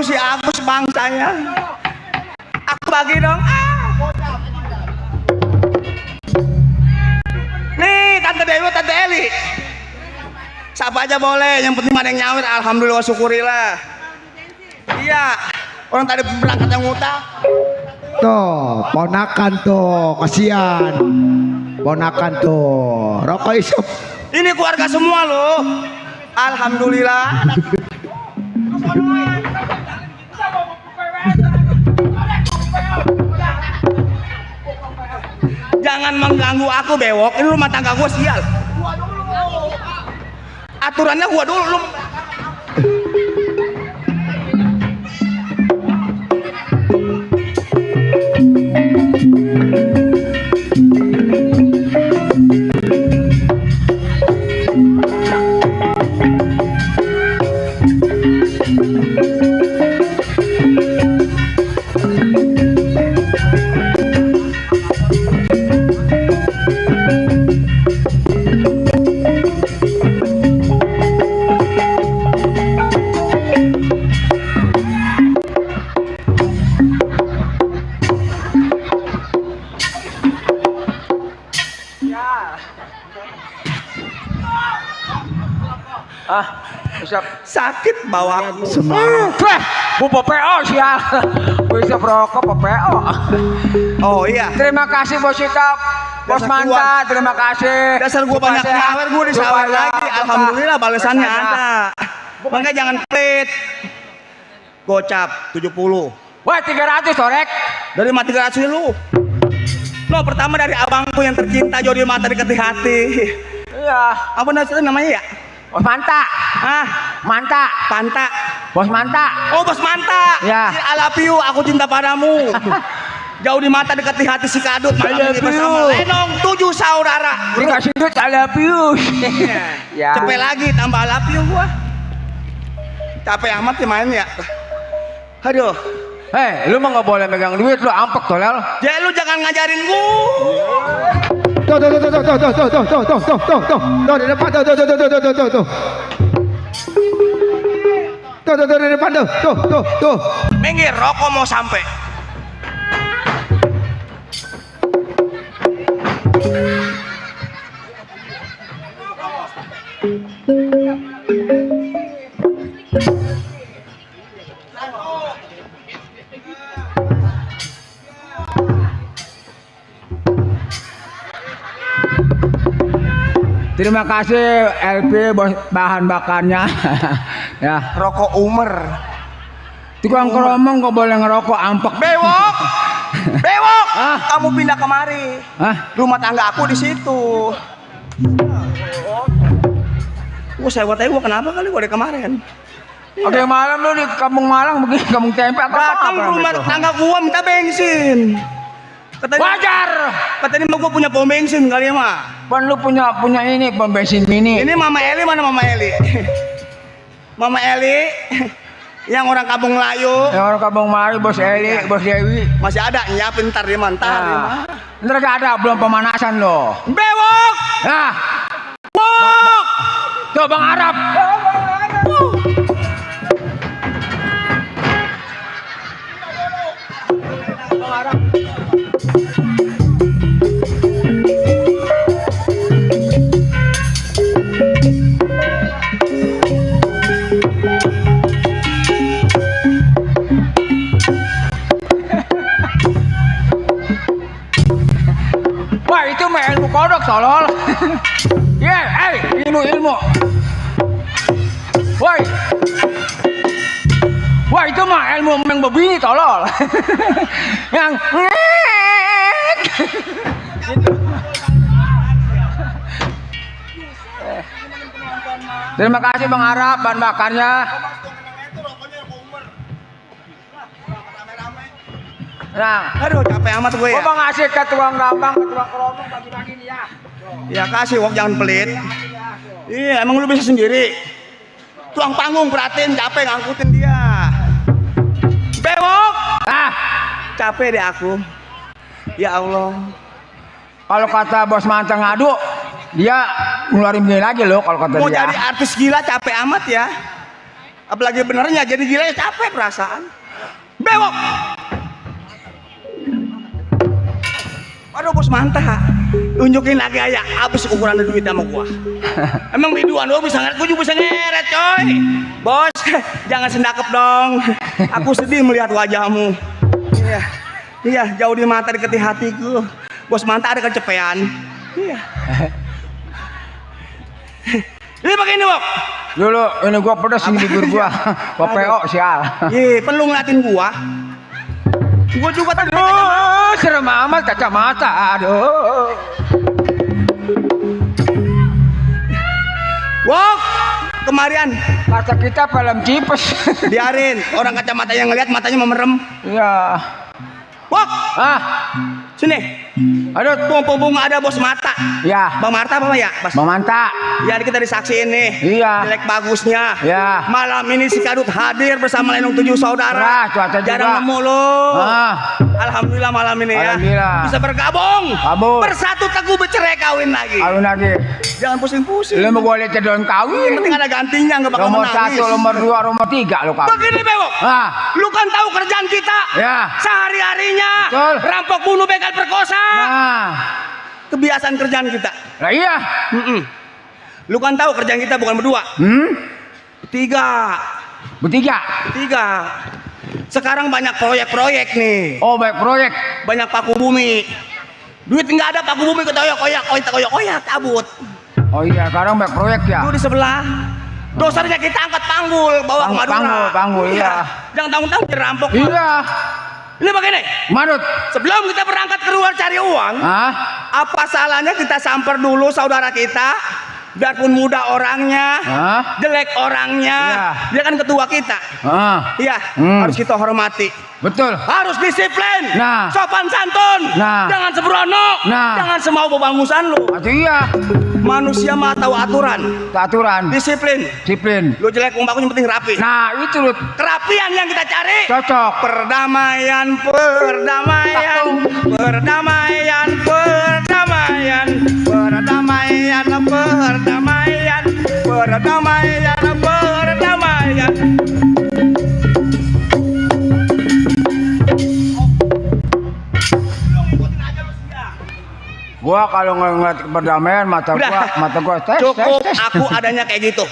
si Agus bangsanya. Aku bagi dong. Nih Tante Dewi, Tante Eli. Siapa aja boleh, yang penting ada yang nyawir. Alhamdulillah, syukurilah. Iya, orang tadi berangkat yang ngutang. Tuh, ponakan tuh, kasihan. Ponakan tuh, rokok isep. Ini keluarga semua loh. Alhamdulillah. Jangan mengganggu aku bewok. Ini rumah tangga gue sial. Aturannya gua dulu lu. Sakit bawaku. Bu PPO sial. Bisa rokok PPO. Oh iya. Terima kasih Bos Sikap. Bos Manta, terima kasih. Dasar gua banyak nyawer, gua disawer lagi. Alhamdulillah balasannya ada. Makanya jangan pelit. Gocap 70. Wah 300 Torek. Dari mati 300 lu. Lo pertama dari abangku yang tercinta jodi mata dekati hati. Iya. Apa namanya ya? Bos Manta. Ah, Manta. Panta. Bos Manta. Oh, Bos Manta. Ya. I love you, aku cinta padamu. Jauh di mata dekati hati si kadut. I love you. Lenong 7 saudara. Dikasih duit I love you. Ya. Cepet lagi tambah I love you gua. Capek amat ya main ya. Aduh. Lu mah nggak boleh megang duit, lu ampek tolel. Ya lu jangan ngajarin gua. Tuh, di depan tuh. Tuh, di depan tuh. Minggir, rokok mau sampai. Terima kasih LP bos bahan bakarnya. Ya. Rokok Umer. Tukang keromong kok boleh ngerokok ampek. Bewok. Bewok. Kamu pindah kemari. Hah? Rumah tangga aku di situ. Gua sewot aja, gua kenapa kali gua dari kemarin. Oke, malam lu di Kampung Malang begini, Kampung Tempe apa? Datang rumah tangga gua minta bensin. Katanya, wajar. Katanya mau gua punya pom bensin kali ya mah. Pan lu punya ini pom bensin mini. Ini Mama Eli, mana Mama Eli? Mama Eli yang orang Kampung Melayu. Yang orang Kampung Melayu, Bos Eli, Bos Dewi. Masih ada, nyiapin ntar dia mantar. Ntar gak ada, belum pemanasan loh. Bewok. Nah. Bewok. Tuh Bang Arab. Bang Arab. Wah itu mah ilmu kodok tolol. Ya, ilmu. Wah itu mah ilmu yang begini tolol. Yang gitu. Terima kasih Bang Arab bahan bakarnya. Nah, Aduh capek amat gue ya. gua mau ngasih ke tukang gambang, ke tukang keromong bagi-bagi nih ya. Ya kasih Wok, jangan pelit. Iya emang lu bisa sendiri. Tuang panggung perhatiin, capek ngangkutin dia. Bewok. Capek deh aku. Ya Allah. Kalau kata Bos Manta ngadu, dia ngeluarin begini lagi loh kalau kata Mau dia. jadi artis gila capek amat ya. Apalagi benernya jadi gila capek perasaan. Bewok. Aduh bos mantap. Tunjukin lagi aja habis ukuran duit sama gua. Emang biduan lo bisa ngeret, gua juga bisa ngeret coy. Bos, jangan sendakep dong. Aku sedih melihat wajahmu. Iya, iya jauh di mata dekat di hatiku. Bos mantap ada kecepean. Iya. Ini begini Bok. Dulu ini gua pedes ini bibir gua. Gua PO sial. Ih, perlu ngeliatin gua. Gua juga tadi Serem amat kacamata. Aduh. Wok, kemarian. Mata kita film cipes. Biarin, orang kacamata yang ngeliat matanya memerem. Iya. Wok, Ah, sini. aduh. Mumpung ada bos mata. Ya, Bang Marta apa ya? Bas. Bang Manta. Ya kita disaksiin nih. Iya. Jelek bagusnya. Ya. Malam ini si Kadut hadir bersama Lenong 7 saudara. Wah, cuaca juga. Jarang nemu lo. Ah. Alhamdulillah malam ini ya. Alhamdulillah. Bisa bergabung. Gabung. Bersatu teguh bercerai kawin lagi. Kawin lagi. Jangan pusing-pusing. Lu mau gua lihat daun Yang kawin. penting ada gantinya nggak bakal Nomor menangis. 1, nomor 2, nomor 3 lu kawin. Begini Bewok. Ah, Lu kan tahu kerjaan kita. ya. Sehari-harinya Betul. rampok, bunuh, begal, perkosa. Nah. Kebiasaan kerjaan kita. Lah iya. Lu kan tahu kerjaan kita bukan berdua. Tiga. Bertiga. Sekarang banyak proyek-proyek nih. Oh, baik proyek. Banyak paku bumi. Duit nggak ada, paku bumi koyak cabut. Oh iya, sekarang baik proyek ya. Itu di sebelah. Dosanya kita angkat panggul, bawa ke Madura. Panggul, iya. Jangan tanggung-tanggung dirampok. Iya. Ini begini. Manut. Sebelum kita berangkat keluar cari uang, Hah? apa salahnya kita samper dulu saudara kita, biarpun muda orangnya, Hah? jelek orangnya, Iya. dia kan ketua kita. Ah. Iya, harus kita hormati. Betul. Harus disiplin, Nah. sopan santun, Nah. jangan sembrono, Nah. jangan semau bebangusan lu. Atau iya. Manusia mah tahu aturan, Aturan. disiplin. Disiplin. Lu jelek uang bagus yang penting rapi. Nah, itu lu Kerapian yang kita cari. cocok. Perdamaian, perdamaian, perdamaian, perdamaian, perdamaian, perdamaian, perdamaian, perdamaian. Gua kalau ngeliat perdamaian mata gua tes. Cukup aku adanya kayak gitu.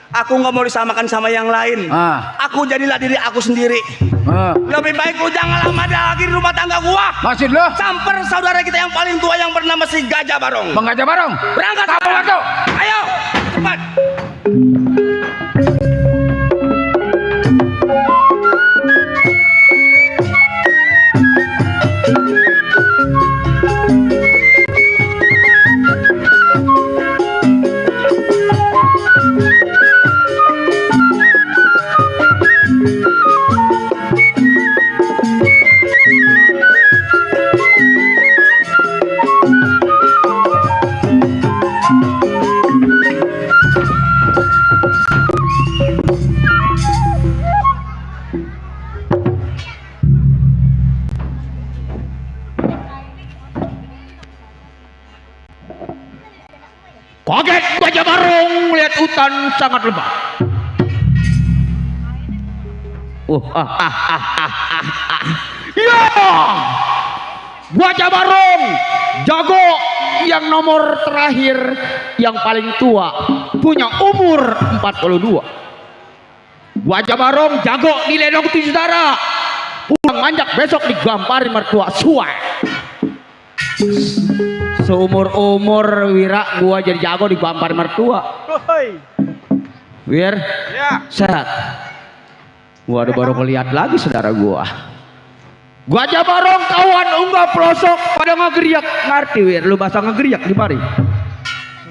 Aku nggak mau disamakan sama yang lain. Ah. Aku jadilah diri aku sendiri. Ah. Lebih baik lu jangan lama lagi di rumah tangga gua. Maksud lo? Samper saudara kita yang paling tua yang bernama si Gajah Barong. Bang Gajah Barong. Berangkat Kapan sekarang. waktu? Ayo, cepat. Kaget Gajah Barong melihat hutan sangat lebat. Ya, Gajah Barong, jago yang nomor terakhir, yang paling tua, punya umur 42. Gajah Barong jago di Lenong 7 saudara. Pulang manjak besok digamparin mertua suai. Seumur-umur Wira gua jadi jago digampar mertua. Wir, Ya. sehat. Gua ada baru ngeliat lagi saudara gua. Gajah Barong kawan unggah pelosok pada ngegeriak. Ngerti Wir, lu bahasa ngegeriak di mari?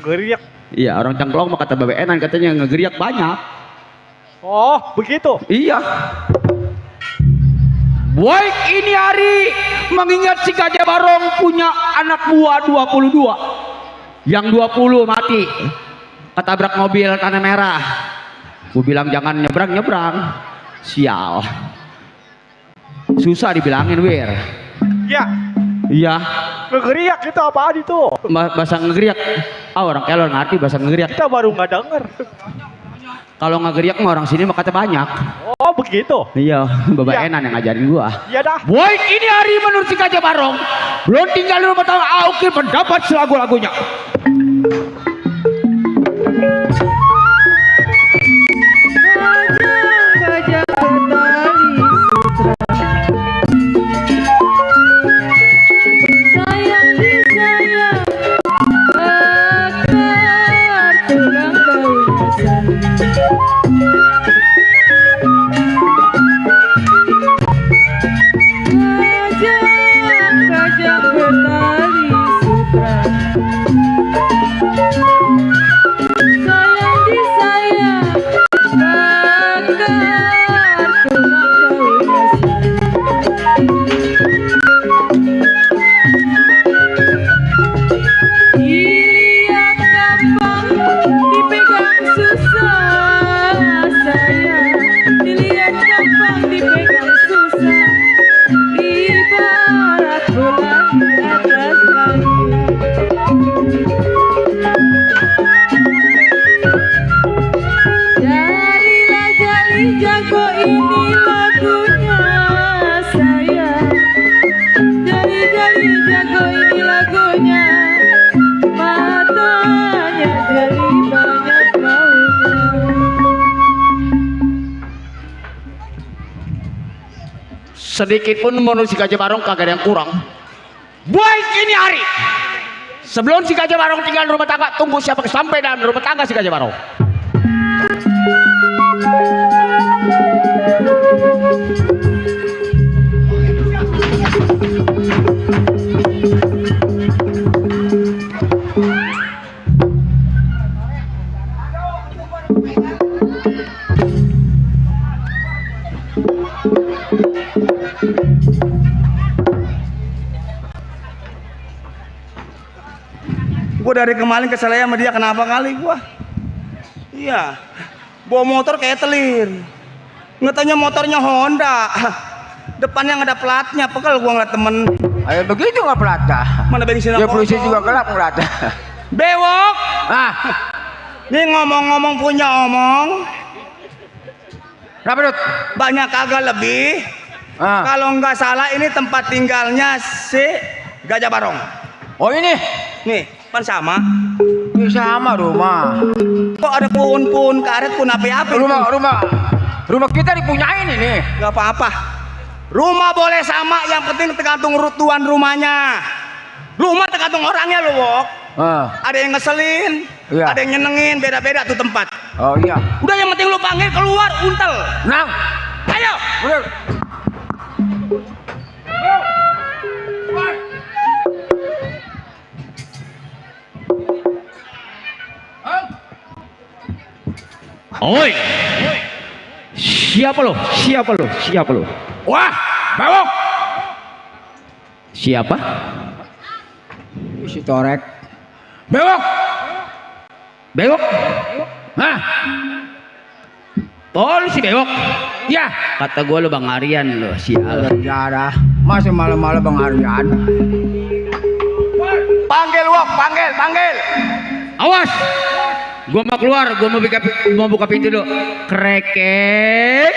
Geriak. Iya, orang Cangklong mah kata BBN katanya ngegeriak banyak. Oh, begitu. Iya. Baik, ini hari mengingat si Gajah Barong punya anak buah 22. Yang 20 mati ketabrak mobil tanah merah. Gue bilang jangan nyebrang-nyebrang. Sial. Susah dibilangin, Wir. Ya, Iya, ngegeriak itu apaan itu? bahasa ngegeriak. Ah, orang kelor ngerti bahasa ngegeriak. Kita baru nggak denger. Kalau ngegeriak mah orang sini mah kata banyak. Oh begitu. Iya, Bapak Iya. Enan yang ngajarin gua. Iya dah. Boy, ini hari menurut si Gajah Barong. Belum tinggal di rumah tangga, Auki mendapat selagu-lagunya. Gajah bertali sutra, sayang disayang, bakar tulang daunnya. Gajah bertali sutra, sayang disayang, bakar tulang daunnya. Dilihat gampang, dipegang susah, sayang. Dilihat gampang, dipegang susah, ibarat bulan di atas langit. Jalilah jali jago ini lagunya, sayang. Jali jali jago ini lagunya, matanya jali banyak maunya. Sedikit pun menurut si Gajah Barong kagak ada yang kurang. Boy, ini hari. Sebelum si Gajah Barong tinggal di rumah tangga, tunggu siapa sampai dalam rumah tangga si Gajah Barong. Gue dari kemarin kesel sama dia, kenapa kali gue? Iya, bawa motor kayak telir. Ngetanya motornya Honda, depannya nggak ada platnya. Pegel gue ngeliat temen. Ayo begitu nggak pelata. Mana bensin Ya polisi kosong. juga gelap pelata. Bewok. Ah, Nih ngomong-ngomong punya omong, kenapa Dut? banyak kagak lebih. Ah. Kalau nggak salah ini tempat tinggalnya si Gajah Barong. Oh ini, Nih, kan sama. ini sama rumah. Kok ada pohon-pohon karet pun api-api? Rumah kita dipunyain ini. Gak apa-apa. Rumah boleh sama, yang penting tergantung tuan rumahnya. Rumah tergantung orangnya loh, Wok. Ah, Ada yang ngeselin, Iya. ada yang nyenengin, beda-beda tuh tempat. oh iya. Udah yang penting lu panggil keluar, untel. Nang, Ayo. udah. Oi. Siapa lo? Siapa lo? Siapa lo? Wah, Bawok. Siapa? Si Torek. Bewok. Bewok. Hah? Oh, lu si Bewok. Ya, kata gua lu Bang Aryan lo, sial. Jarah. Masih malam-malam Bang Aryan. Panggil, Wok, panggil. Awas. Gua mau keluar, gua mau buka pintu dulu. Kreket.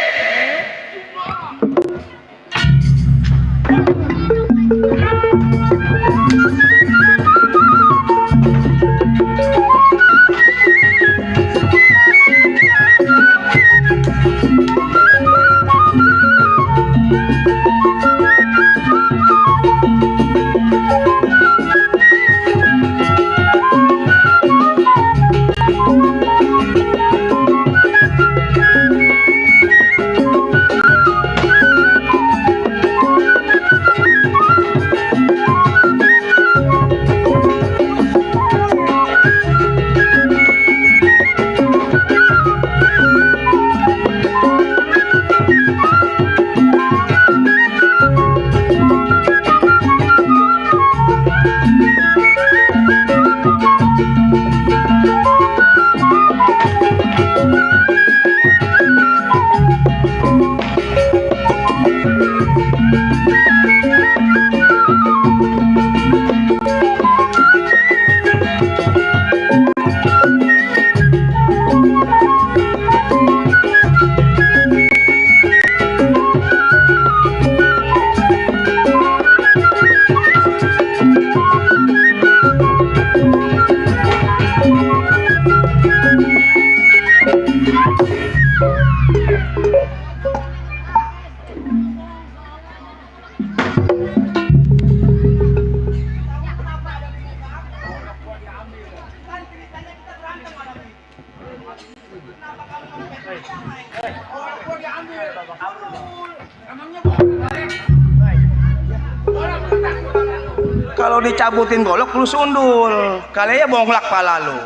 Kalau dicabutin golok lu sundul. Kali ya bonglak pala lu.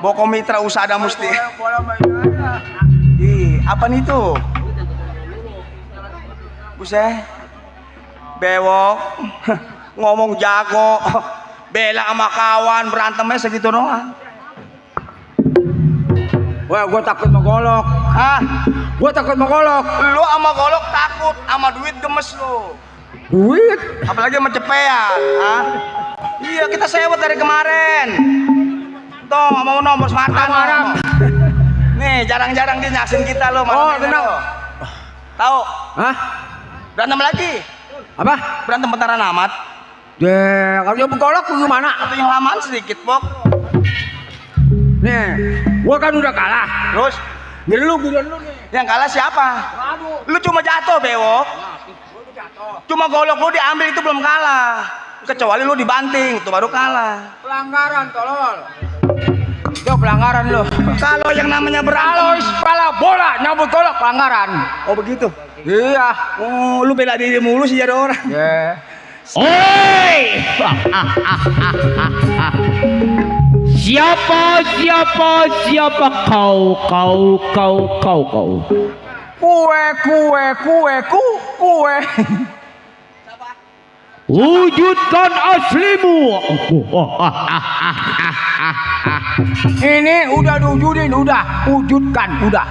Boko mitra usada musti. Ih, apa nih tuh? Buset. Bewok. Ngomong jago. Bela sama kawan berantemnya segitu doang. Wah, gue takut mau golok. Hah? Gue takut mau golok. Lu sama golok takut, sama duit gemes lu. Duit. Apalagi sama cepean. Hah? Iya, kita sewot dari kemarin. Tuh, mau nomor semarang. Nih, jarang-jarang dia nyaksin kita lo. Oh, tenang. Tahu? Hah? Berantem lagi. Apa? Berantem bentaran amat. Deh, kalau dia golok gimana? Atau yang lamaan sedikit, Bok. Nih, gua kan udah kalah. Terus, Giliran lu nih. yang kalah siapa? Lu cuma jatuh, Bewok. Cuma golok lu diambil itu belum kalah. Kecuali lu dibanting, itu baru kalah. Pelanggaran, tolol. Itu pelanggaran lu. Kalau yang namanya Kalau berantem. kepala bola nyambut golok pelanggaran. Oh begitu. Iya. Oh, lu bela diri mulu sih ada orang. Yeah. Oi! Siapa kau? Kue. Wujudkan aslimu. Ini udah diwujudin, wujudkan, udah.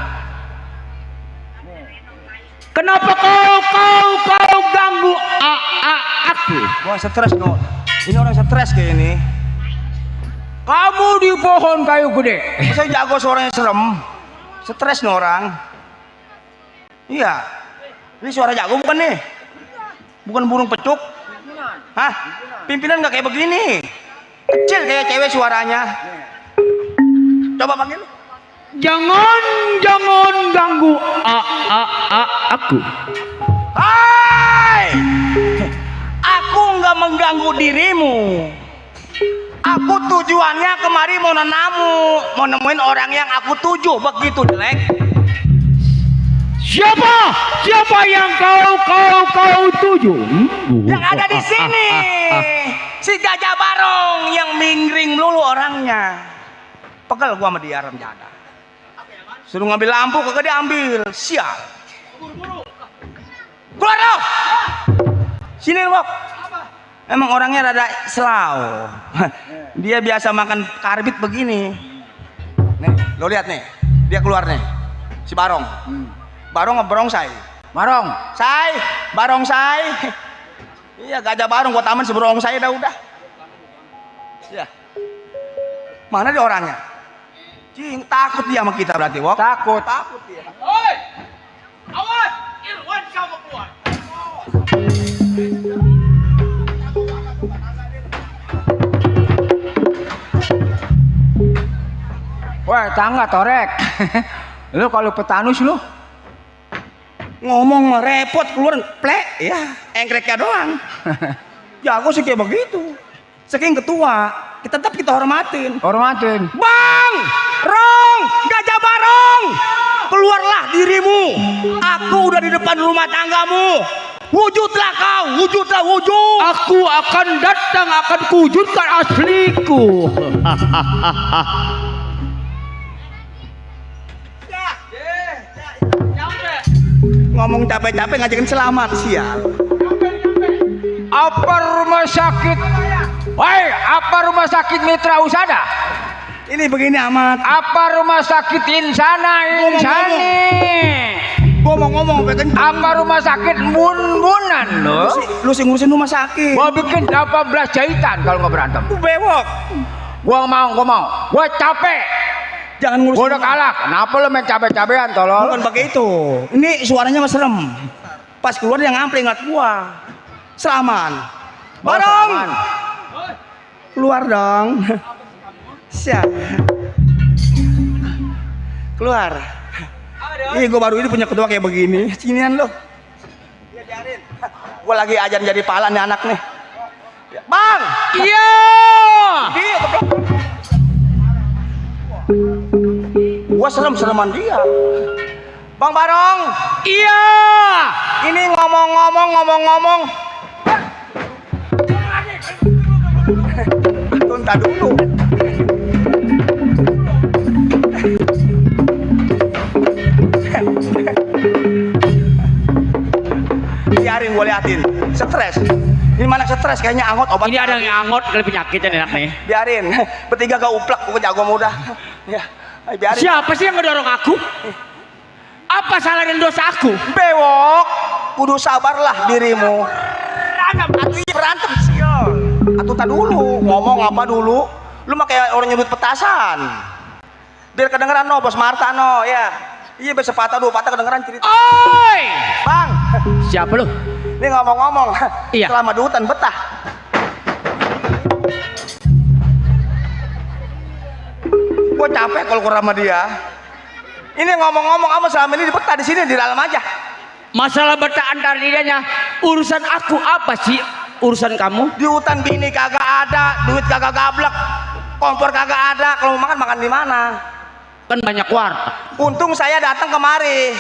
Kenapa kau ganggu aku? Gua stres no. Ini orang stres kayak ini. Kamu di pohon kayu gede. Saya jago suaranya serem. Stres nih orang. Iya. Ini suara jago bukan nih? Bukan burung pecuk. Hah? Pimpinan nggak kayak begini. Kecil kayak cewek suaranya. Coba panggil. Jangan ganggu aku. Hai! Aku nggak mengganggu dirimu. Aku tujuannya kemari mau nemuin orang yang aku tuju. Begitu jelek. Siapa yang kau tuju? Yang ada di sini si Gajah Barong yang mingring melulu orangnya. Pegel gua sama dia rencana. Suruh ngambil lampu kagak diambil. Sial. Keluar loh. Sini Bok. Emang orangnya rada selau. Dia biasa makan karbit begini. Nih, lo lihat nih. Dia keluar nih. Si Barong. Barong ngeberongsai. Marong. Barongsai. Iya, Gajah Barong gua taman seberongsai dah udah. Iya. Mana dia orangnya? Cing, takut dia sama kita berarti, Wok. Takut. Dia. Oi! Awas! Irwan kamu keluar. Wah, tangga torek. Lu kalau petanus lu. Ngomong mah repot keluar plek ya, engkreknya doang. Jago sih kayak begitu. Saking ketua, tetap kita hormatin. Hormatin. Bang, Rong, Gajah Barong, keluarlah dirimu. Aku udah di depan rumah tanggamu. Wujudlah kau, wujud. Aku akan datang, akan kuwujudkan asliku. Ngomong capek-capek ngajakin selamat, sial. Apa rumah sakit? Woi, apa rumah sakit Mitra Usada? Ini begini amat. Apa rumah sakit Insana Insani? Gua mau ngomong apa kenceng. Apa rumah sakit Bun-Bunan lo? Lu sih ngurusin rumah sakit. Gua bikin 18 jahitan kalau nggak berantem. Lu bewok. Gua mau. Gua capek. Jangan ngurusin. Gua udah kalah. Kenapa lo main cabe-cabean tolol? Bukan pakai itu. Ini suaranya mas serem. Pas keluar dia ngampling ngeliat gua. Selaman. Barong. Selaman. Keluar dong. Siap. Keluar. Ih, gua baru ini punya ketua kayak begini. Sinian lo. Gua lagi ajar jadi pala nih anak nih. Bang. Iya. Dia keblok. Gua serem-sereman dia. Bang Barong. Iya. Ini ngomong-ngomong. Tunta dulu. Biarin gue liatin. Stres. Ini mana stres kayaknya angot obat. Ini ada yang angot kali penyakitnya enak nih. Biarin. Bertiga gak uplak, gue jago mudah. Ya, biarin. Siapa sih yang ngedorong aku? Apa salah dan dosa aku? Bewok, kudu sabarlah dirimu. Berantem sial. Atuh tak dulu, ngomong apa dulu? Lu mah kayak orang nyebut petasan. Biar kedengeran no, Bos Marta no, ya. Iya bisa patah dulu, patah kedengeran cerita. Oi! Bang, Siapa lu? ini ngomong-ngomong. Iya. Selama di hutan betah. Gue capek kalau kurang sama dia. Ini ngomong-ngomong kamu selama ini di betah di sini di dalam aja. Masalah betah antar dirinya. Urusan aku apa sih? Urusan kamu? Di hutan bini kagak ada, duit kagak gablek, kompor kagak ada. Kalau mau makan di mana? Kan banyak warteg. Untung saya datang kemari,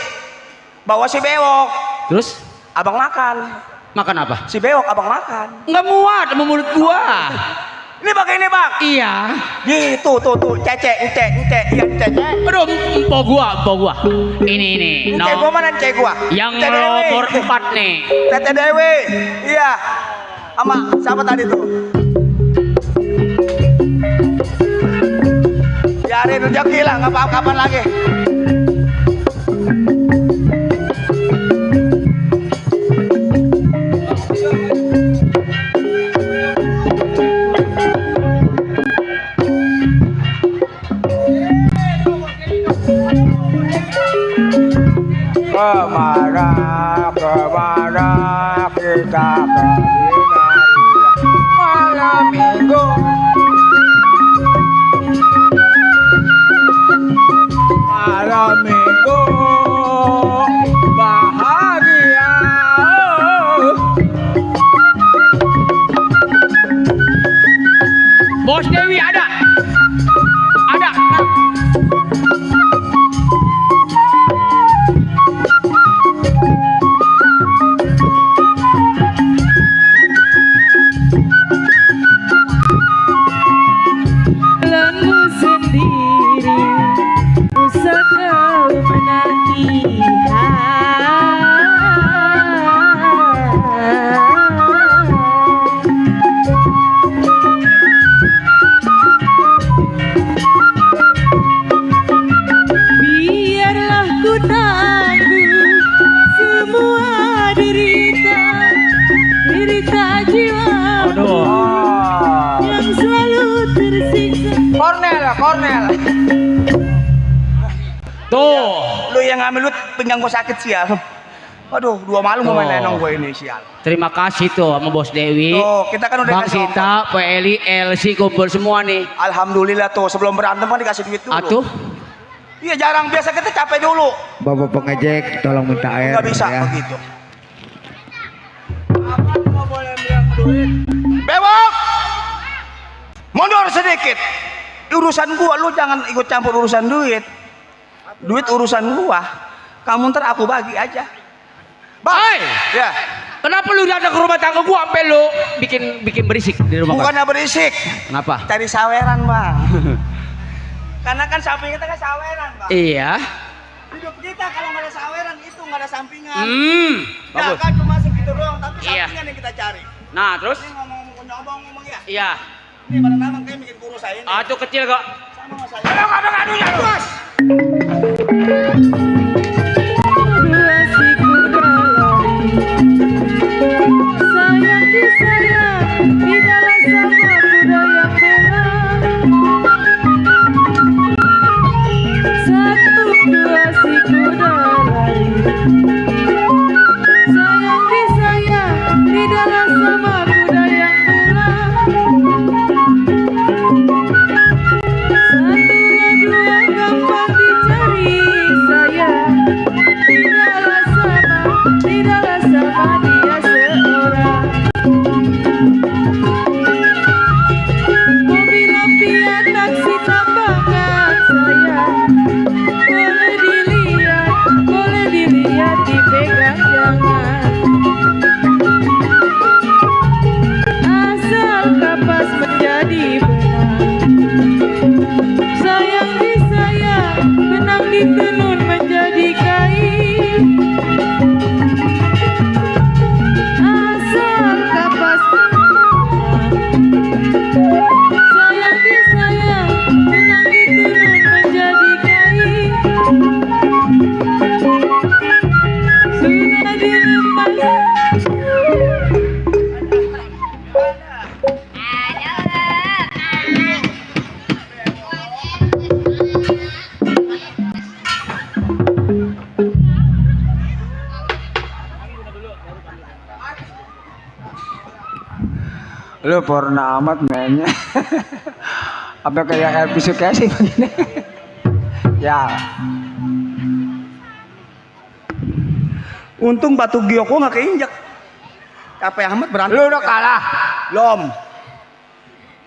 bawa si bewok, Terus abang makan. makan apa? Si bewok abang makan. Nggak muat sama mulut gua. Ini bang, ini bang. Iya. Gitu, tuh, ence, iya ence. Aduh, empo gua. Ini. Ence gua mana ence gua? Yang Ence Dewi. nomor 4 nih. Tete Dewi, iya. Ama, siapa tadi tuh? Biarin rezeki lah, nggak apa-apa kapan lagi. Kemana kita berlari malam minggu. Malam minggu bahagia. Bos Dewi ada. Lalu sendiri usah kau menanti. Biarlah ku tanggung semua derita jiwa yang selalu tersiksa. Kornel. Tuh. Lu yang ngambil lu pinggang gua sakit sial. Waduh, 2 malam gua main lenong gua ini sial. Terima kasih tuh sama Bos Dewi. Tuh, kita kan udah Bang kasih Sita, Pak Eli, LC kumpul semua nih. Alhamdulillah tuh, sebelum berantem kan dikasih duit dulu. Atuh. Iya jarang, biasa kita capek dulu. Bapak pengejek tolong minta air. Nggak bisa ya. begitu. Bewok! Mundur sedikit. Urusan gua, lu jangan ikut campur urusan duit. Duit urusan gua. Kamu ntar aku bagi aja. Bang. Hai! Ya. Kenapa lu datang ke rumah tangga gua sampai lu bikin berisik di rumah gua? Bukannya berisik. Kenapa? Cari saweran, Bang. Karena kan samping kita kan saweran, Bang. Iya. Hidup kita kalau nggak ada saweran itu nggak ada sampingan. Ya Bagus. kan cuma segitu doang, tapi Iya. sampingan yang kita cari. Nah, terus? Ini ngomong ya. Iya. Ini pada nama kayak bikin kurus saya ini. Itu kecil kok. Sama sama saya. Aduh, nggak adunya, Bos. Dua siku berlari, sayang disayang di dalam sama kuda yang merah. 1, 2 siku berlari, sayang disayang di dalam sama kuda yang merah. 1, 2 gampang dicari sayang, tidaklah sama dia seorang. Mobil lampion taksi tambangan sayang, boleh dilihat, boleh Lu porno amat mainnya. Apa kayak Elvi Sukaesih begini? Ya. Untung batu giok gua nggak keinjak. Capek amat berantem. Lu udah kalah. Belum.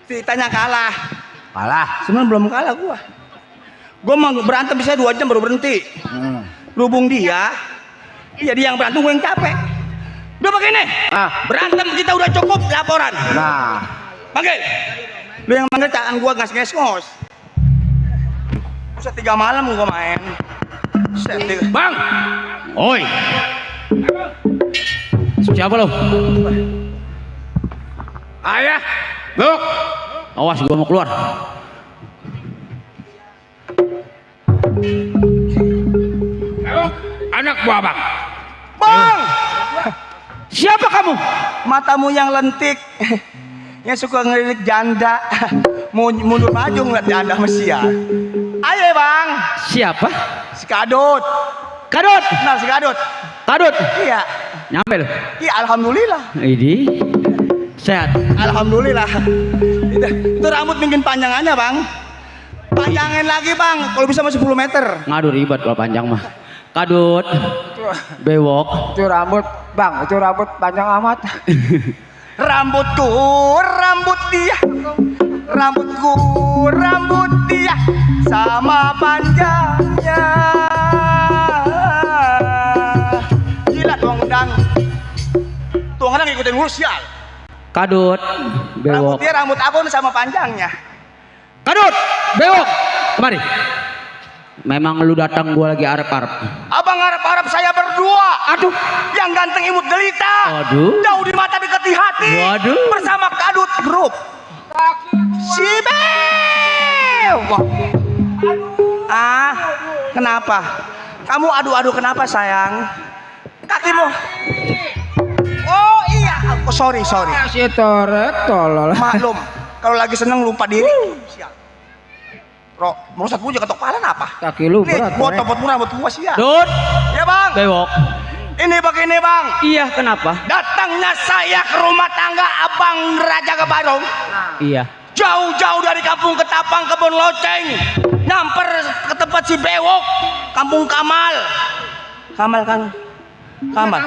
Ceritanya kalah. Kalah. Sebenarnya belum kalah gua. Gua mau berantem bisa 2 jam baru berhenti. Hubung dia, jadi yang berantem gue yang capek. Udah begini, berantem kita udah cukup laporan. Nah, Panggil. Lu yang manggil tangan gua ngas-ngos. Bisa 3 malam gua main. Bang. Oi. Siapa lo? ayah. Lu. Awas gua mau keluar. Anak buah bang. Bang, Siapa kamu? matamu yang lentik, yang suka ngelirik janda, mau mundur maju ngeliat janda mesia. Ayo bang, Siapa? si Kadut. Kadut. Nah si Kadut. Kadut. Iya, Nyampe lo. iya alhamdulillah. Ini sehat. Alhamdulillah. Itu rambut mungkin panjangannya bang. Panjangin lagi bang, kalau bisa masih 10 meter. Ngadu ribet kalau panjang mah. Kadut. Bewok. Itu rambut, bang. Itu rambut panjang amat. Rambutku, rambut dia. Rambutku, rambut dia. Sama panjangnya. Gila tuang udang. Tuang udang ngikutin gue sial. Kadut. Rambut Bewok. dia, rambut aku sama panjangnya. Kadut. Bewok. Kemari. Memang lu datang gua lagi arep-arep. Abang harap-harap saya berdua. Aduh. Yang ganteng imut gelita. Aduh. Jauh di mata dekat di hati. Waduh. Bersama Kadut Grup. Si Bewok. Ah, kenapa? Kamu adu-adu kenapa sayang? Kakimu. Oh iya, oh, sorry. Si Torek tolol. Maklum, kalau lagi seneng lupa diri. Sial. Bro, merusat puja ketok palan apa? Kaki lu Nih, berat. gua Torek. topot murah buat gua sial. Dut. Ya bang, Bewok. ini begini bang. Iya, kenapa? Datangnya saya ke rumah tangga Abang Raja Kebarong. Iya. Jauh-jauh dari kampung Ketapang, Kebon Loceng. Nyamper ke tempat si Bewok. Kampung Kamal. Kamal kan? Kamal.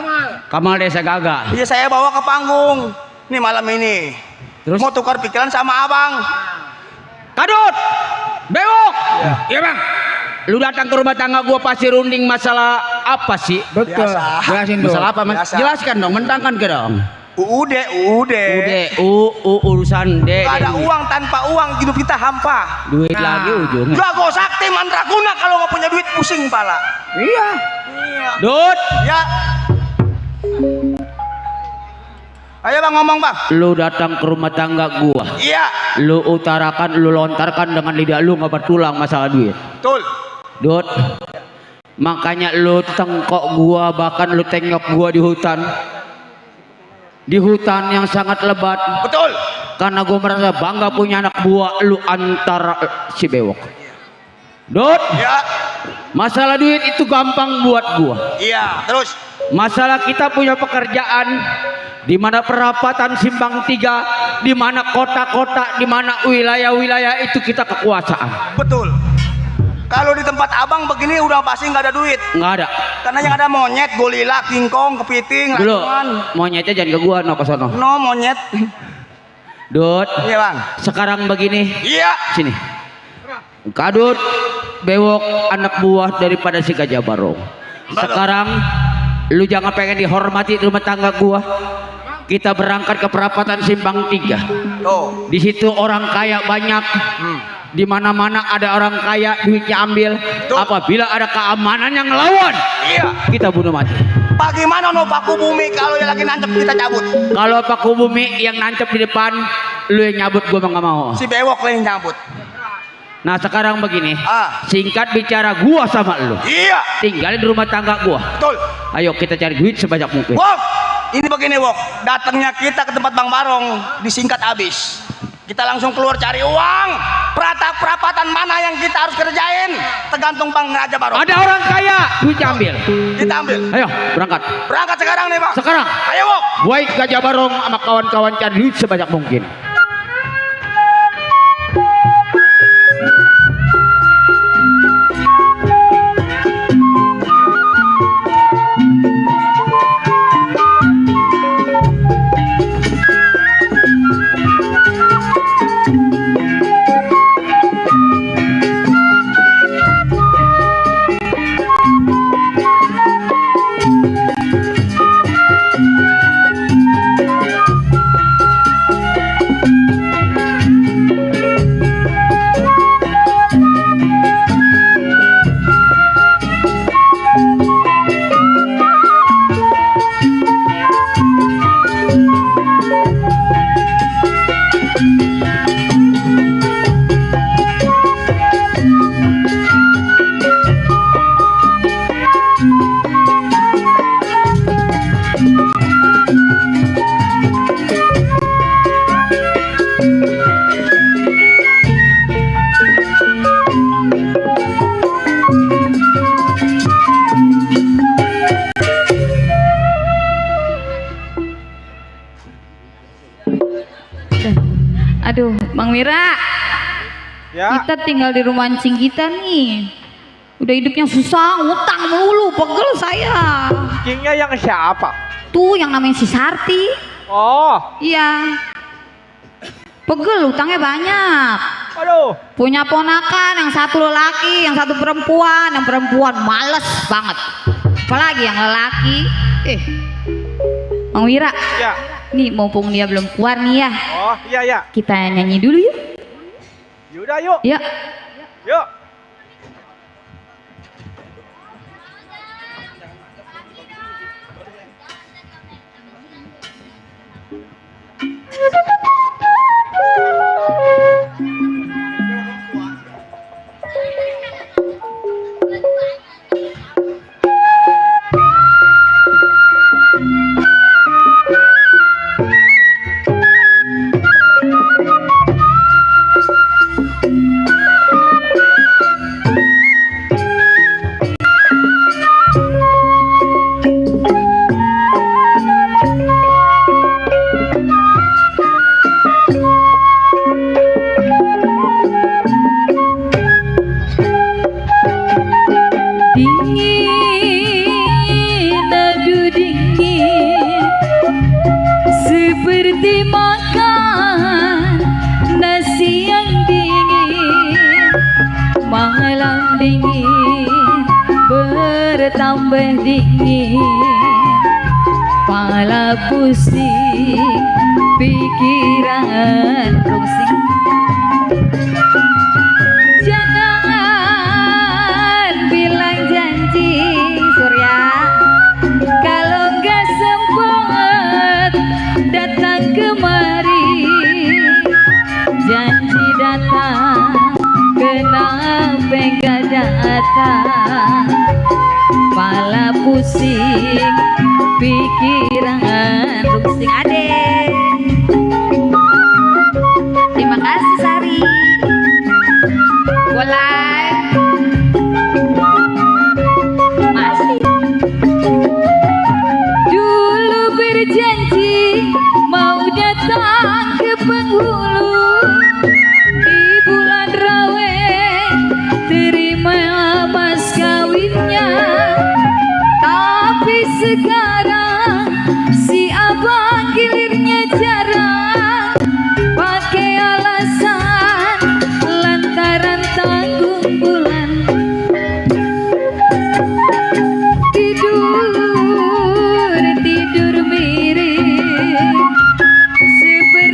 Kamal Desa Gagal. Iya saya bawa ke panggung. Nih malam ini. Terus? Mau tukar pikiran sama abang. Kadut. Bewok. Iya bang. Lu datang ke rumah tangga gua pasti runding masalah apa sih? Betul. Biasa. Jelasin dulu. Masalah apa? Mas? Biasa. Jelaskan dong, mentangkan ke dong. Udah. Urusan D. Gak ada uang, tanpa uang hidup kita hampa. Duit lagi ujungnya. Jago sakti mandraguna, kalau nggak punya duit pusing pala. Iya. Iya. Dut. Ya. Ayo bang ngomong bang. Lu datang ke rumah tangga gua. Iya. Lu utarakan, lu lontarkan dengan lidah lu nggak bertulang masalah duit. Betul. Dut. Makanya lu tengkok gua, bahkan lu tengok gua di hutan. Di hutan yang sangat lebat. Betul. Karena gua merasa bangga punya anak buah lu antara si Bewok. Dut. Ya. Masalah duit itu gampang buat gua. Iya. Terus. Masalah kita punya pekerjaan di mana perapatan Simpang 3, di mana kota-kota, di mana wilayah-wilayah itu kita kekuasaan. Betul. Kalau di tempat abang begini udah pasti nggak ada duit. Nggak ada. Karena yang ada monyet, gorila, kingkong, kepiting, Dulu racun. monyetnya jangan ke gua, no ke sono. No monyet. Dut. Iya bang. Sekarang begini, Iya. sini. Kadut, Bewok, anak buah daripada si Gajah Barong. Sekarang lu jangan pengen dihormati di rumah tangga gua. Kita berangkat ke perapatan Simpang 3. Tuh. Di situ orang kaya banyak. Di mana-mana ada orang kaya, duitnya ambil. Tuh. Apabila ada keamanan yang ngelawan, Iya. kita bunuh mati. Bagaimana no paku bumi kalau yang lagi nancep kita cabut? Kalau Paku Bumi yang nancep di depan, lu yang nyabut, gua mah nggak mau. Si Bewok lah yang cabut. Nah sekarang begini, Ah. singkat bicara, gua sama lu Iya. tinggal di rumah tangga gua. Betul. Ayo kita cari duit sebanyak mungkin. Wok. Ini begini Wok. Datangnya kita ke tempat Bang Barong disingkat habis. Kita langsung keluar cari uang. perapatan mana yang kita harus kerjain tergantung Bang Raja Barong. Ada orang kaya, duitnya ambil. Kita ambil. Ayo berangkat. Berangkat sekarang nih Pak. Sekarang. Ayo Bok. Baik Gajah Barong sama kawan-kawan cari duit sebanyak mungkin. Aduh, Bang Wira, Ya. kita tinggal di rumah mancing kita nih. Udah hidupnya susah, utang mulu, pegel saya. Kingnya yang siapa? Tuh yang namanya si Sarti. Oh, Iya. Pegel, utangnya banyak. aduh. Punya ponakan, yang satu lelaki, yang satu perempuan. Yang perempuan males banget. Apalagi yang lelaki. Bang Wira, Ya. nih mumpung dia belum keluar nih ya, Oh, iya ya. kita nyanyi dulu yuk. Yaudah yuk. Ya. Yuk. Dingin, aduh dingin, seperti makan nasi yang dingin. Malam dingin, bertambah dingin, pala pusing, pikiran pusing. Jangan bilang janji Surya, kalau nggak sempet datang kemari. Janji datang, kenapa nggak datang? Pala pusing, pikiran pusing. Adek, terima kasih Sari. Boleh. Masih. Dulu berjanji mau datang ke penghulu di bulan Rawe, terima mas kawinnya. Tapi sekarang si abang gilirnya jarang, pakai alasan lantaran tanggung bulan. Tidur miring seperti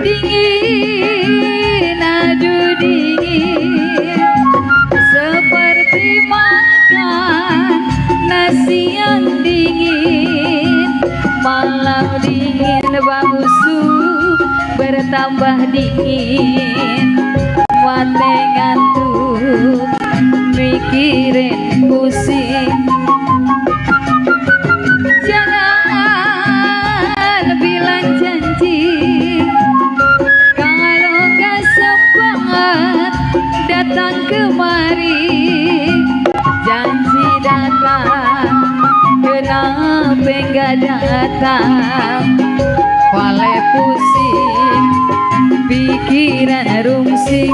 Dingin, aduh dingin, seperti makan nasi yang dingin. Malam dingin, bau busuk bertambah dingin. Mate ngantuk, mikirin pusing. Jangan bilang janji kalau gak sempat datang kemari. Janji datang, kenapa gak datang? Pale pusing, pikiran rungsing.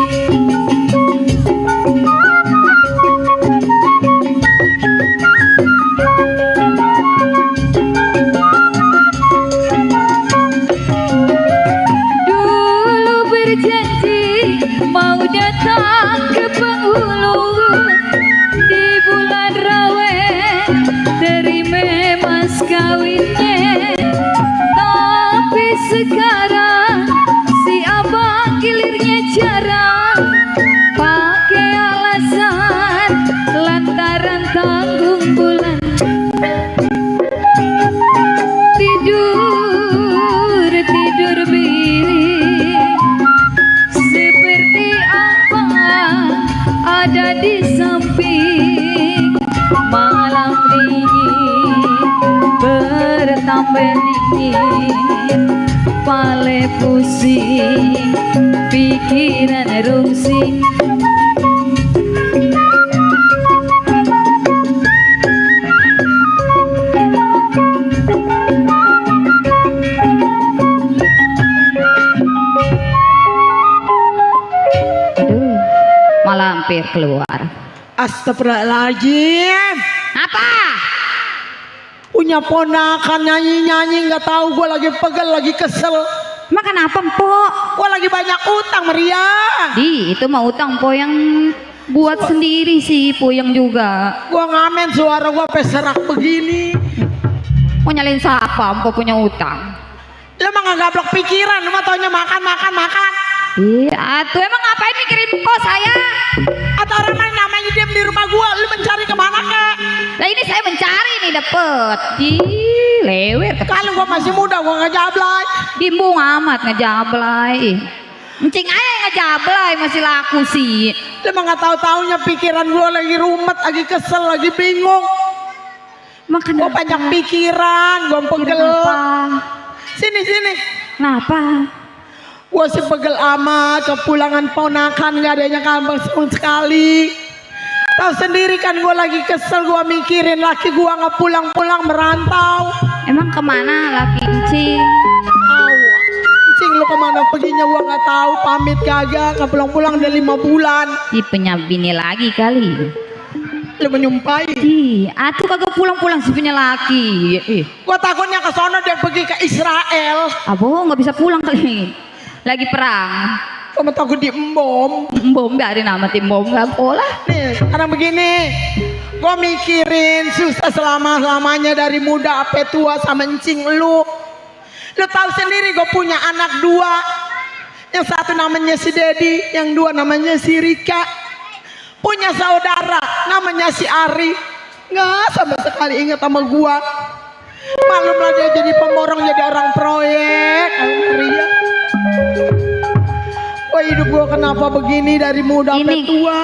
Dulu berjanji mau datang ke penghulu di bulan Rawe, terima mas kawinnya. Tapi sekarang si abang gilirnya jarang, pakai alasan lantaran tanggung bulan. Tidur biring seperti apa ada di samping. Malam dingin bertambah dingin, pale pusing, pikiran rungsing. Aduh, malah hampir keluar. Astagfirullahaladzim. Apa? Punya ponakan nyanyi-nyanyi nggak tahu gue lagi pegel, lagi kesel. Makan apa, Mpok? Gue lagi banyak utang, Maria. Itu mah utang Po yang buat sendiri sih, Puyeng juga. Gue ngamen suara gue peserak begini. Mau nyalain siapa? Mpok punya utang. Lu mah nggak gablok pikiran, lu mah taunya makan. Iya, tuh emang ngapain mikirin kok saya? Atau orang main namanya diam di rumah gue, lu mencari kemana kek? Lah ini saya mencari nih dapet. Lewer. Kalau gue masih muda gue nggak jablay. Bimbung amat ngejablay. Encing aja yang ngejablay masih laku sih. Lu mah nggak tahu-taunya pikiran gue lagi rumet, lagi kesel, lagi bingung. Makan Gue banyak pikiran, gue pegel. Sini. Kenapa? Gue sih pegel amat, kepulangan ponakan gak adanya kabar sama sekali. Tahu sendiri kan gue lagi kesel, gue mikirin laki gue nggak pulang-pulang merantau. Emang kemana laki Encing? Cing lu kemana perginya gue nggak tahu, pamit kagak, nggak pulang-pulang udah 5 bulan. Tipenya bini lagi kali. Lu menyumpai. Atuh kagak pulang-pulang si punya laki. Gue takutnya ke sono dia pergi ke Israel. Abo nggak bisa pulang kali. Lagi perang. Gue takut diembom. Bom biarin nama tim bom nggak pola. Nih, karena begini, gue mikirin susah selama-lamanya dari muda sampai tua sama encing lu. Lu tahu sendiri gue punya anak 2. Yang satu namanya si Dedi, yang 2 namanya si Rika. Punya saudara namanya si Ari. Nggak sama sekali ingat sama gue. Malum lah dia jadi pemborong, jadi orang proyek. Ria. Wah, hidup gue kenapa begini dari muda sampai tua.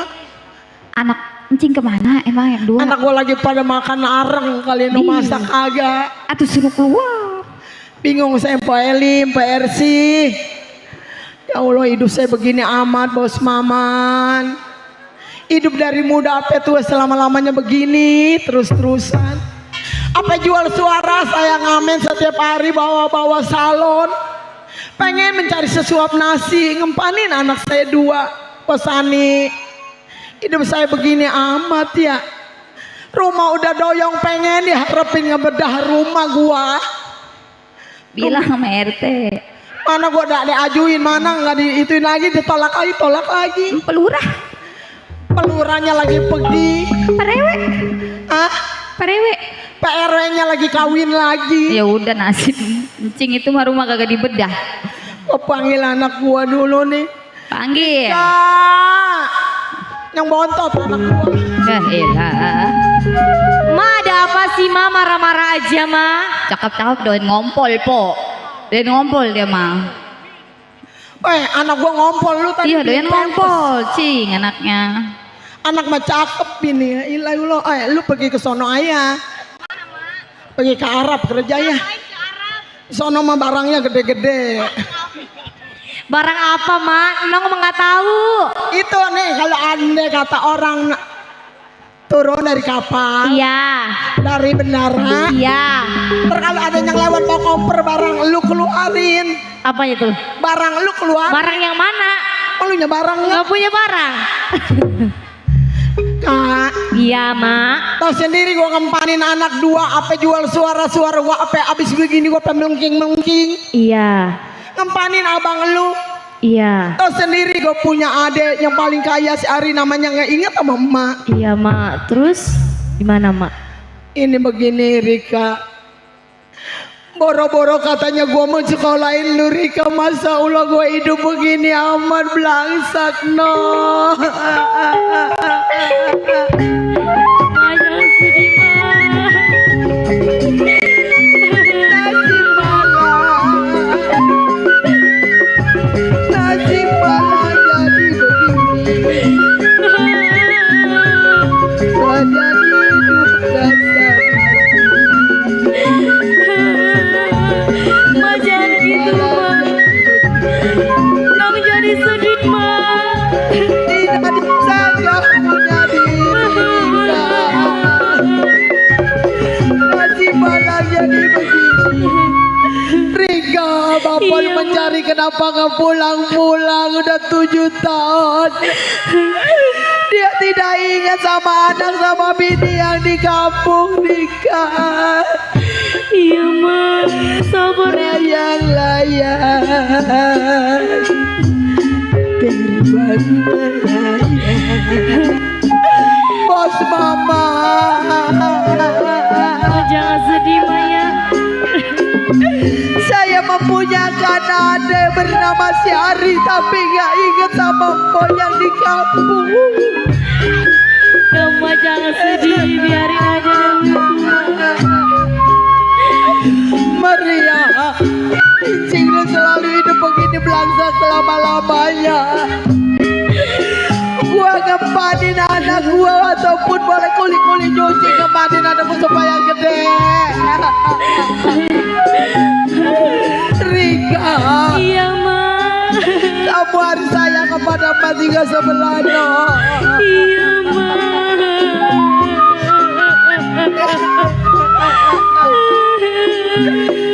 Anak Encing kemana emang yang 2? Anak gue lagi pada makan areng, kalian mau masak agak. Atuh suruh keluar. Bingung saya Pak Elim, Pak Ersi. Ya Allah, hidup saya begini amat bos Maman. Hidup dari muda sampai tua selama-lamanya begini terus-terusan. Apa jual suara saya ngamen setiap hari bawa-bawa salon. Pengen mencari sesuap nasi, ngempanin anak saya 2, Posani. Hidup saya begini amat ya. Rumah udah doyong pengen diharapin ngebedah rumah gua. Bilang sama RT. Mana gua udah diajuin, mana nggak diituin lagi, ditolak lagi. Pelurah. Pelurahnya lagi pergi. Parewe. Ah, Parewe. PRW-nya lagi kawin lagi. Ya udah nasib encing itu mah rumah kagak dibedah. Gua panggil anak gua dulu nih. Panggil. Kak, yang bontot anak gua. Ya elah. Ma ada apa sih Ma, marah-marah aja Ma? Cakep-cakep doain ngompol po. Doain ngompol dia mah. Anak gua ngompol lu tadi. Iya doain di ngompol cing anaknya. Anak mah cakep ini. Ilah lu, lu pergi ke sono ayah. Pergi ke Arab kerja ya. Sono mah barangnya gede-gede. Barang apa Ma? Nong mah nggak tahu. Itu nih kalau andai kata orang turun dari kapal, Iya. dari bendara, Iya. ntar kalau ada yang lewat mau koper barang lu keluarin. Apa itu? Barang lu keluar. Barang yang mana? Lu nya barang nggak? Nggak punya barang. Kak, Iya Ma. tau sendiri gua ngempanin anak dua, apa jual suara-suara gua, apa abis begini gua melengking-melengking. Iya. Ngempanin abang lu. Iya. Tau sendiri gue punya adek yang paling kaya si Ari, namanya nggak inget sama emak. Iya Ma. Terus gimana Ma? Ini begini Rika, boro-boro katanya gue mau sekolahin lu Rika, masa Allah gue hidup begini amat belangsak no. Ma jangan sedih Ma. Nasib malah jadi begini, badan hidup dasar. Ma jangan gitu Ma. Nong jadi sedih Ma. Tidak disangka punya diri. Nasib malah jadi begini. Rika, bapak Iya, mencari kenapa nggak pulang-pulang, udah 7 tahun. Dia tidak ingat sama anak sama bini yang di kampung Rika. Iya Ma. Sabar ya. Layang-layang terbang melayang. Bos mama, Ma jangan sedih Ma ya. saya mempunyakan adik bernama si Ari, tapi nggak inget sama mpok yang di kampung. Ma jangan sedih, biarin aja dulu Ma. Maria, cing lu selalu hidup begini belangsa selama-lamanya. Gua ngempanin anak gua, ataupun boleh kuli-kuli nyuci ngempanin anakku supaya gede. Rika, Iya Ma. kamu harus sayang kepada Mbak Tiga sebelah no. Iya Ma.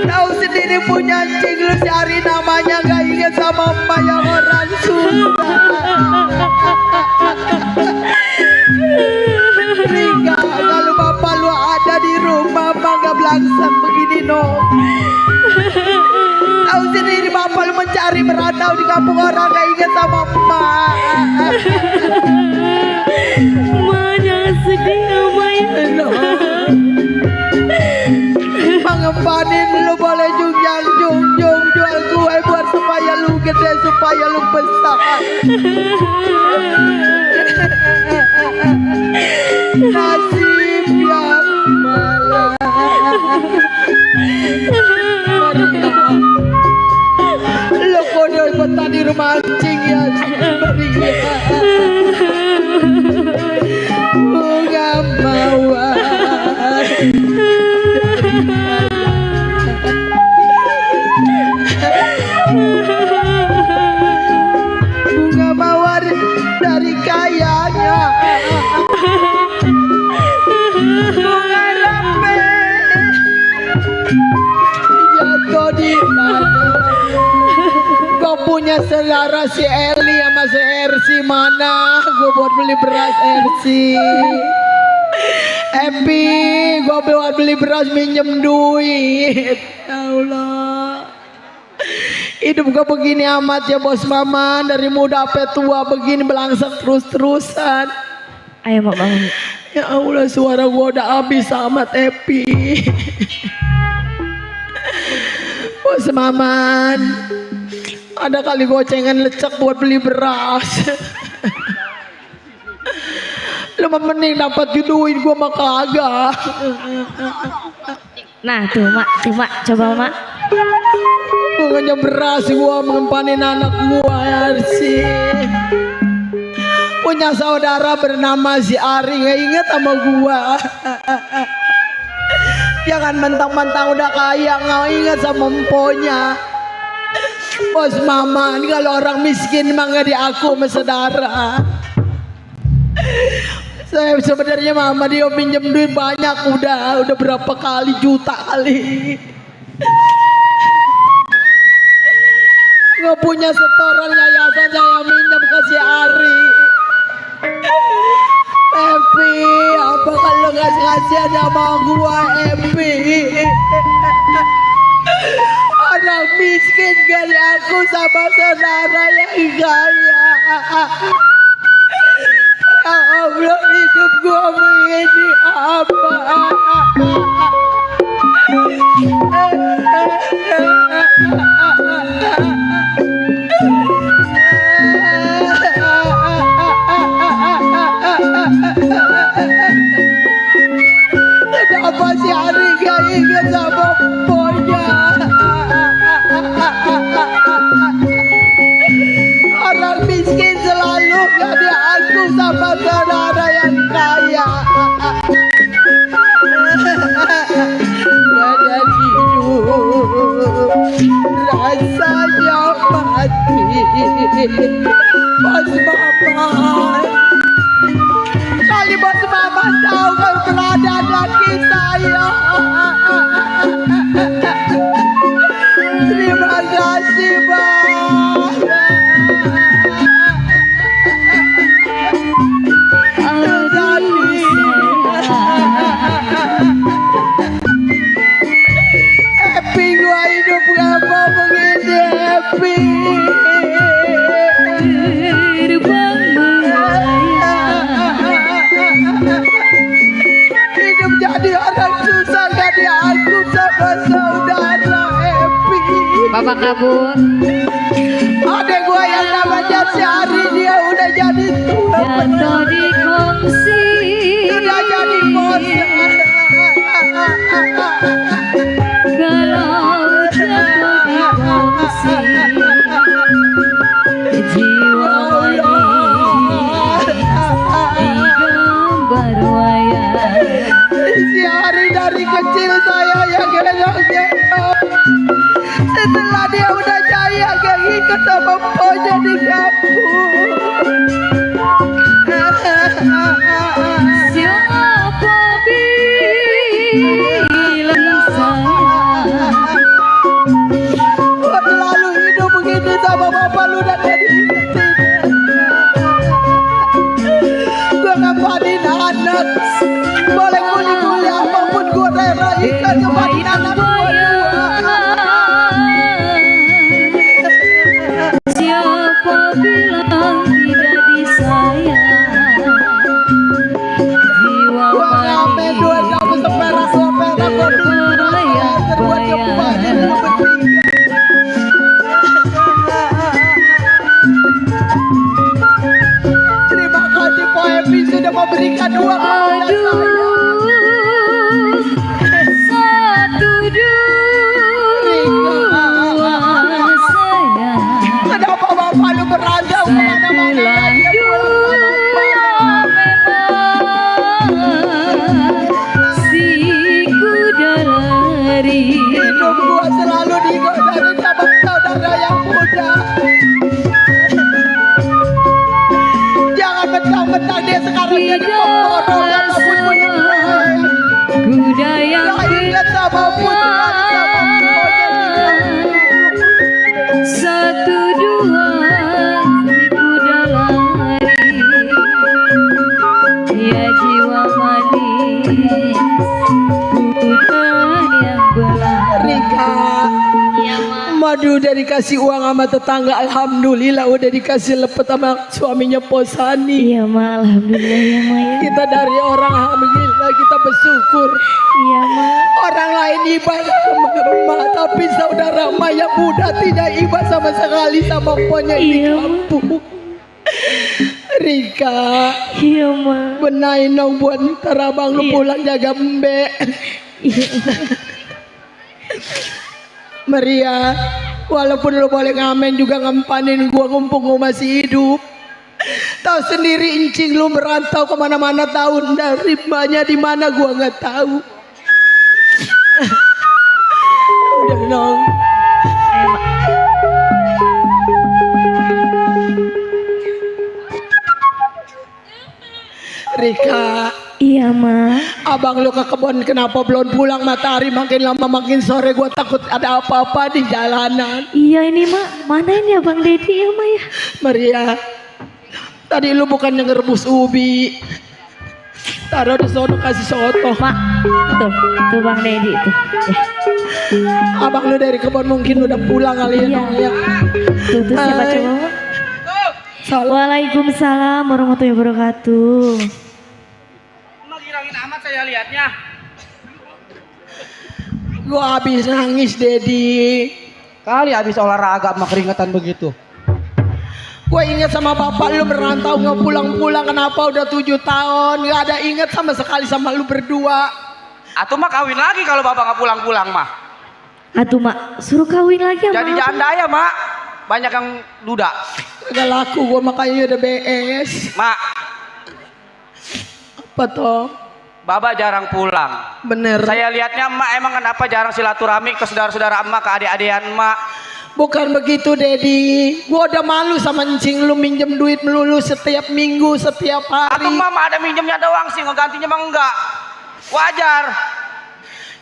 Tahu sendiri punya cing lu cari namanya, gak inget sama emak yang orang susah. Rika, kalau bapak lu ada di rumah mah gak belangsak begini no. Tahu sendiri bapak lu mencari merantau di kampung orang, gak inget sama emak. Ma jangan sedih ya Ma ya. No. Mengempanin lu boleh jungjang jungjung, jual kue buat supaya lu gede, supaya lu besar. Nasib yang malang. Lu kode betah di rumah anjing ya, Maria. Bunga mawar. Bunga mawar dari kayanya. Bunga rampe jatuh di mana? Gua punya saudara si Eli sama si Ersi, mana gua buat beli beras Ersi. Epi, gua buat beli beras minjem duit. Ya Allah, hidup gua begini amat ya bos mama, dari muda sampai tua begini belangsak terus-terusan. Ayo Mak bangun. Ya Allah, suara gua udah habis sama Tepi. Bos Maman, ada kali gocengan lecek buat beli beras. Lu mending dapat duit gua mah kagak. Nah tuh mak, coba mak. Pokoknya beras gua mengempanin anak gua ya sih. Punya saudara bernama si Ari, nggak inget sama gua. Jangan mentang-mentang udah kaya nggak inget sama emponya. Bos Maman, kalau orang miskin mah nggak diaku sama saudara. Saya sebenarnya mama dia pinjam duit banyak, udah berapa kali, juta kali. Nggak punya setoran yayasan, saya minjem ke si Ari. Epi, apa kalau nggak kasihan sama gua, Epi? Orang miskin gak diaku sama saudara yang kaya. Ya Allah, hidup gua begini apa? Kenapa si Ari gak inget sama emponya? Orang miskin selalu gak diaku sama saudara yang kaya. Badan hidup rasanya mati. Bos Maman, kali Bos Maman tahu kan keadaan laki saya. Terima kasih Bang. Happy gua hidup ngapa begini happy. Hidup jadi orang susah gak diaku sama saudara happy. Bapak kabur. Adek gua yang namanya si Ari, dia udah jadi tua. Jatuh di kongsi. Udah jadi bos. Kalau jatuh di kongsi. Jiwa digambar wayang. Si Ari dari kecil saya yang gendong-gendong. Setelah dia udah jaya gak ikut sama emponya di kampung. Siapa bilang sayang? Gua selalu hidup begini sama bapak lu dan gak diingetin. Gua ngapain anak. Boleh kuliah apapun gua rela ikan ngepanin anak gua. Siapa bilang tidak disayang? Jiwa Gua ngapain duit kamu seperak-seperak. Gua duit buat ngepanin lu bertiga. Terima kasih Pak Epi sudah memberikan uang kepada saya. Satu dua sayang. Kenapa bapak lu beranjak kemana-mana? Si kuda lari. Hidup gua selalu digodain sama saudara yang muda. Jangan mentang-mentang dia sekarang jadi pembodoh. Madu udah dikasih uang sama tetangga, alhamdulillah udah dikasih lepet sama suaminya Posani. Iya ma, alhamdulillah ya ma ya. Kita dari orang alhamdulillah kita bersyukur. Iya ma. Orang lain ibadah sama emak, tapi saudara emak yang muda tidak ibadah sama sekali sama pokoknya di Iya, Ma. kampung. Rika, Iya ma. benain dong buat ntar abang lu Iya. pulang jaga mbak. Iya. Maria, walaupun lu boleh ngamen juga ngempanin gua ngumpung gua masih hidup. Tahu sendiri incing lu merantau kemana-mana tahun dari mbaknya di mana gua nggak tahu. Udah dong. Rika, Iya ma. abang lu ke kebun kenapa belum pulang? Matahari makin lama makin sore, gua takut ada apa-apa di jalanan. Iya ini ma. Mana ini abang Dedi ya ma ya? Maria, tadi lu bukannya ngerebus ubi, taruh di sono kasih soto. Ma, tuh bang Dedi tuh. Ya. Abang lu dari kebun mungkin udah pulang kali ya. Iya. Dong, ya. Tuh siapa Hai. coba ma? Salam. Waalaikumsalam warahmatullahi wabarakatuh. Girangin amat saya lihatnya. Gua habis nangis, Dedi. Kali habis olahraga mah keringetan begitu. Gue inget sama bapak lu merantau nggak pulang-pulang, kenapa udah 7 tahun nggak ada inget sama sekali sama lu berdua. Atuh mah kawin lagi kalau bapak nggak pulang-pulang mah. Atuh mak, suruh kawin lagi ya Jadi mak. janda ya mak. Banyak yang duda. Gak laku gue makanya udah BS. Mak, Apa toh? baba jarang pulang. Bener. Saya lihatnya emak emang kenapa jarang silaturahmi ke saudara-saudara emak, ke adik-adikan emak. Bukan begitu, Dedi. Gue udah malu sama encing lu minjem duit melulu setiap minggu, setiap hari. Aku mama ada minjemnya doang sih, ngegantinya mah enggak. Wajar.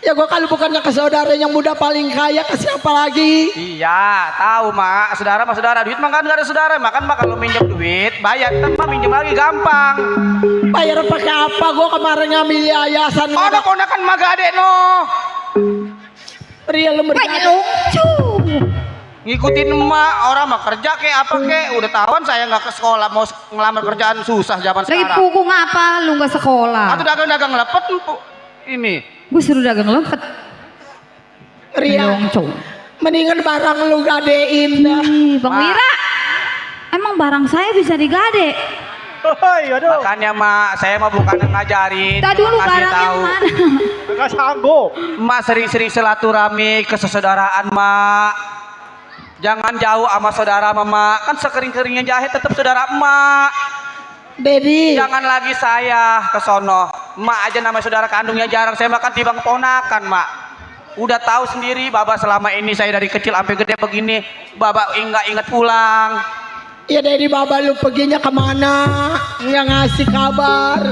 Ya gue kalau bukannya ke saudara yang muda paling kaya, ke siapa lagi? Iya, tahu mak. Saudara mah saudara, duit mah kan nggak ada saudara. Makan mah kalau minjem duit, bayar. Tapi mah minjem lagi gampang. Bayar pakai apa? Gue kemarin ngambil yayasan. Oh, ada ponakan mah gade no. Ria lu Banyak meriah. lucu. Ngikutin emak, orang mah kerja kek apa kek. Udah tahuan saya nggak ke sekolah, mau ngelamar kerjaan susah zaman Lagi sekarang. pukul ngapa lu nggak sekolah? Atau dagang-dagang lepet ini. Gue suruh dagang lempet. Ria, Longcong. mendingan barang lu gadein dah. Ih, Bang Ma. Wira, emang barang saya bisa digade? Makanya mak, saya mah bukan ngajarin. Tadi dulu cuma kasih barang yang tahu. mana? Mak sering-sering silaturahmi kesesaudaraan mak. Jangan jauh sama saudara mama. Kan sekering-keringnya jahe tetap saudara emak. Dedi, Jangan lagi saya ke sono. Emak aja namanya saudara kandungnya jarang. Saya makan timbang keponakan mak. Udah tahu sendiri baba selama ini saya dari kecil sampai gede begini. Baba nggak inget pulang. ya Dedi baba lu perginya kemana? Nggak ngasih kabar,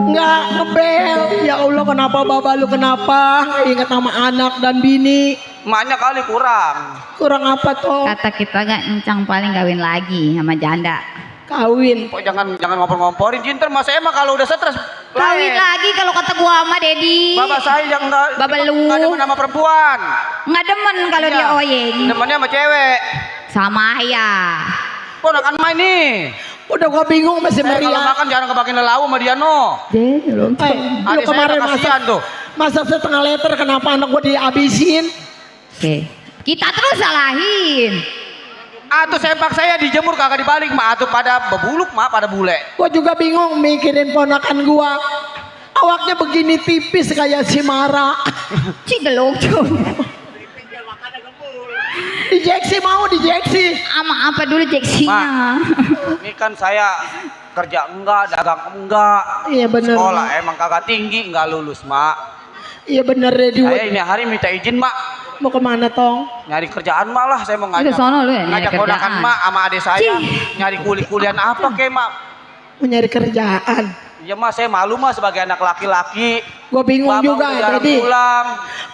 nggak ngebel. Ya Allah, kenapa baba lu kenapa? Nggak ingat sama anak dan bini. Emaknya kali kurang. Kurang apa toh? Kata kita gak encang paling kawin lagi sama janda. Kawin. Kok jangan ngompor-ngomporin Jinter. Mas saya mah kalau udah stres Kawin lagi kalau kata gua sama Dedi. Baba saya yang enggak Baba lu. enggak demen sama perempuan. Nggak demen kalau Iya. dia oyeng. Demennya sama cewek. Sama ayah. Ponakan main nih. Udah gua bingung masih Saya kalau meriah. makan jarang kebagian lelawu sama dia no. Lu Adik saya kemarin udah kasihan tuh. masak setengah liter, kenapa anak gua dihabisin? Oke. Kita terus salahin. Atuh sempak saya dijemur kagak dibalik mah. Atuh pada bebuluk mah, pada bule. Gua juga bingung mikirin ponakan gua. Awaknya begini tipis kayak si Mara. Cidelok. Dijeksi mau dijeksi. Ama apa dulu jeksinya? Ini kan saya kerja enggak, dagang enggak. Iya bener. Sekolah emang kagak tinggi, enggak lulus mak. Iya bener Dedi. Saya ini hari minta izin mak. Mau kemana tong? Nyari kerjaan mah lah, saya mau Udah ngajak. sono lu ya, nyari ngajak ponakan kerjaan. mak sama adik saya. Nyari kuliah apa kek mak. Mau nyari kerjaan. Ya mas, saya malu mas sebagai anak laki-laki. Gua bingung Bapak juga udah jarang Dedi. pulang.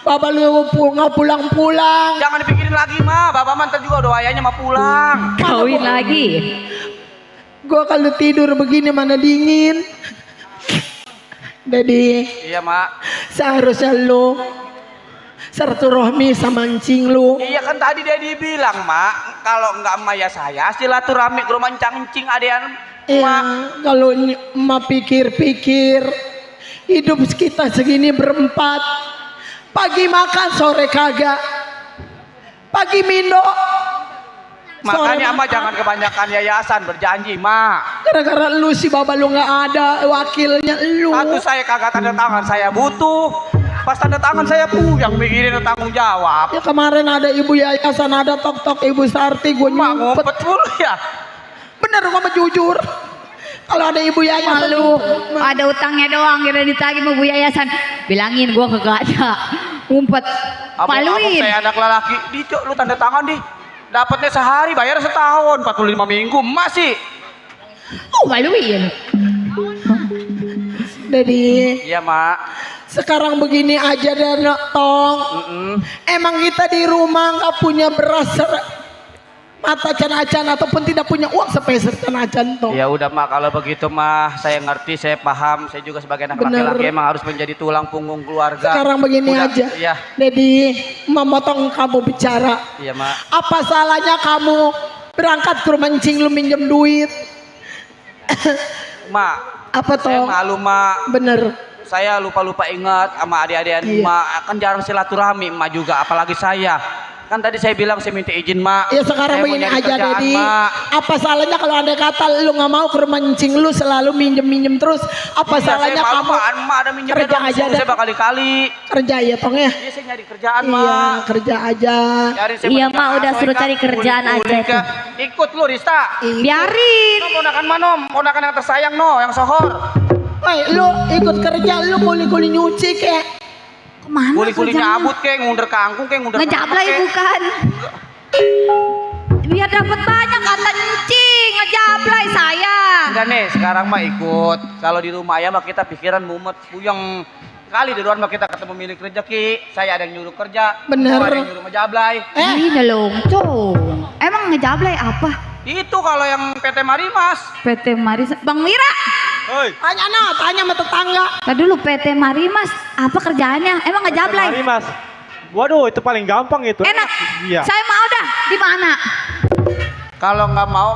Bapak lu nggak pulang-pulang. Jangan dipikirin lagi mah, bapak mantan juga udah ayahnya mah pulang. Kawin lagi. Gua kalau tidur begini mana dingin. Dedi, Iya mak. seharusnya lu silaturahmi sama encing lu. Iya kan tadi dia dibilang, Mak, kalau enggak emak ya saya silaturahmi ke rumah encang-encing adean. Iya, kalau emak pikir-pikir hidup kita segini berempat, pagi makan sore kagak, pagi minum. Makanya emak jangan kebanyakan yayasan, berjanji, Mak. Gara-gara lu si baba lu nggak ada, wakilnya lu. Satu saya kagak tanda tangan, saya butuh. Pas tanda tangan saya yang mikirin tanggung jawab. Ya kemarin ada ibu yayasan, ada tok-tok ibu Sarti, gue Mak nyumpet. ngumpet dulu ya. Bener gua jujur. Kalau ada ibu yayasan, Malu, ada utangnya doang kira ditagih sama Bu Yayasan. Bilangin gua kagak ada. Ngumpet. Abang-abang Maluin. saya anak lelaki, Dicok lu tanda tangan di. Dapatnya sehari, bayar setahun, 45 minggu, masih. Oh, maluin. Jadi Iya, Mak. sekarang begini aja dan Tong. Emang kita di rumah nggak punya beras mata can-acan ataupun tidak punya uang sepeser can-acan Tong. Ya udah, Mak, kalau begitu mah saya ngerti, saya paham. Saya juga sebagai anak Bener. laki-laki emang harus menjadi tulang punggung keluarga. Sekarang begini Udah, aja. Iya. Dedi, memotong kamu bicara. Iya, Mak. Apa salahnya kamu berangkat ke rumah encing lu minjem duit? Mak, Apa saya Tong? malu, Mak. Bener. Saya lupa-lupa ingat sama adik-adikan Iya. Mak. Kan jarang silaturahmi Mak juga, apalagi saya. Kan tadi saya bilang saya minta izin, Mak. Ya sekarang Saya mau begini nyari aja kerjaan, Dedi. Mak. Apa salahnya kalau ada kata lu nggak mau ke rumah encing lu selalu minjem terus? Apa Iya, salahnya saya malu, kamu Mak. Mak ada minjem kerja aja dah. saya bakal-kali. kerja ya Tong ya? Iya, saya nyari kerjaan, Iya, Mak. kerja aja. Cari saya Iya, banyak Mak, udah asoy, suruh Kak. cari kerjaan Kulik-kulik, aja tuh. Kak. Ikut lu, Rista. Biarin. No, ponakan Manom, ponakan yang tersayang no, yang sohor. Woi, lu ikut kerja, lu kuli-kuli nyuci kek. Kemana Kuli-kuli kerjanya? nyabut kayak ngunder kangkung kayak ngunder Ngejablay kek. bukan. Biar dapat banyak kata encing, ngejablay saya. Enggak nih, sekarang mah ikut. Kalau di rumah ya mah kita pikiran mumet, puyeng. Kali di luar mah kita ketemu milik rezeki. Saya ada yang nyuruh kerja, Bener. ada yang nyuruh ngejablay. Ini loncong. Emang ngejablay apa? Itu kalau yang PT Marimas. PT Marimas. Bang Wira. Tanya sama tetangga. Tadi dulu PT Marimas. Apa kerjaannya? Emang ngejablay? Mari mas, waduh itu paling gampang itu. Enak. Iya. Saya mau dah. Di mana? Kalau nggak mau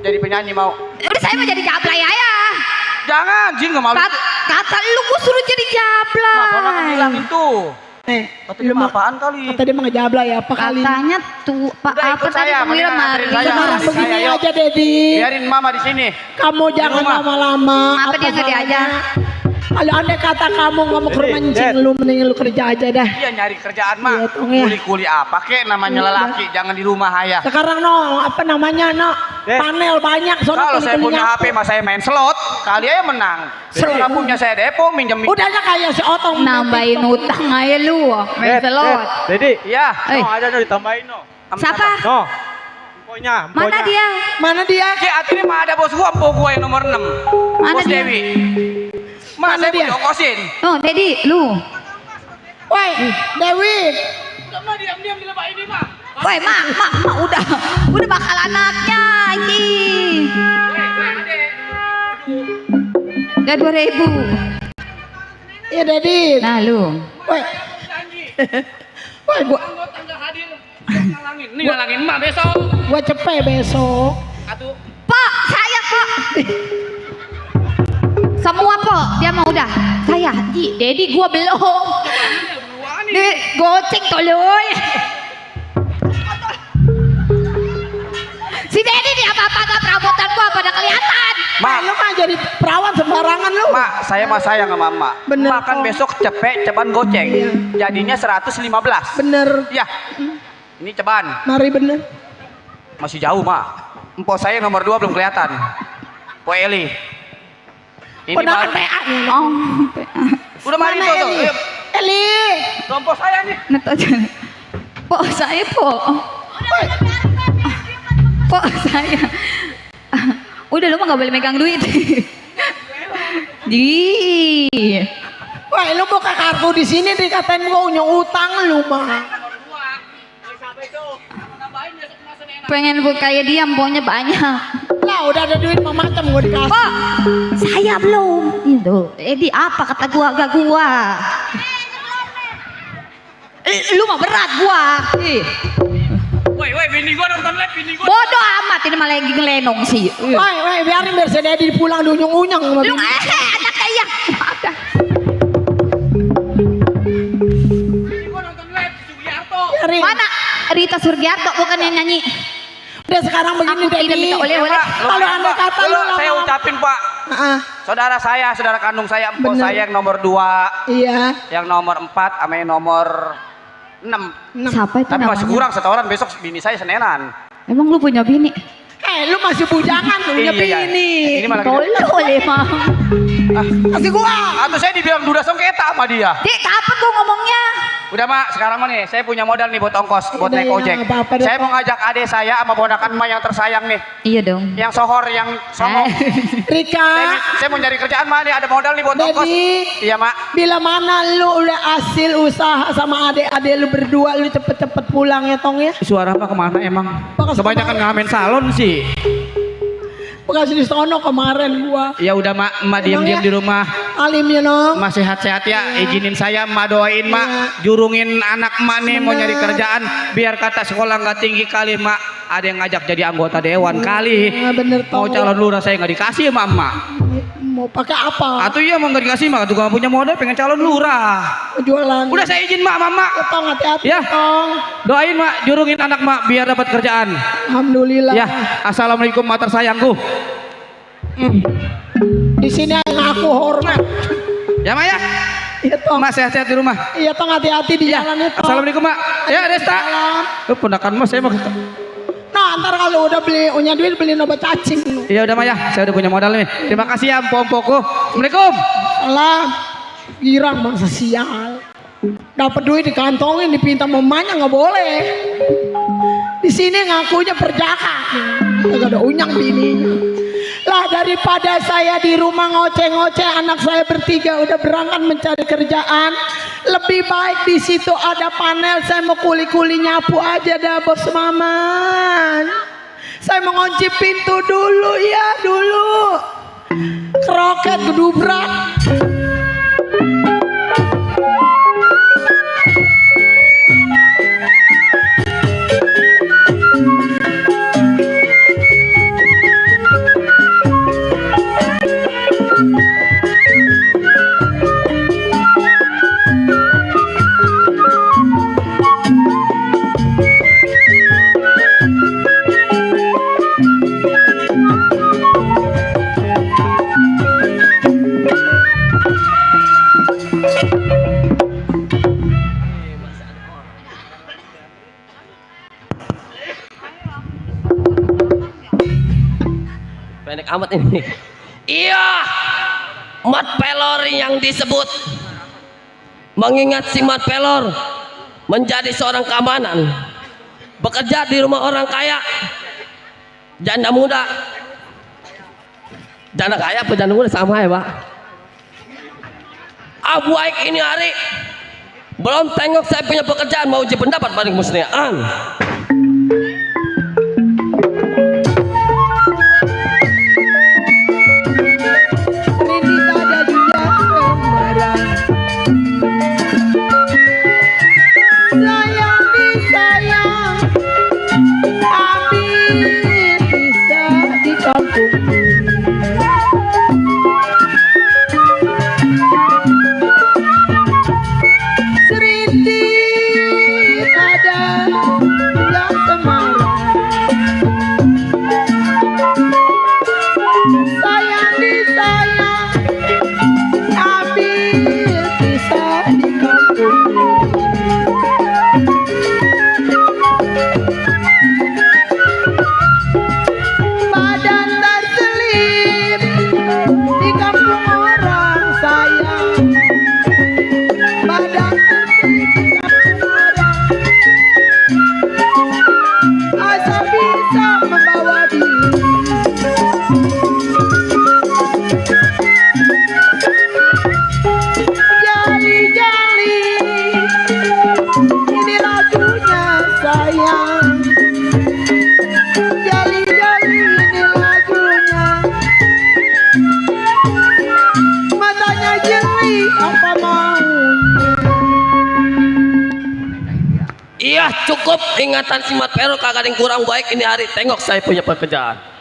jadi penyanyi mau. Udah saya mau jadi jablay aja. Jangan, Jing nggak malu. Kata lu gua suruh jadi jablay. Mah ponakan bilang itu. Katanya lu mah mah apaan kali? kata dia mah ngejablay apa kali? Katanya tuh Pak Udah, apa ikut tadi saya, Bang Wira mendingan Mari. anterin saya. Sekarang Saya, begini yuk. aja Dedi. Biarin Mama di sini. Kamu jangan rumah. lama-lama. Apa dia nggak diajar? Kalau andai kata kamu nggak mau ke rumah Dedi, encing, Ded. lu mending lu kerja aja dah. Iya nyari kerjaan mah. Iya, Tong, ya. Kuli-kuli apa kek namanya Iya, lelaki, jangan di rumah ya. Sekarang no, apa namanya no? Ded. Panel banyak. sono Kalau saya kuli-kulinya punya apa? HP mah saya main slot, kali aja menang. Kalau nggak punya saya depo minjem. Udahnya kayak si Otong. Nambahin utang aja lu. Main selot. Jadi, Iya. Eh. no, ada no ditambahin no. Siapa? No, pokoknya. Mana dia? Mana dia? Ki hati ini mah ada bos gua, empok gua yang nomor 6. Mana Bos dia? Dewi. Mas Mana saya dia? mau ongkosin. Oh, Dedi, lu. Woi, Dewi. Woi, mak, udah bakal anaknya ini. Udah 2.000. Iya, Dedi. Nah, lu. Woi. Woi, Nih ngalangin emak besok. gua cepet besok. Pak, saya Pak. Semua Pak, dia mau udah. Saya, Dedi gua belum. Nih, goceng tolong. Si Dedi nih apa-apa gak perabotan gua pada kelihatan. Mak, Lu mah jadi perawan sembarangan lu. Mak, saya mah sayang sama emak. Bener, Makan Kong. besok cepet ceban goceng. Jadinya 115. Bener. Ya. Ini ceban. Mari bener. Masih jauh, Mak. Empok saya nomor 2 belum kelihatan. Po Eli. Ini Ponakan baru. PA nih. Oh, Udah mari Mana tuh. Eli? Yuk. Eli. Dompet saya nih. Neto aja. Pok saya pok. Pok saya. Udah lu mah gak boleh megang duit. Di. Woi, lu buka kartu di sini dikatain gua punya utang lu mah. Pengen gue kayak dia, pokoknya banyak. Lah udah ada duit mah macam gua dikasih. Pok, saya belum. Itu. Di apa kata gua gak gua. Lu mah berat gua. Ih. Woi, bini gua nonton live, bini gua. Bodoh amat ini malah lagi ngelenong sih. Woi, biarin biar si Dedi pulang diunyeng-unyeng sama Lu bini. anak kayak. Bini gua nonton live, Sugiarto. Biarin. Mana Rita Surgiarto bukan yang nyanyi. Udah sekarang begini Aku tidak Dedi. minta oleh-oleh. Kalau anda kata lu saya lama-lama. ucapin Pak. Ah, Saudara saya, saudara kandung saya, empok Bener. saya yang nomor 2, iya. yang nomor 4, sama yang nomor 6. Siapa itu Tapi namanya? masih kurang setoran, besok bini saya Senenan. Emang lu punya bini? Lu masih bujangan punya Iya. bini. Ini malah gede. Tolol emang. Kasih gua. Atau saya dibilang duda sengketa sama dia. Dik, kapan gua ngomongnya? Udah mak, sekarang mah nih, saya punya modal nih buat ongkos, buat Udah, naik ya, ojek. nggak apa-apa deh, Saya mau Pak. ngajak adik saya sama ponakan emak yang tersayang nih, Iya dong. yang sohor, yang songong. Rika. Saya mau nyari kerjaan mah nih, ada modal nih buat ongkos. Dedi. Iya mak. Bila mana lu udah hasil usaha sama adik-adik lu berdua, lu cepet-cepet pulang ya Tong ya. Suara apa kemana emang? Makasih, Kebanyakan Pak. ngamen salon sih. Bekas di sono kemarin gua. Ya udah mak, emak diam-diam ya? di rumah. Alim ya Nong. Emak sehat-sehat ya. Iya. Izinin saya emak doain mak. Iya. Jurungin anak emak nih mau Bener. nyari kerjaan. Biar kata sekolah nggak tinggi kali mak. Ada yang ngajak jadi anggota dewan kali. Iya, bener, Mau Tong. calon lurah saya nggak dikasih sama emak. Mau pakai apa? Atau iya mau nggak dikasih mak. Juga nggak punya modal pengen calon lurah. Jualan. Udah saya izin mak sama mak. Ya, Tong hati-hati Ya. Tong. Doain mak, jurungin anak mak biar dapat kerjaan. Alhamdulillah. Ya, assalamualaikum mak tersayangku. Di sini yang aku hormat. Ya mak ya. Iya Tong. Mak sehat-sehat di rumah. Iya Tong hati-hati di Ya, jalan itu. assalamualaikum mak. Ya Desta. Salam. Ponakan mas saya mau. Nah, ntar kalau udah punya duit beli obat cacing. Iya udah mak ya, saya udah punya modal nih. Terima kasih ya empok-empokku. Assalamualaikum. Salam. Girang bangsa sial. Dapat duit dikantongin, dipinta mamanya nggak boleh. Di sini ngakunya perjaka. Gak ada unyang bininya. Lah daripada saya di rumah ngoceh-ngoceh, anak saya bertiga udah berangkat mencari kerjaan. Lebih baik di situ ada panel, saya mau kuli-kuli nyapu aja dah bos Maman. Saya mau ngunci pintu dulu ya dulu. Kroket gedubrak. Pendek amat ini. Iya, Mat Pelor yang disebut. Mengingat si Mat Pelor menjadi seorang keamanan, bekerja di rumah orang kaya, janda muda. Janda kaya apa janda muda sama ya pak? Abu Aik ini hari belum tengok saya punya pekerjaan, mau uji pendapat paling muslihan. Rindu ada juga kembaran. Sayang disayang, ambil bisa di kampung. Serintih ada yang semarang. Sayang disayang, ambil bisa di kampung. Badan terselip di kampung orang sayang. Badan terselip di kampung orang. Asal bisa membawa diri. Jali-jali, ini lagunya sayang. Jali-jali, ini lagunya. Matanya jeli, apa maunya? cukup ingatan si Mat Pero kagak ada yang kurang baik ini hari. Tengok saya punya pekerjaan.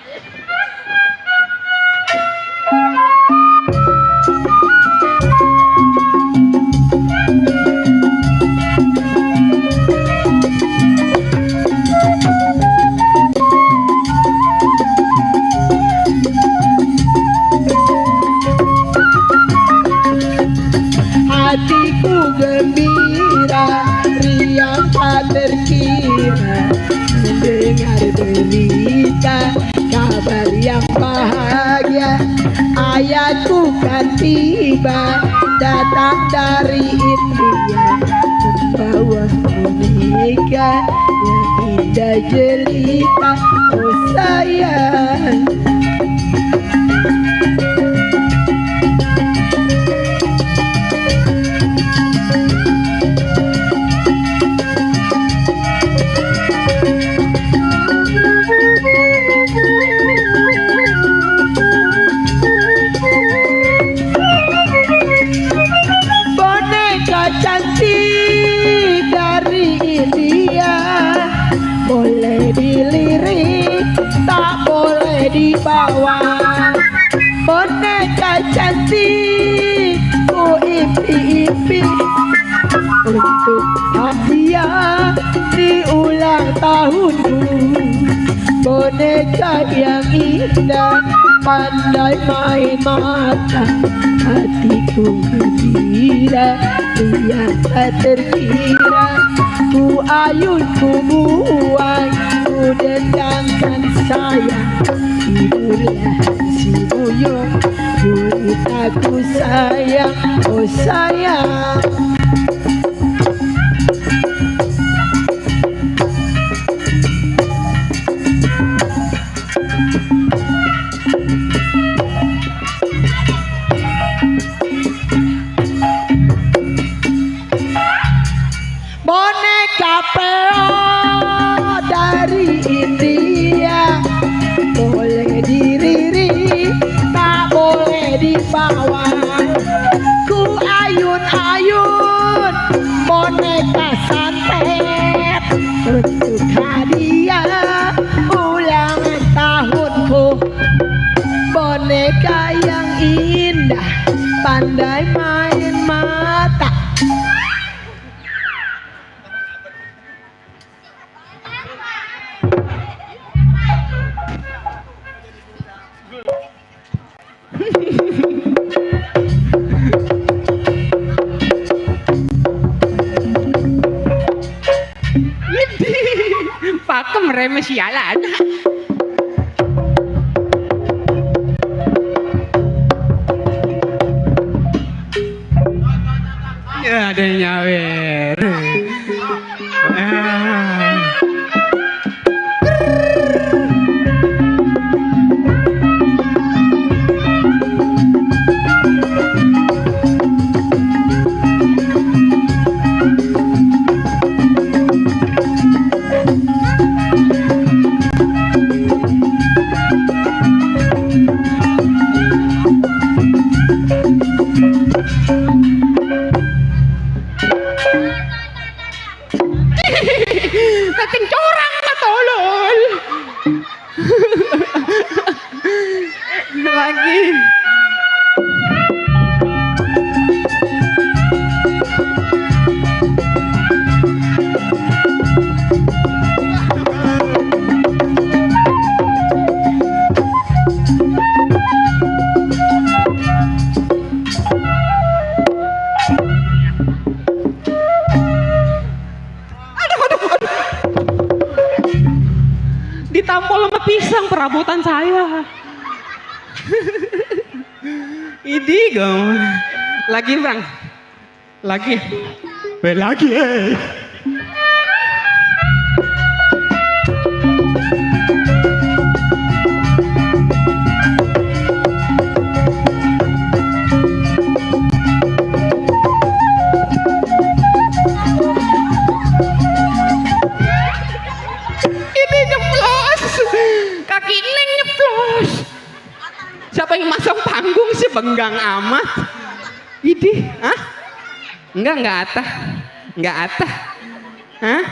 Hatiku gembira, riang tak terkira mendengar berita kabar yang bahagia. Ayahku kan tiba datang dari India membawa boneka yang indah jelita. Oh sayang, cantik dari India, boleh dilirik tak boleh dibawa. Boneka cantik ku impi-impi untuk hadiah di ulang tahunku. Boneka yang indah pandai main mata, hatiku gembira dia tak terkira. Ku ayun ku buang, ku dendangkan sayang. Ibulah si buyung, guritaku sayang. Oh sayang, boneka Peo dari India, boleh diririk tak boleh dibawa. Ku ayun-ayun boneka santet untuk hadiah ulangan tahunku. Boneka yang indah pandai main mata. Pakem remeh sialan. Ya ada yang nyawer. Kating corang na tolol. Lagi. Ditampol sama pisang perabotan saya. Ini gam. Lagi bang. Lagi. Lagi. Ini nyeplos. Kaki Neng nyeplos. Siapa yang masang panggung sih benggang amat. Idih, hah? Enggak atah. Enggak atah. Hah?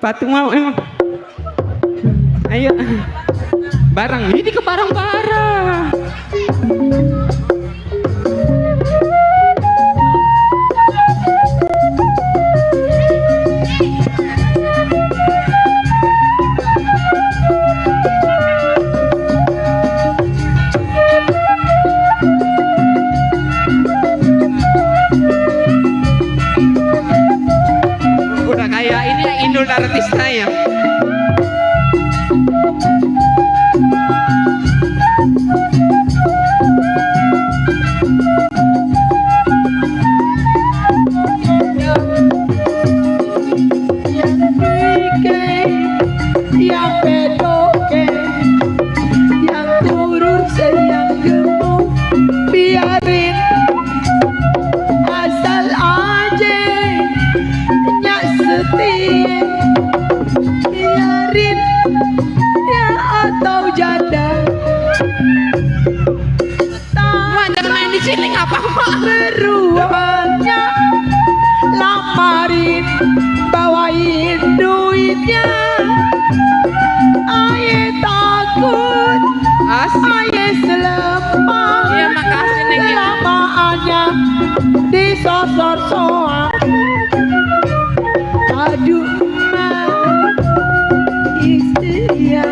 Patung mau emang. Ayo. Barang ini ke barang-barang. Udah kayak ini ya Indul Daratista ya. Yang pedoke, yang kurus, yang gemuk, biarin asal aja nyak setia, biarin ya atau janda. Jangan main di sini ngapa mak? Beruangnya lamarin, bawain duitnya. Aye takut, aye selemah. Iya makasih Neng. Selamaannya disosor soal. Aduh mah, istri ya,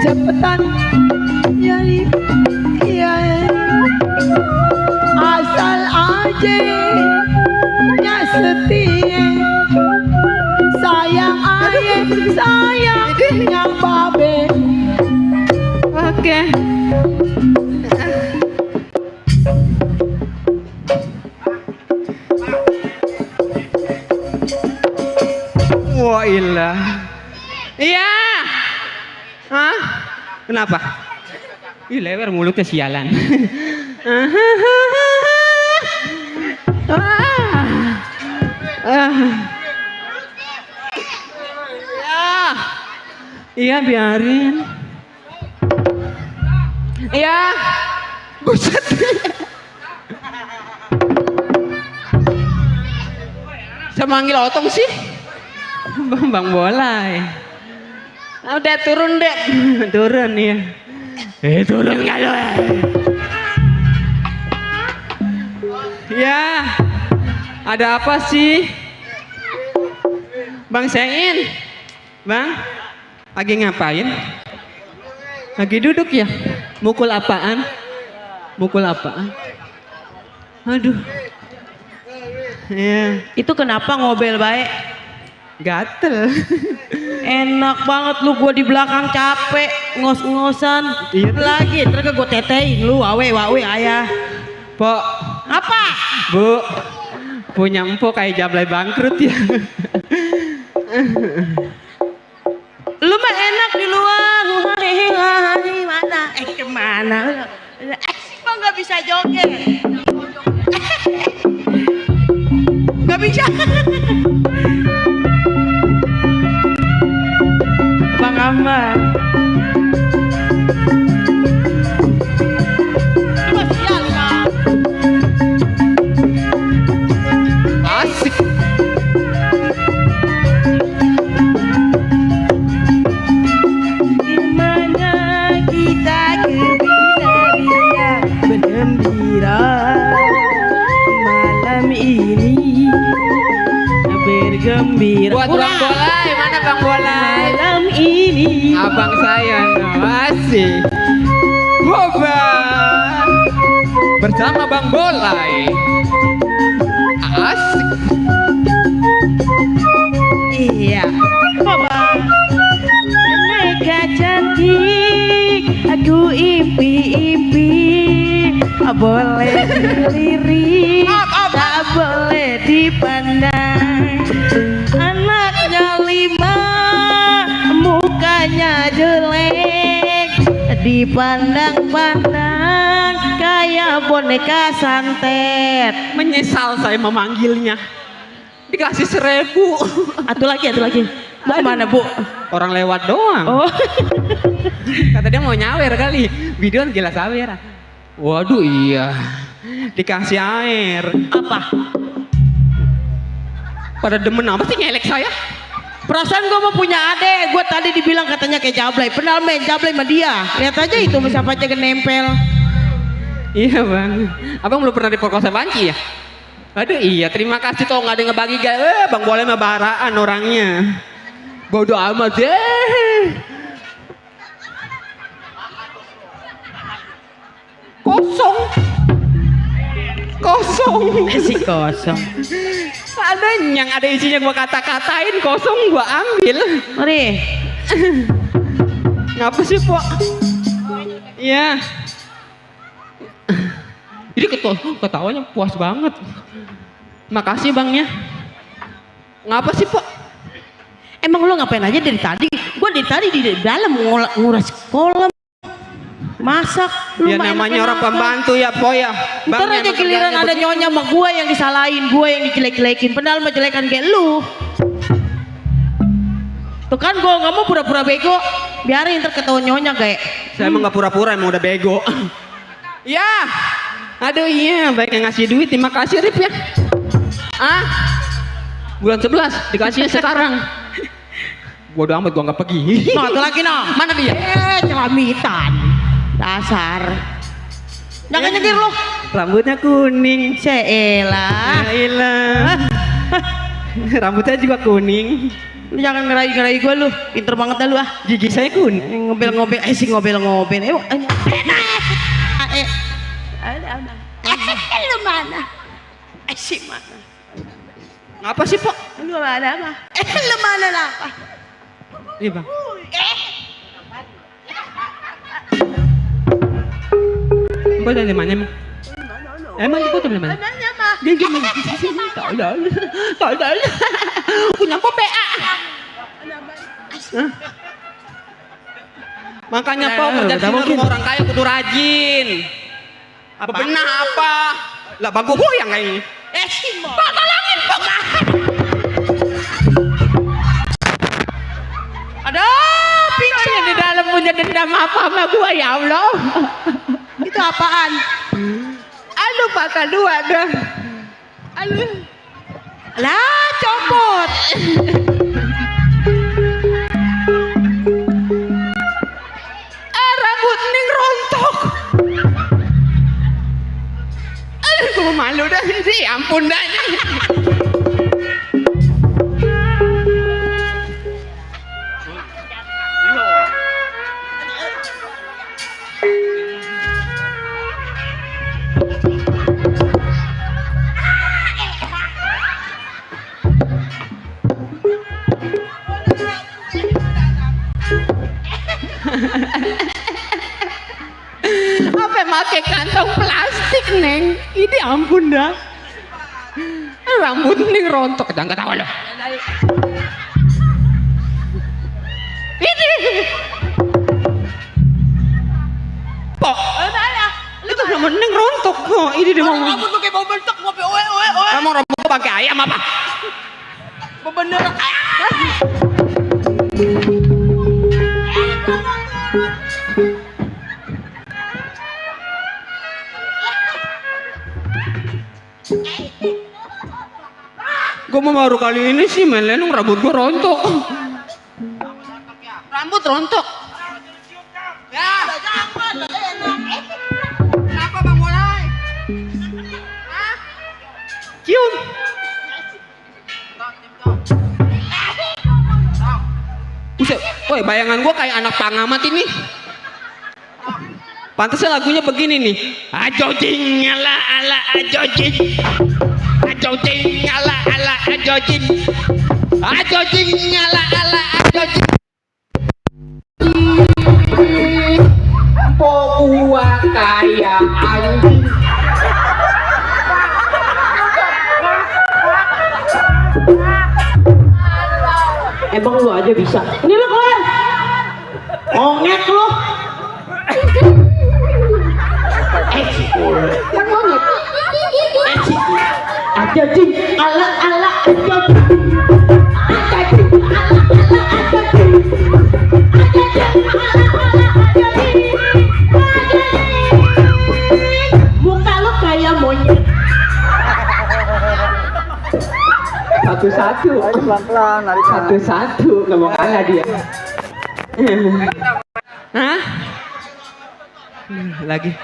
cepetan nyari ya. Asal aja nyak setia, sayang aye, sayang yang babe. Oke. Wah ilah. Iya. Hah? Kenapa? Ih lewer mulutnya sialan. Iya biarin. Iya. Buset. Saya manggil otong sih. Bang Bola. Udah turun deh. Turun ya. Turun nggak lo? Ya. Ada apa sih? Bang Sein. Bang. Lagi ngapain? Lagi duduk ya? Mukul apaan? Mukul apaan? Aduh. Ya. Itu kenapa ngobel baik? Gatel. Enak banget lu, gua di belakang capek ngos-ngosan. Iya. Lagi terus gua tetein lu awe ayah. Pok. Apa? Bu. Punya empok kayak jablay bangkrut ya. Lu mah enak di luar. Mana? Kemana? Kok nggak bisa joget? Nggak bisa. Bang Ahmad. Asik. Gimana kita bergembira malam ini bergembira. Buat Bang Bolai, mana Bang Bolai? Malam ini. Abang saya, asik. Hoba. Bersama Bang Bolai. Asik. Iya. Baba. Mereka cantik, aku impi-impi. Boleh dilirik, tak boleh dipandang. Anaknya 5, mukanya jelek, dipandang-pandang kayak boneka santet. Menyesal saya memanggilnya. Dikasih 1.000. Atu lagi. Mau kemana Bu? Orang lewat doang. Oh. Kata dia mau nyawer kali. Video gila sawer. Waduh iya. Dikasih air. Apa? Pada demen apa sih ngelek saya? Perasaan gue mau punya adek. Gue tadi dibilang katanya kayak Jablay. Padahal main Jablay sama dia. Lihat aja itu siapa aja nempel. Iya bang. Abang belum pernah diperkosa banci ya? Aduh iya, terima kasih toh nggak ada yang ngebagi guys. Bang boleh mah baraan orangnya. Bodoh amat deh. Kosong. Si kosong. Ada yang ada isinya gua kata-katain, kosong gua ambil. Mari. Ngapa sih Pok? Iya. Jadi ketawanya puas banget. Makasih bang ya. Ngapa sih Pok? Emang lo ngapain aja dari tadi? Gue dari tadi di dalam nguras kolam. Masak. Ya namanya orang pembantu ya Po ya. Ntar aja giliran ada nyonya sama gue yang disalahin, gue yang dijelek-jelekin. Padahal mah jelekan kayak lu. Tuh kan gue nggak mau pura-pura bego. Biarin ntar ketahuan nyonya kayak. Saya emang nggak pura-pura, emang udah bego. Ya. Aduh iya, baik yang ngasih duit, terima kasih Rip ya. Ah, bulan 11 dikasihnya sekarang. Bodoh amat gua nggak pergi. Nah, tuh lagi no. Mana dia? Celamitan. Dasar. Jangan nyengir lo. Rambutnya kuning. Seelah. Yaelah. Rambutnya juga kuning. Lu jangan ngerai-ngerai gue lu. Pinter banget dah lu ah. Gigi saya kuning. Ngobel-ngobel. Si ngobel-ngobel. Ayo. Lu mana? Si mana? Ngapa sih Pak? Lu mana apa? Lu mana apa? Iya bang. Mbak dari mana emang? Emang di kota dari mana? Dia gimana? Tolol. Punya apa PA? Makanya Pak kerja di sini rumah orang kaya kudu rajin. Apa? Bebenah apa? Lah bagus goyang kayak ini. Pak tolongin Pak. Aduh, pingsan Di dalam punya dendam apa sama gua ya Allah. itu apaan? Aduh patah dua dah. Aduh. Lah, copot. Rambut ning rontok. Aduh, gua malu dah sih. Ampun dah. Apa pakai kantong plastik neng? Ini ampun dah. Rambut neng rontok, jangan ketawa loh. Ini. Pok. Itu rambut neng rontok. Oh, ini dia mau. Rambut lu kayak bau bentuk, ngopi oe. Emang rambut gua pakai ayam apa? Bener. Gue mau baru kali ini sih main lenong rambut gue rontok. Rambut rontok. Ya. Kenapa Bang Mulai? Hah? Cium. Buset, woi bayangan gue kayak anak pengamat ini. Pantasnya lagunya begini nih. Ajojing ala ala ajojing. Ajojing ala ala ajojing. Ajojing ala ala ajojing. Gua kayak anjing. Emang lu aja bisa. Ini lu keluar. Ongek lu. Kan ongek. Ada jing ala ala ada jing. Ada jing ala ala ada jing. Ada jing ala ala ada jing. Muka lu kayak monyet. Satu-satu. Ayo pelan-pelan, lari Satu-satu. Nggak mau kalah dia. Hah? Lagi.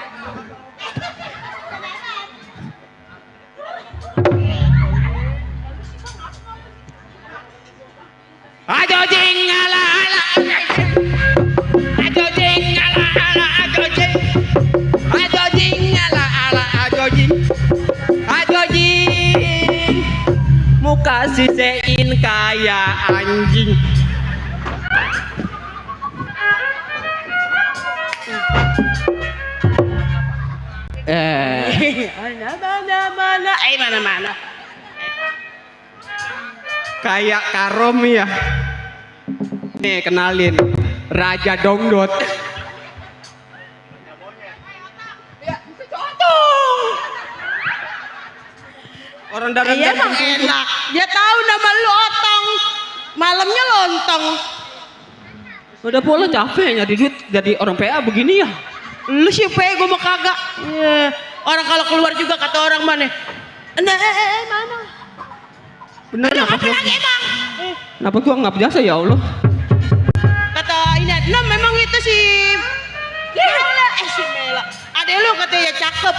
Ajo jing ala ala ajo jing ala ala ajo jing ala ala ajo jing muka sisein kayak anjing. Mana? Kayak Karom ya. Nih kenalin Raja Dongdot. Orang darah Iya emang enak. Dia tahu nama lu Otong. Malamnya lontong. Udah pula capek nyari duit jadi orang PA begini ya. Lu sih PA gue mau kagak. Orang kalau keluar juga kata orang mana? Mana? Bener ya? Apa lagi emang? Kenapa gua nggak biasa ya Allah? Kata ini, nah memang itu si Mela, si Mela. Adek lu katanya cakep.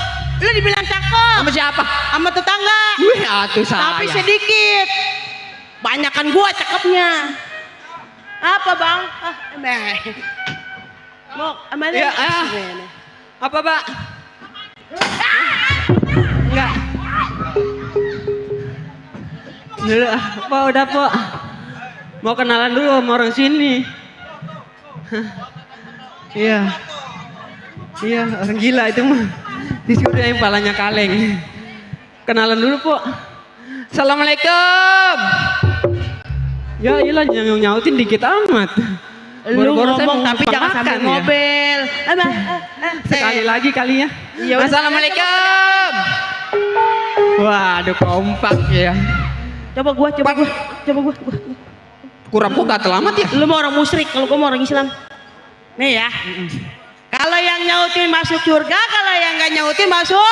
Lu dibilang cakep. Sama siapa? Sama tetangga. Wih, atuh saya. Tapi sedikit. Banyakan gua cakepnya. Apa bang? Mau ambil Ya, apa pak? Enggak. Dulu, Pak udah Pak. Mau kenalan dulu sama orang sini. Iya. Iya, orang gila itu mah. Disuruh yang palanya kaleng. Kenalan dulu Pak. Assalamualaikum. Ya iyalah nyautin dikit amat. Lu Boro-boro saya ngomong mau tapi jangan makan sambil ya. ngobel. Sekali lagi kali ya. Iya, udah. Assalamualaikum. Waduh kompak ya. Coba gua. Kurang kok gatel amat ya. Lu mau orang musyrik, kalau gua mau orang Islam. Nih ya. Kalau yang nyautin masuk surga, kalau yang nggak nyautin masuk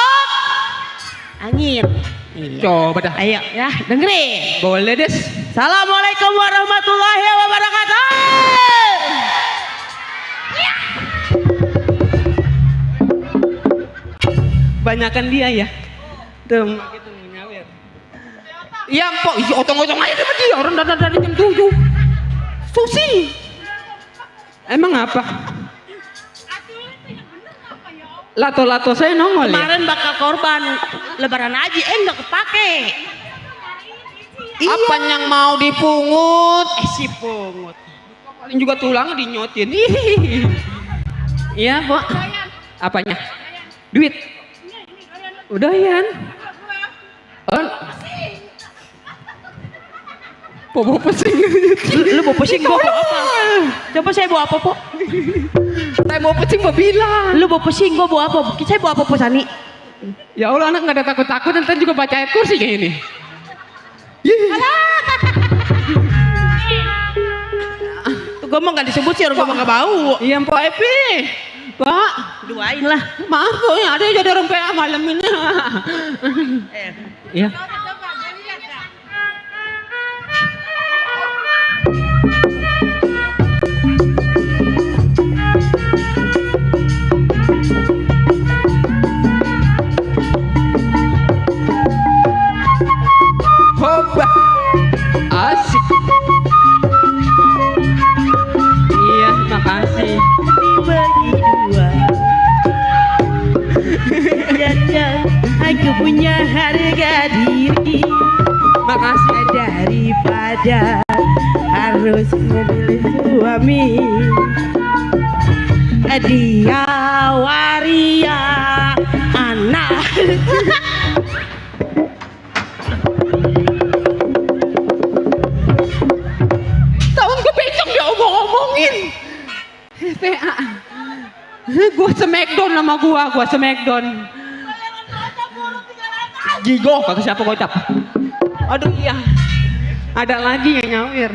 angin. Coba dah. Ayo ya, dengerin. Boleh des. Assalamualaikum warahmatullahi wabarakatuh. Banyakan dia ya. Tuh. Iya mpok, isi otong-otong aja sama dia. Orang dari jam 7. Susi. Emang apa? Lato-lato saya nongol ya? Kemarin bakal korban lebaran haji, nggak kepake. Apa yang mau dipungut? Si pungut. Paling juga tulang dinyotin. Iya Pak. Apanya? Duit. Udah Yan. Bawa pesing. Lu bawa pesing bawa apa? Coba saya bawa apa, Po? Saya mau pesing mau bilang. Lu bawa pesing gua bawa apa? Saya bawa apa, Po Sani? Ya Allah anak nggak ada takut-takut nanti juga baca ayat kursi kayak ini. Tuh gua mah nggak disebut sih, orang gua mah nggak bau. Iya Pak Epi. Pak, Duain lah. maaf Pak, ya ada jadi orang PA malam ini. Iya. Hoba. Asik. Iya, makasih. Bagi dua. Jajah, aku punya harga diri. Makasih. Daripada harus memilih suami, dia waria anak. Tahun gue becong dia omong-omongin. PA. Gue smackdown nama gue smackdown. Gigo, kata siapa kocap? Aduh iya. Ada lagi yang nyawir.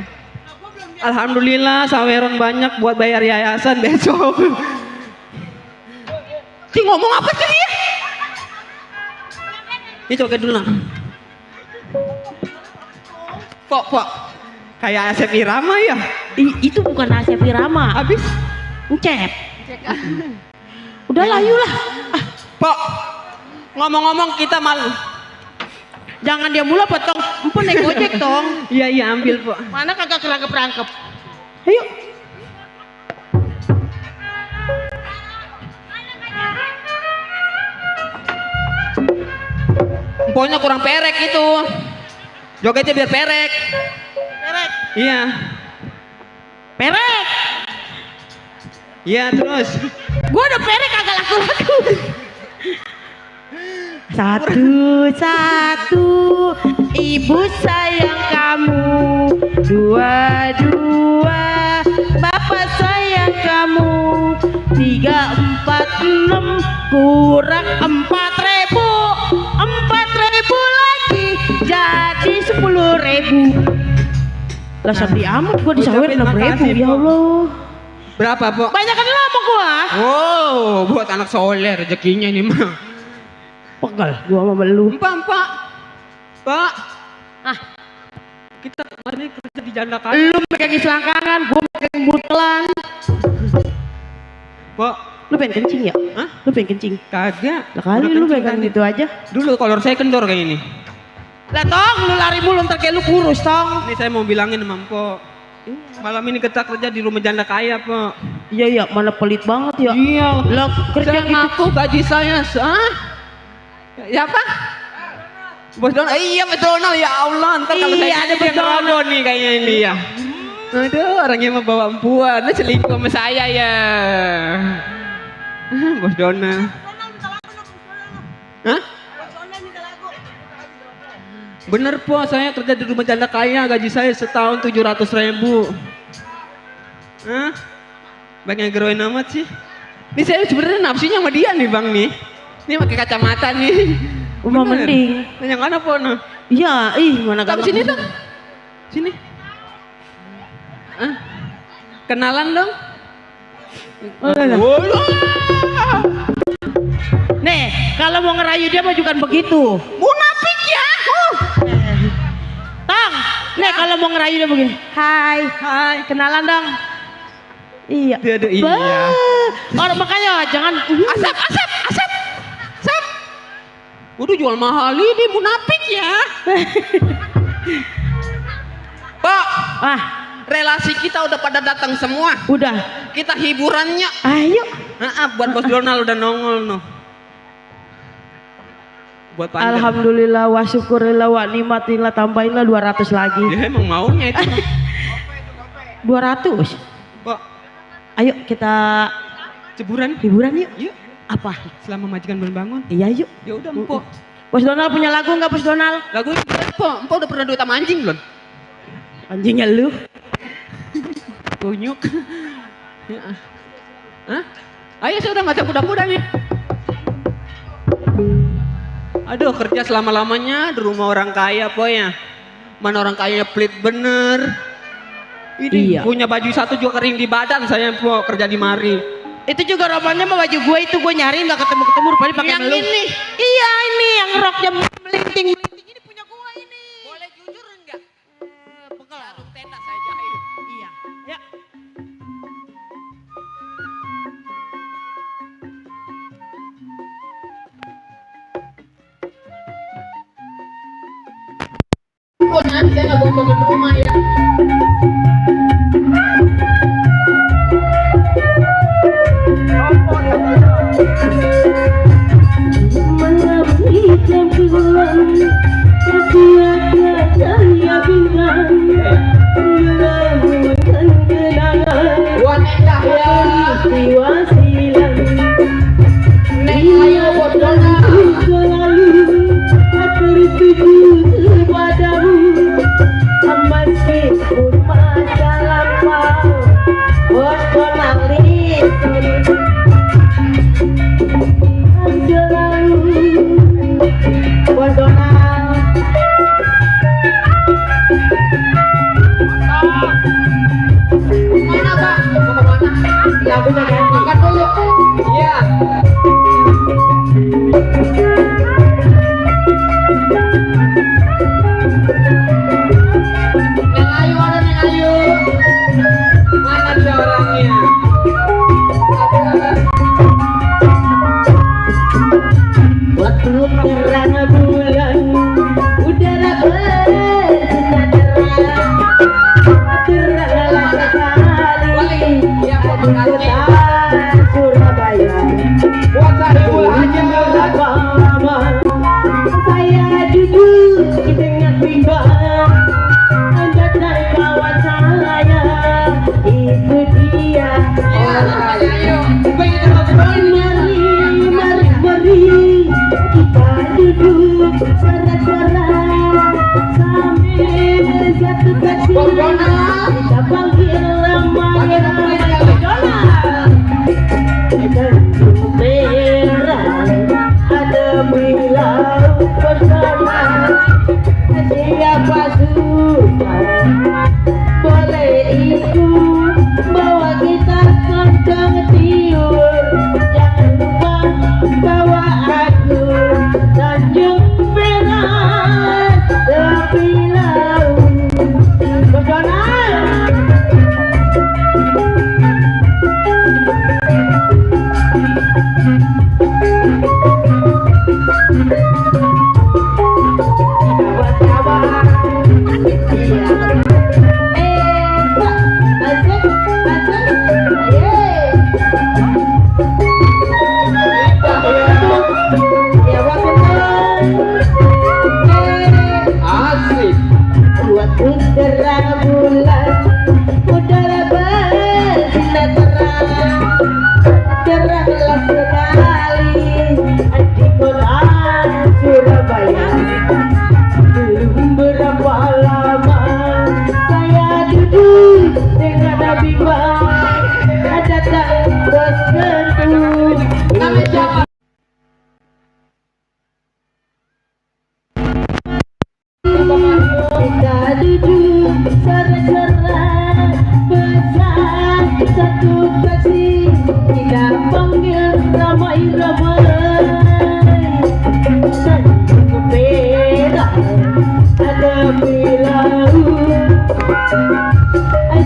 Alhamdulillah saweron banyak buat bayar yayasan besok. Si ngomong apa sih dia? Ini coba dulu lah. Pok. Kayak Asep Irama ya. Itu bukan Asep Irama. Habis Encep. Udah layu lah. Pok, ngomong-ngomong kita malu. Jangan dia mula potong. Empun naik gojek dong. Iya ambil Pok. Mana kagak kerangkep-rangkep. Ayo. Empoknya kurang perek itu. Jogetnya biar perek. Perek. Iya. Perek. Iya terus. Gua udah perek kagak laku-laku. Satu, ibu sayang kamu. Dua, bapak sayang kamu. 3, 4, 6 kurang 4.000. 4.000 lagi jadi 10.000. Lah sedih amat gua disawer 6.000 ya Allah. Berapa Pok? Banyak kan lama gua. Oh, buat anak soleh rezekinya ini mah. Pegal gua sama lu. Empat. Pak. Kita kemarin kerja di janda kaya. Lu megang selangkangan, gua megang butelan. Pak, Lu pengen kencing ya? Hah? Lu pengen kencing? kagak. Lah kali Udah lu kencing megang tadi. gitu aja. Dulu kolor saya kendor kayak ini. Lah tong, lu lari mulu ntar kayak lu kurus tong. Ini saya mau bilangin sama Mpok. Malam ini kita kerja di rumah janda kaya, Pok. Iya, mana pelit banget ya. Iya. Lah kerja Saya gitu. ngaku gaji saya, ya apa? Bos Donald, iya Bos Donald, ya Allah, ntar kalau Iya, saya ada ada Bos Donald. Donald nih kayaknya ini ya. Aduh, orangnya mau bawa empuan, dia selingkuh sama saya ya. Bos Donald. Hah? Bener Po, saya kerja di rumah janda kaya, gaji saya setahun 700.000. Hah? Banyak geroin amat sih. Ini saya sebenarnya nafsunya sama dia nih Bang nih. Ini pakai kacamata nih. Umah Bener. mending. Yang mana Po? No? Iya, mana Kamu sini dong. Sini. Kenalan dong. Nih, kalau mau ngerayu dia mah juga begitu. Munafik ya. Tang, nih kalau mau ngerayu dia begini. Hai, kenalan dong. Iya. Aduh, iya. Orang makanya jangan Asap. Udah jual mahal ini munafik ya. Pak, relasi kita udah pada datang semua. udah. Kita hiburannya. Ayo. Buat Bos Donald udah nongol no. Buat panjang. Alhamdulillah wa syukurillah wa nikmatillah, tambahinlah 200 lagi. Ya emang maunya itu. 200. Pak, Ayo kita ceburan. hiburan yuk. Yuk, Apa? selama majikan belum bangun. Iya yuk. Ya udah, Mpok. Bos Donald punya lagu nggak Bos Donald? Lagu ini Mpok udah pernah duet sama anjing belum? Anjingnya lu. Kunyuk. Ya. Hah? Ayo sudah macam kuda-kuda nih. Aduh, kerja selama-lamanya di rumah orang kaya ya. Mana orang kaya pelit bener. Ini Iya. punya baju satu juga kering di badan saya Po, kerja di mari. Itu juga romannya sama baju gue itu gue nyari nggak ketemu rupanya pakai Yang melu. ini. Iya ini yang roknya melinting. Ini punya gue ini. Boleh jujur enggak? Pegal. Sarung tenda saya jahit. Iya. Ya. Iya. Surabaya. Buat Saiful Haji Berapa lama saya duduk dengan bimbang datang kawan saya itu dia. Mari kita duduk sorak-sorak sambil jatuh kasih kita panggil namanya ada bilau bersama siapa suka boleh ikut bawa kita kandang tiur jangan lupa bawa aku Tanjung Perak tepi laut bersama. Terang bulan udara bersinar terang teranglah sekali di kota Surabaya. Belum berapa lama saya duduk dengan bimbang datang bos kentut. Kita duduk sorak-sorak besar satu taksi kita panggil ramai-ramai Tanjung Perak ada bilau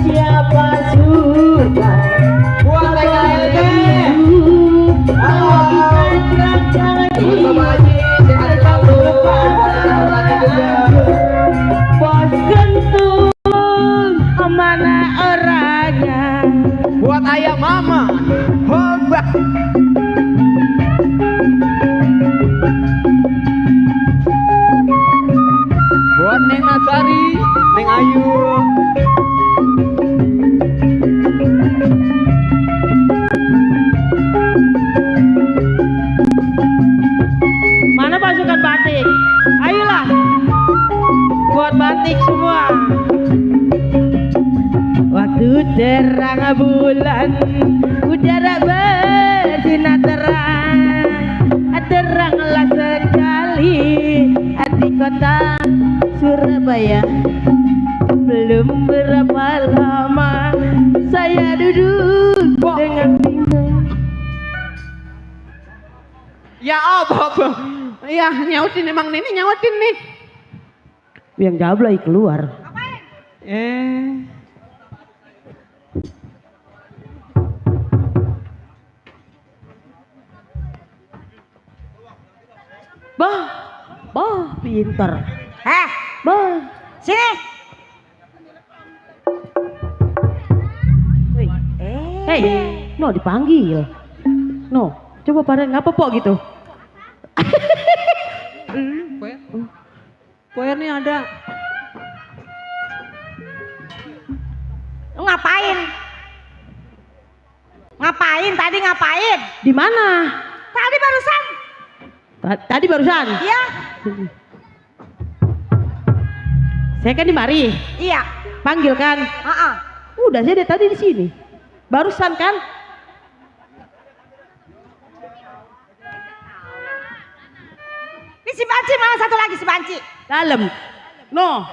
siapa suka buat mana orangnya buat ayah mama. Hoba. Buat Neng Nasari, Neng Ayu. Mana pasukan batik? Ayolah. Buat batik semua. Waktu terang bulan udara bersinar terang teranglah sekali hati kota Surabaya. Belum berapa lama saya duduk dengan bimbang. Ya apa? Ya nyautin emang ini nyautin nih. Yang jablay keluar. Bah, pinter. Bah, Sini. Hei, no dipanggil. No, coba pada ngapa po gitu? Poer nih ada. Lu ngapain? Ngapain? Tadi ngapain? Di mana? Tadi barusan. Tadi barusan. Iya. Saya kan di mari. Iya. Panggil kan? Udah saya dari tadi di sini. Barusan kan? Ini si Banci mana satu lagi si Banci? Dalam. No.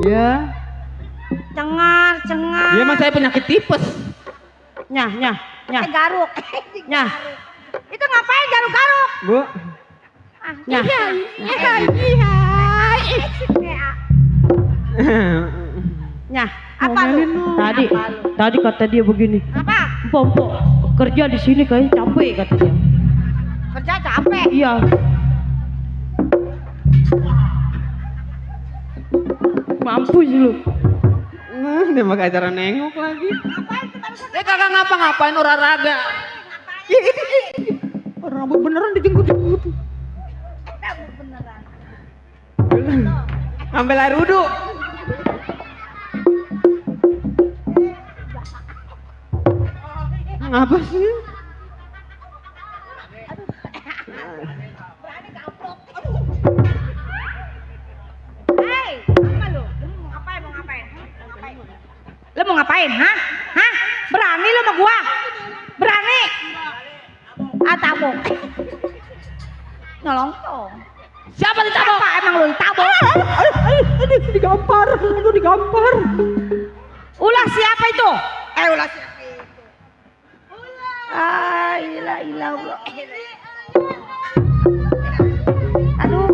Ya. Cengar. Iya mas saya penyakit tipes. Nyah. Garuk. Nyah. Itu ngapain garuk-garuk? Bu. Nyah. Nyah. Apa lu? Tadi kata dia begini. Apa? Empok kerja di sini kayaknya capek kata dia. Kerja capek. Iya. Mampus lu. Dia pakai acara nengok lagi. Dia kagak ngapa-ngapain olahraga. Orang rambut beneran dijenggut-jenggut. Ambil air wudhu. Ngapa sih? Lo mau ngapain? Hah? Hah? Berani lo sama gua? Berani? Tabok. Nolong dong. Siapa ditabok? Siapa emang lo ditabok? Digampar, lu digampar. Ulah siapa itu? Ulah siapa itu? Ilah Allah. Aduh.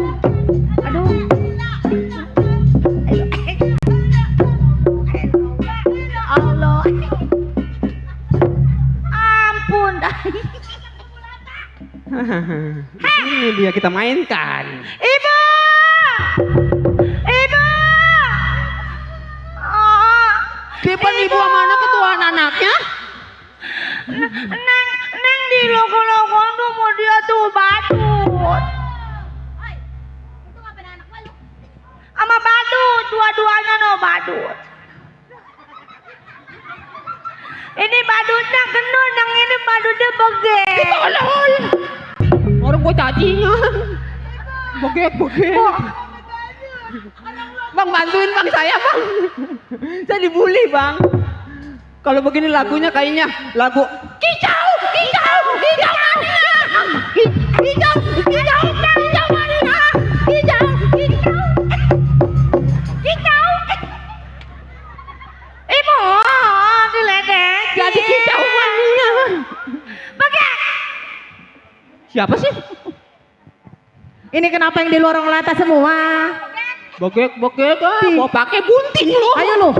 Allah. Ampun. Ini dia kita mainkan. Ibu. Oh, Depan ibu sama anak ketuaan anaknya. Neng di loko-loko tuh mau dia tuh badut. Sama badut, dua-duanya no badut. Ini badutnya gendut, yang ini badutnya bege. Orang gue cacinya. Bogek. Bang bantuin bang saya bang. Saya dibully bang. Kalau begini lagunya kayaknya lagu kicau Marina. Kicau Marina. Kicau. Ibu, diledek. Jadi kicau Marina. Bege. Siapa sih? Ini kenapa yang di luar orang lata semua? Bogek mau pakai bunting lu. Ayo lu.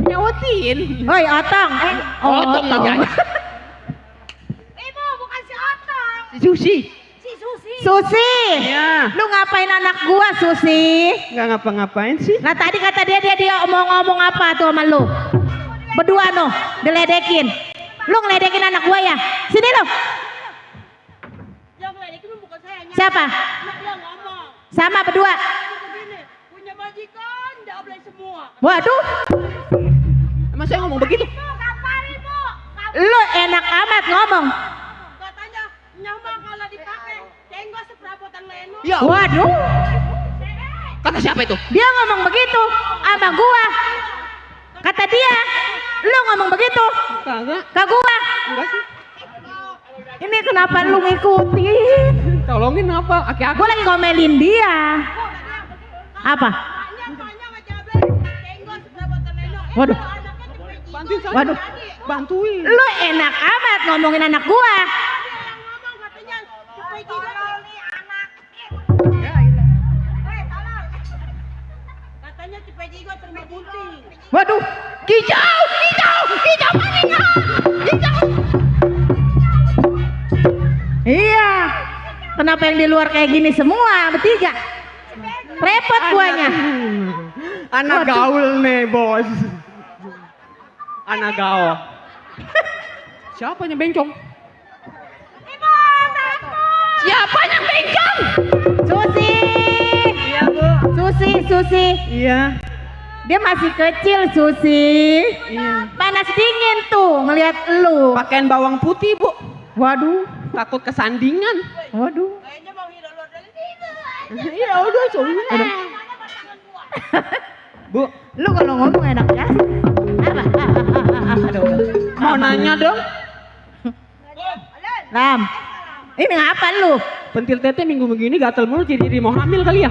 Nyawatin. Hoi, Otong. Otong aja. Ibu, bukan si Otong. Susi. Susi. Iya. Lu ngapain anak gua, Susi? Nggak ngapa-ngapain sih. Nah, tadi kata dia ngomong apa tuh sama lu? Berdua no, diledekin. Lu ngeledekin anak gua ya? Sini lu. Siapa? Sama berdua. Punya majikan, double semua. Waduh. Emang saya ngomong begitu? Lu enak amat ngomong. Katanya nyaman kalau dipakai, tengok seperabotan leno. Ya. Waduh. Kata siapa itu? Dia ngomong begitu sama gua. Kata dia, lu ngomong begitu Kagak. ke gua. Enggak sih. Ini kenapa lu ngikutin? Tolongin apa? Aki-aki. Gua lagi ngomelin dia. Apa? Waduh. Bantuin saya. Waduh. Bantuin. Lu enak amat ngomongin anak gua. Katanya cepet juga terima gunting. Waduh. Kicau Marina. Kicau. Iya. Kenapa yang di luar kayak gini semua bertiga? Repot guanya. Anak gaul nih bos. Anak gaul. Siapa yang bencong? Siapa yang bencong? Susi. Iya bu. Susi. Iya. Dia masih kecil, Susi. Iya. Panas dingin tuh ngelihat lu. Pakaian bawang putih bu. Waduh. Takut kesandingan. Waduh. Kayaknya mau hidup lo dari sini. Iya udah soalnya. Bu, Lu kalau ngomong enak ya? Apa? Aduh. mau nanya dong. Lam. Ini ngapa lu? Pentil tete minggu begini gatel mulu jadi mau hamil kali ya?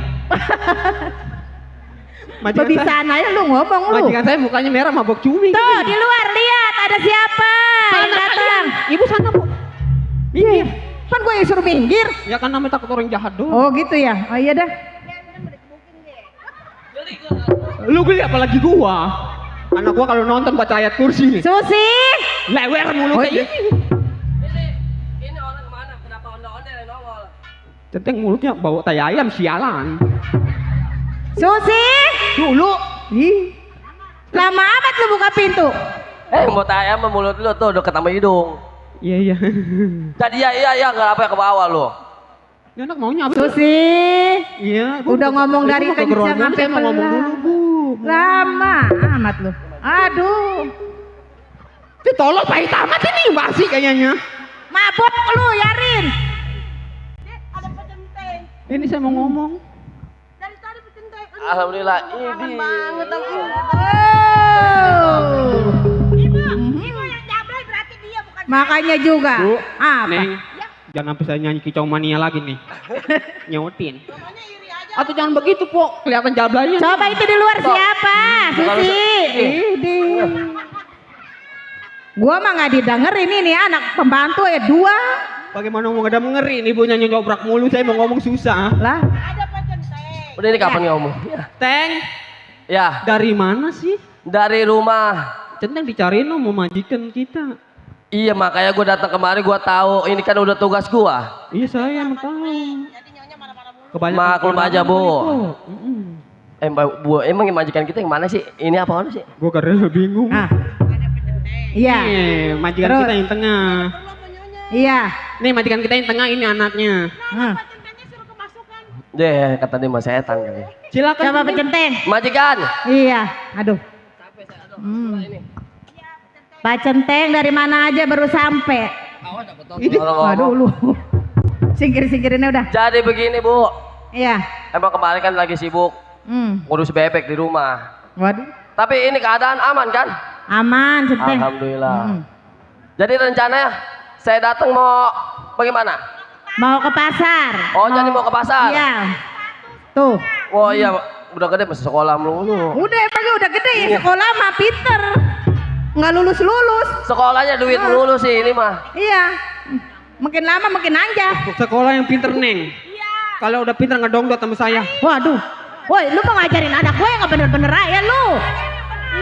Bisa aja lu ngomong lu. Majikan saya mukanya merah mabok cumi. Tuh di luar lihat ada siapa yang datang. Ibu sana bu. Iya. Kan gue yang suruh minggir. Ya kan namanya takut orang jahat doang. Oh gitu ya. Oh iya dah. Lu geli apalagi gua. Anak gua kalau nonton baca ayat kursi nih. Susi. Lewer mulu Oh, kayak iya. gini. Ini orang kemana? Kenapa onda-onda yang nongol? Centeng mulutnya bau tai ayam sialan. Susi. Dulu. Ih. Lama amat lu buka pintu. Mau tanya sama mulut lu tuh deket sama hidung. Iya. Jadi iya nggak apa ke bawah lu. Ya anak maunya apa? Susi. Iya. Udah ngomong dari kencang sampai ngomong dulu, pelan. Bu. Lama amat lu. Aduh. Itu tolong pahit amat ini basi kayaknya. Mabok lu, Yarin. Ini saya mau ngomong. Alhamdulillah ini. Makanya juga. Bu, Apa? Neng, jangan sampai saya nyanyi kicau mania lagi nih. Nyautin. Atau jangan begitu, Po. Kelihatan jablanya. Coba itu di luar siapa? Susi. Gua mah nggak didengerin ini anak pembantu ya 2. Bagaimana mau ada mengeri nih, Bu nyanyi nyobrak mulu, saya mau ngomong susah. Lah. Udah ini kapan ngomong? Teng, Ya, dari mana sih? dari rumah. Centang dicariin lo mau majikan kita. Iya makanya gue datang kemari gue tahu ini kan udah tugas gue. Iya saya mau tahu. Maklum aja Bu. Mm-mm. Bu, emang yang majikan kita yang mana sih? Ini apa sih? Gue karena bingung. Ah. Iya. Majikan Terus? kita yang tengah. Iya. Nih majikan kita yang tengah ini anaknya. Deh kata dia mas setan kali. Silakan. Coba Pecenteng. Majikan. Iya. Aduh. Pak Centeng dari mana aja baru sampai. Waduh lu. Singkir-singkirinnya udah. Jadi begini Bu. Iya. Emang kemarin kan lagi sibuk ngurus bebek di rumah. Waduh. Tapi ini keadaan aman kan? Aman Centeng. Alhamdulillah. Jadi rencananya saya datang mau bagaimana? Mau ke pasar. Oh jadi mau ke pasar? Iya. Tuh. Oh iya udah gede masih sekolah melulu. Udah emang udah gede ya sekolah mah pinter. Nggak lulus. Sekolahnya duit melulu sih ini mah. Iya. Makin lama makin anja. Sekolah yang pinter Neng. Kalau udah pinter ngedongdot sama saya. Waduh. Woi, lu mau ngajarin anak gue yang nggak bener-bener raya lu.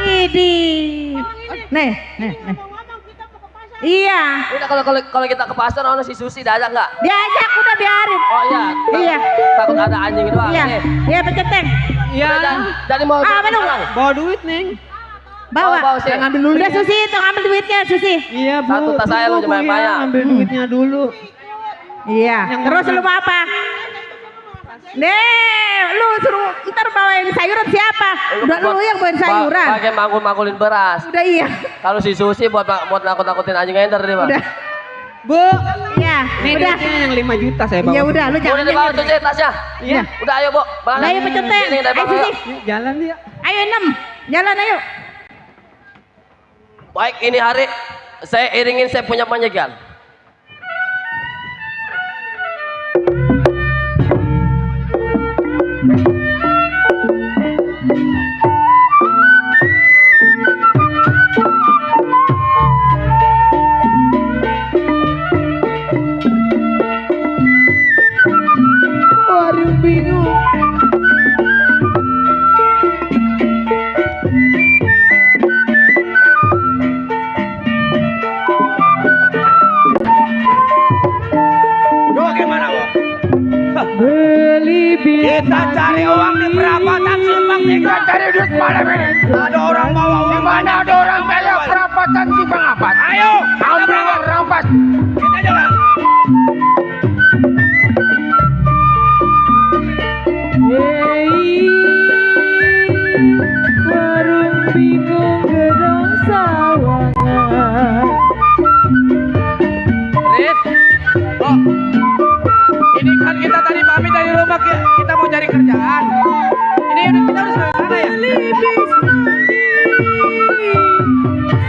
Idi. Nih. Iya. Udah kalau kita ke pasar ono si Susi diajak nggak? Diajak udah biarin. Oh iya. Iya. Takut ada anjing doang. Iya. Nih. Iya Pecenteng. Iya. Jadi mau Apa lu? Bawa duit Neng. Bawa. Bawa sih. Ngambil dulu. Udah Susi, tuh ambil duitnya Susi. Iya Bu. Satu tas saya lu Tunggu, Bu, jangan ya. bayar. Ambil duitnya dulu. Iya. Terus lu mau apa? Nih, lu suruh ntar bawain sayuran siapa? Udah lu yang bawain sayuran. Pakai mangkul-mangkulin beras. Udah iya. Kalau si Susi buat nakut-nakutin anjing ender dia, Pak. Udah. Bu. Iya. Ini Udah. duitnya yang 5 juta saya bawa. Iya udah, lu jangan Udah dibawa tuh nyengir. tasnya. Iya. Udah ayo, Bu. Udah ayo Pecenteng. Ini dari Ayo Bang, Susi. ayo. Jalan dia. Ayo 6. Jalan ayo. Baik, ini hari saya iringin saya punya majikan. Waduh bingung. Bagaimana Bu? Beli Kita cari uang di perapatan Simpang 3. Cari duit malam ini. Ada orang bawa uang. Di mana ada orang bayar perapatan Simpang 4? Ayo, ambil uang rampas. Kita jalan. warung bingung gedong sawangan. Riz, oh, ini kan kita tadi pamit dari rumah kita mau cari kerjaan. Ini kita harus ke mana ya?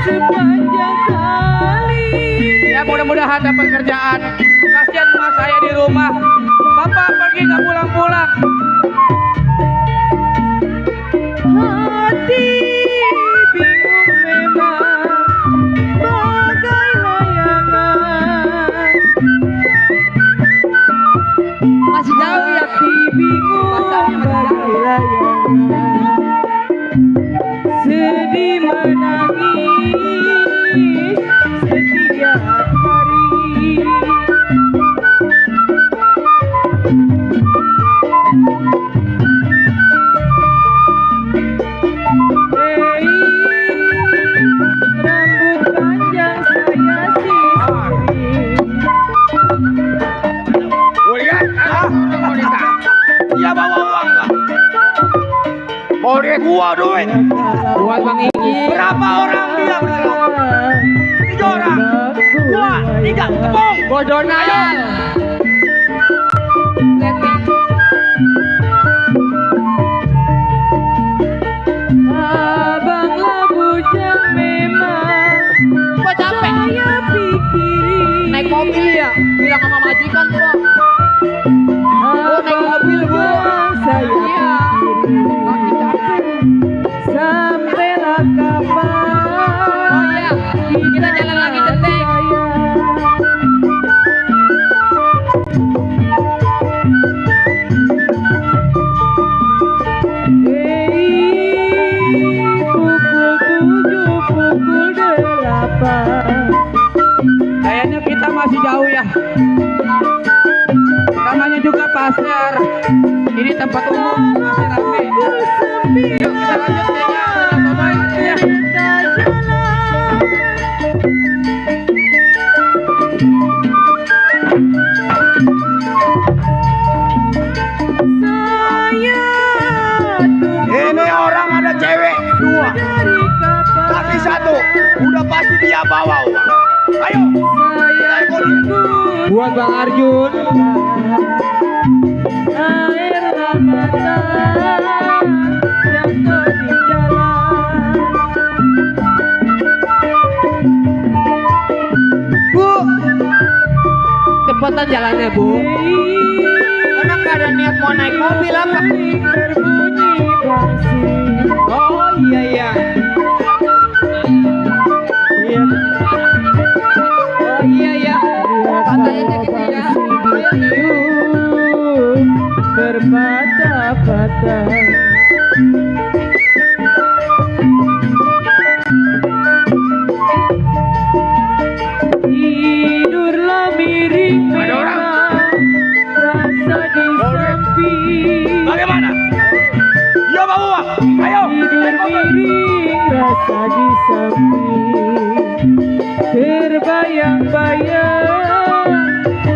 Sepanjang kali. Ya mudah-mudahan dapat kerjaan. Kasihan emak saya di rumah. Bapak pergi nggak pulang-pulang. Hati bingung memang bagai layangan. Masih jauh ya? Hati bingung bagai layangan. Sedih menangis setiap hari. gua duit. Buat Bang Iki. Berapa orang dia bergerak? 3 orang. 2, 3, tepung. Gua Donald. Abanglah bujang memang. Gua capek. Saya pikirin. Naik mobil ya. Bilang sama majikan gua. Gua naik mobil Bu. Saya Iya. Kaki capek. sampailah kapan. Oh iya. Kita jalan lagi Centeng. Pukul 8. Kayaknya kita masih jauh ya. Namanya juga pasar. Ini tempat umum masih ramai. Yuk kita lanjut kayaknya. Udah selesai ya. Ini orang ada cewek 2, laki 1. Udah pasti dia bawa uang. Ayo. Kita ikut dia. Buat Bang Arjun. Airlah mata jatuh di jalan. Bu. Cepetan jalannya Bu. Emang gak ada niat mau naik mobil apa? Berbunyi bangsi. Oh iya iya. Oh iya iya. Katanya gitu ya. Berpatah-patah. Tidurlah miring memang, rasa di samping. Bagaimana? Dia bawa uang. Ayo. Tidur miring, rasa di samping. Terbayang-bayang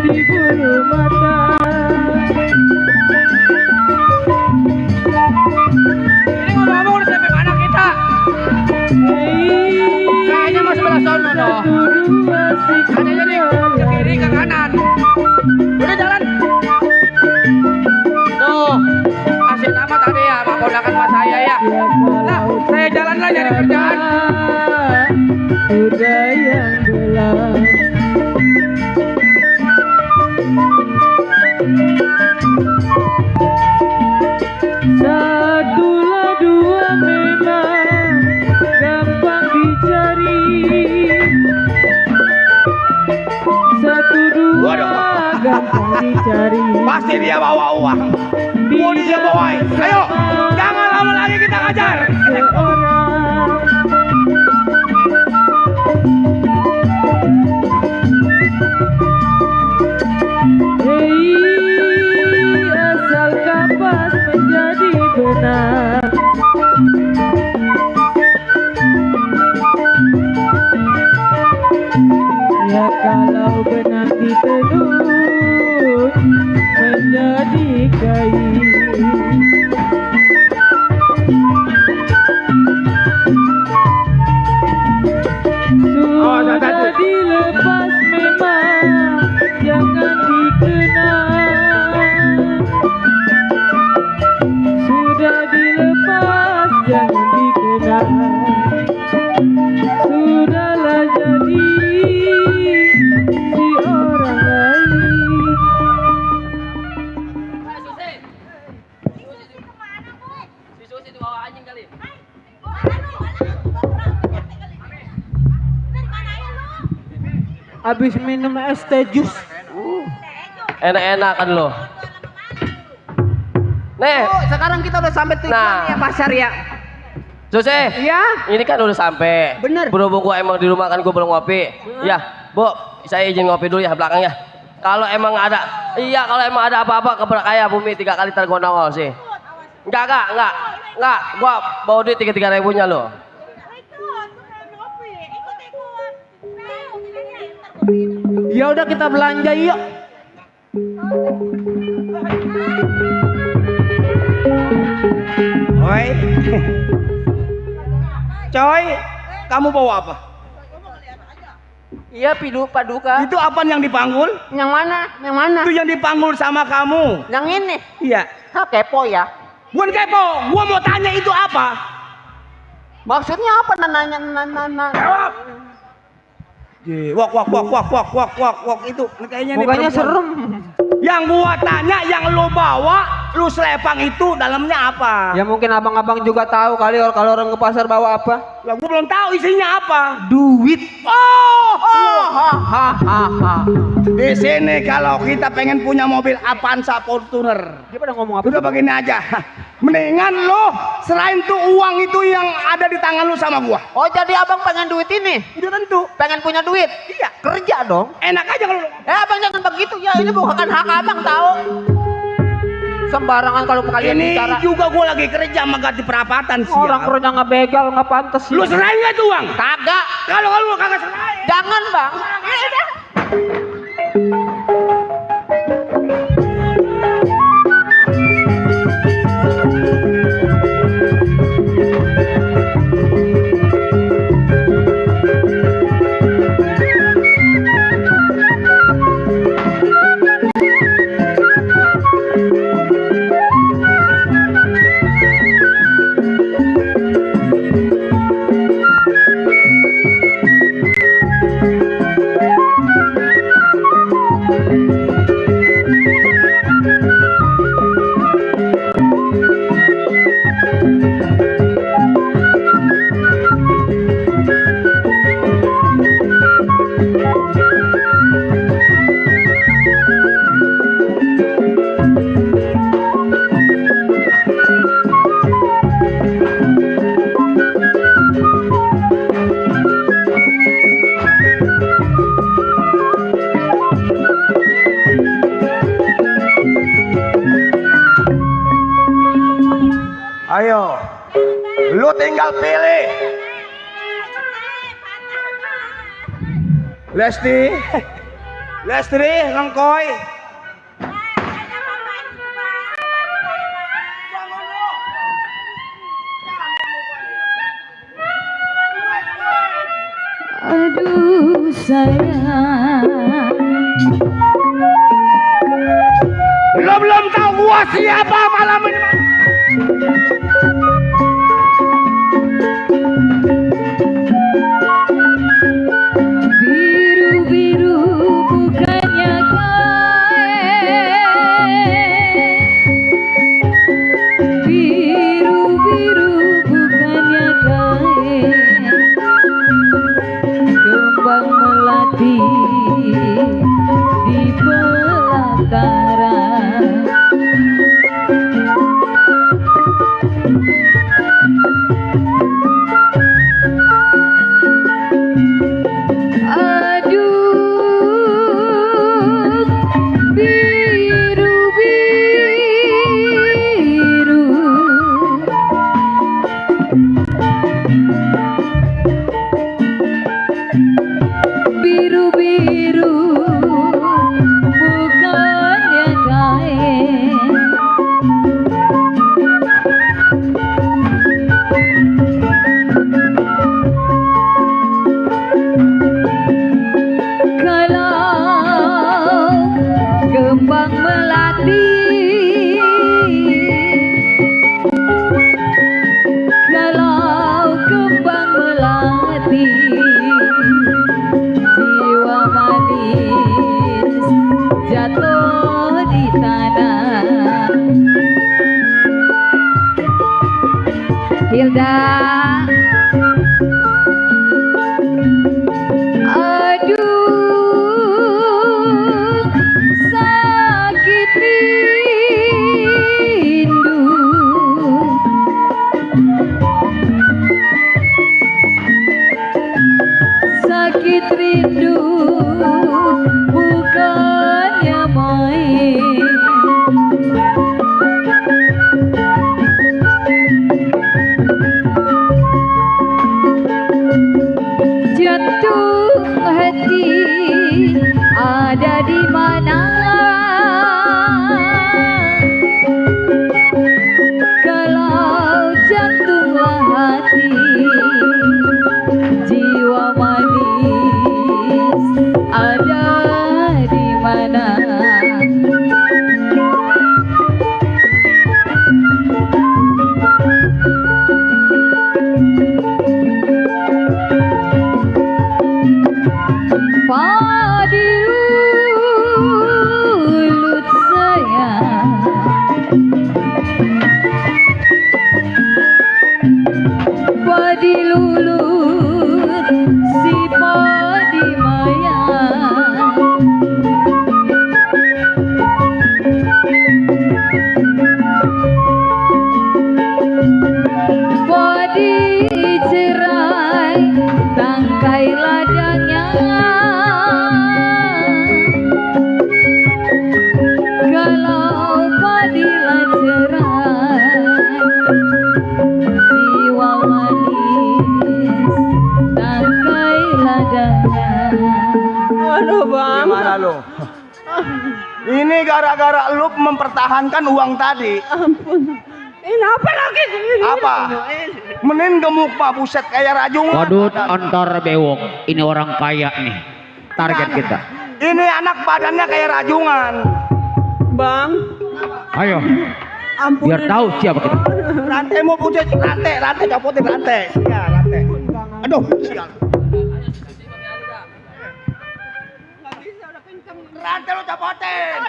di bulu mata. Ini ngomong-ngomong udah sampai mana kita? Kayaknya mau sebelah sono loh. Adanya nih ke kiri ke kanan. Udah jalan. Tuh, asyik amat tadi ya sama ponakan mas saya ya. Nah, saya jalan lah nyari kerjaan. Udah yang gelap. Satulah dua memang gampang dicari. Satu dua gampang dicari. Pasti dia bawa uang. Mau dia bawain. Ayo. Jangan lama lagi kita ngajar. Seorang hei, asal kapas menjadi benar. Ya kalau benang ditenun menjadi kain. Sudah dilepas memang jangan dikenang. Sudah dilepas jangan dikenang. Sudahlah jadi si orang lain. Si Susi di bawah anjing kali. Habis minum es teh jus. Enak-enak kan lo. Nih, Sekarang kita udah sampai tujuan Nah. ya pasar ya. Susi. Iya. Ini kan udah sampai. Bener. Berhubung gua emang di rumah kan gua belum ngopi. Ya, Bu, saya izin ngopi dulu ya belakang ya. Kalau emang ada, kalau emang ada apa-apa keberkaya bumi 3 kali ntar gua nongol sih. Enggak. Gua bawa duit 3.000-nya lo. Ya udah kita belanja yuk. Oi, coy. Coy, kamu bawa apa? Iya, pidu paduka. Itu apa yang dipanggul? Yang mana? Yang mana? Itu yang dipanggul sama kamu. Yang ini. Iya. Hah, kepo ya. Bukan kepo, gua mau tanya itu apa? Maksudnya apa nanya? Jawab. Wak itu kayaknya ini Mukanya perempuan. serem. Yang gua tanya, yang lu bawa, lu selepang itu dalamnya apa? Ya mungkin abang-abang juga tahu kali kalau orang ke pasar bawa apa. Lah gua belum tahu isinya apa. Duit. Di sini kalau kita pengen punya mobil Avanza Fortuner, Dia pada ngomong apa? udah begini aja. Mendingan lo serahin tuh uang itu yang ada di tangan lu sama gua. Oh, jadi abang pengen duit ini? Udah tentu. Pengen punya duit? Iya. Kerja dong. Enak aja kalau Abang jangan begitu ya. Ini bukan hak abang tahu. Sembarangan kalau kalian ini bicara. juga gua lagi kerja sama ganti perapatan sih. Orang kerja nggak begal nggak pantas. Lu serahin gak tuh uang? Kagak. Kalau lu kagak serahin. Jangan bang. Ini udah. Ayo, lu tinggal pilih. Lesti, Lengkoy. Aduh sayang, Lo belum tahu gua siapa malam ini. biru-biru bukannya kain, biru-biru bukannya kain, kembang melati di pelataran. Aduh, biru-biru, biru-biru bukannya kain, kalau kembang melati, kalau kembang melati, jiwa manis jatuh di tanah. Hilda, aduh sakit rindu, sakit rindu bukannya main. Jantung hati ada di mana? Kalau Iya lo. Ini gara-gara lu mempertahankan uang tadi. Ampun. Ini apa lagi? Apa? Menin gemuk pak buset kayak rajungan. Waduh, antar bewok. Ini orang kaya nih. Target kita. Ini anak badannya kayak rajungan. Bang, Ayo, ampun. biar tahu siapa kita. Rantai mau pucat, rantai copotin rantai. Iya, rantai. Aduh, sial. Rantai lu copotin.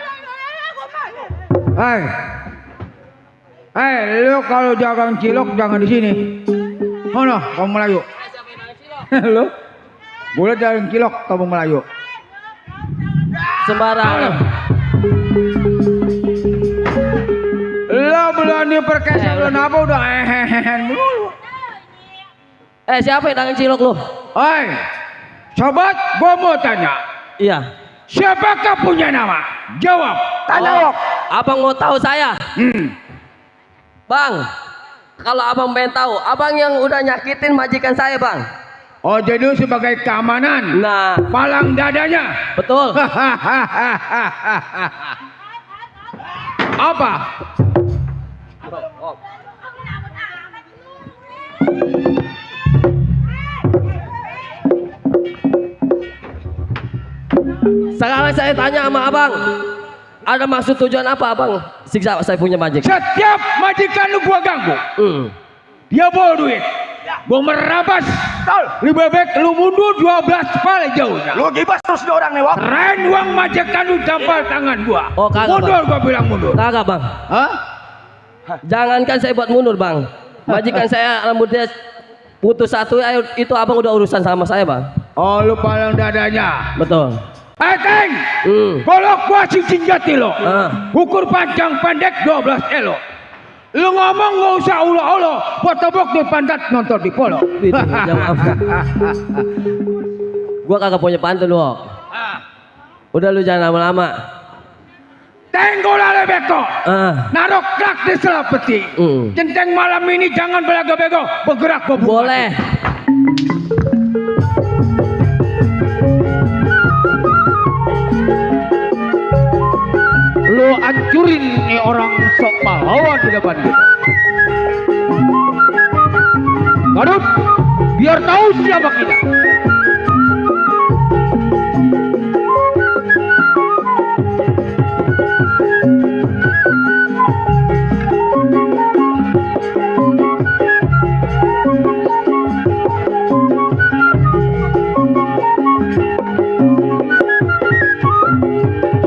Lu kalau jagang cilok jangan di sini. Mana kamu Melayu? Lu? Boleh jagang cilok kamu Melayu. Sembarangan. Lo belum perkasa belum apa udah mulu. Siapa yang dagang cilok lu? Sobat, gua mau tanya. Iya. Siapakah punya nama? Jawab. Tanya Wok. Abang mau tahu saya? Bang, kalau abang pengen tahu, abang yang udah nyakitin majikan saya bang. Oh jadi sebagai keamanan. Nah, Palang dadanya. betul. Apa? Sekarang saya tanya sama abang, ada maksud tujuan apa abang siksa saya punya majikan? Setiap majikan lu gua ganggu, dia bawa duit, gua merabas. Lebih baik lu mundur 12 kali jauhnya. Lu gibas terus nih orang nih Wok. Ren uang majikan lu tampal tangan gua. Oh, kagak, mundur Bang. gua bilang mundur. Kagak bang. Hah? Jangankan saya buat mundur bang, majikan saya rambutnya putus satu, ayo itu abang udah urusan sama saya bang. Oh lu palang dadanya. Betul. Teng, kalau gua cincin jati lo, ukur panjang pendek 12 elo. Lu ngomong nggak usah ulo-ulo, buat tebok di pantat nonton di polo. Gua kagak punya pantun Wok. Udah lu jangan lama-lama. Tenggola lebeko, narok krak di selapeti. Centeng malam ini jangan belaga-bego, bergerak bobok. Boleh. Lu ancurin nih orang sok pahlawan di depan kita. Garut, biar tahu siapa kita.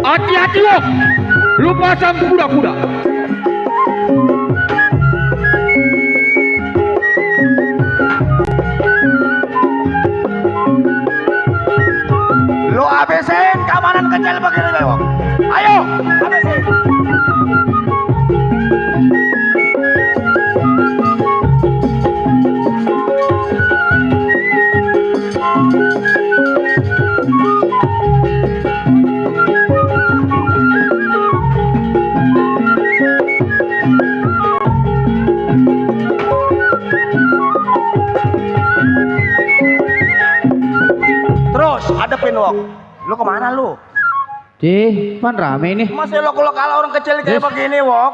Hati-hati lo, lu pasang kuda-kuda. Lu habisin keamanan kecil begini nih Wok. Ayo, habisin. Terus hadepin Wok. Lu kemana lu? Pan rame ini. Masih lo kalau orang kecil kayak begini Wok.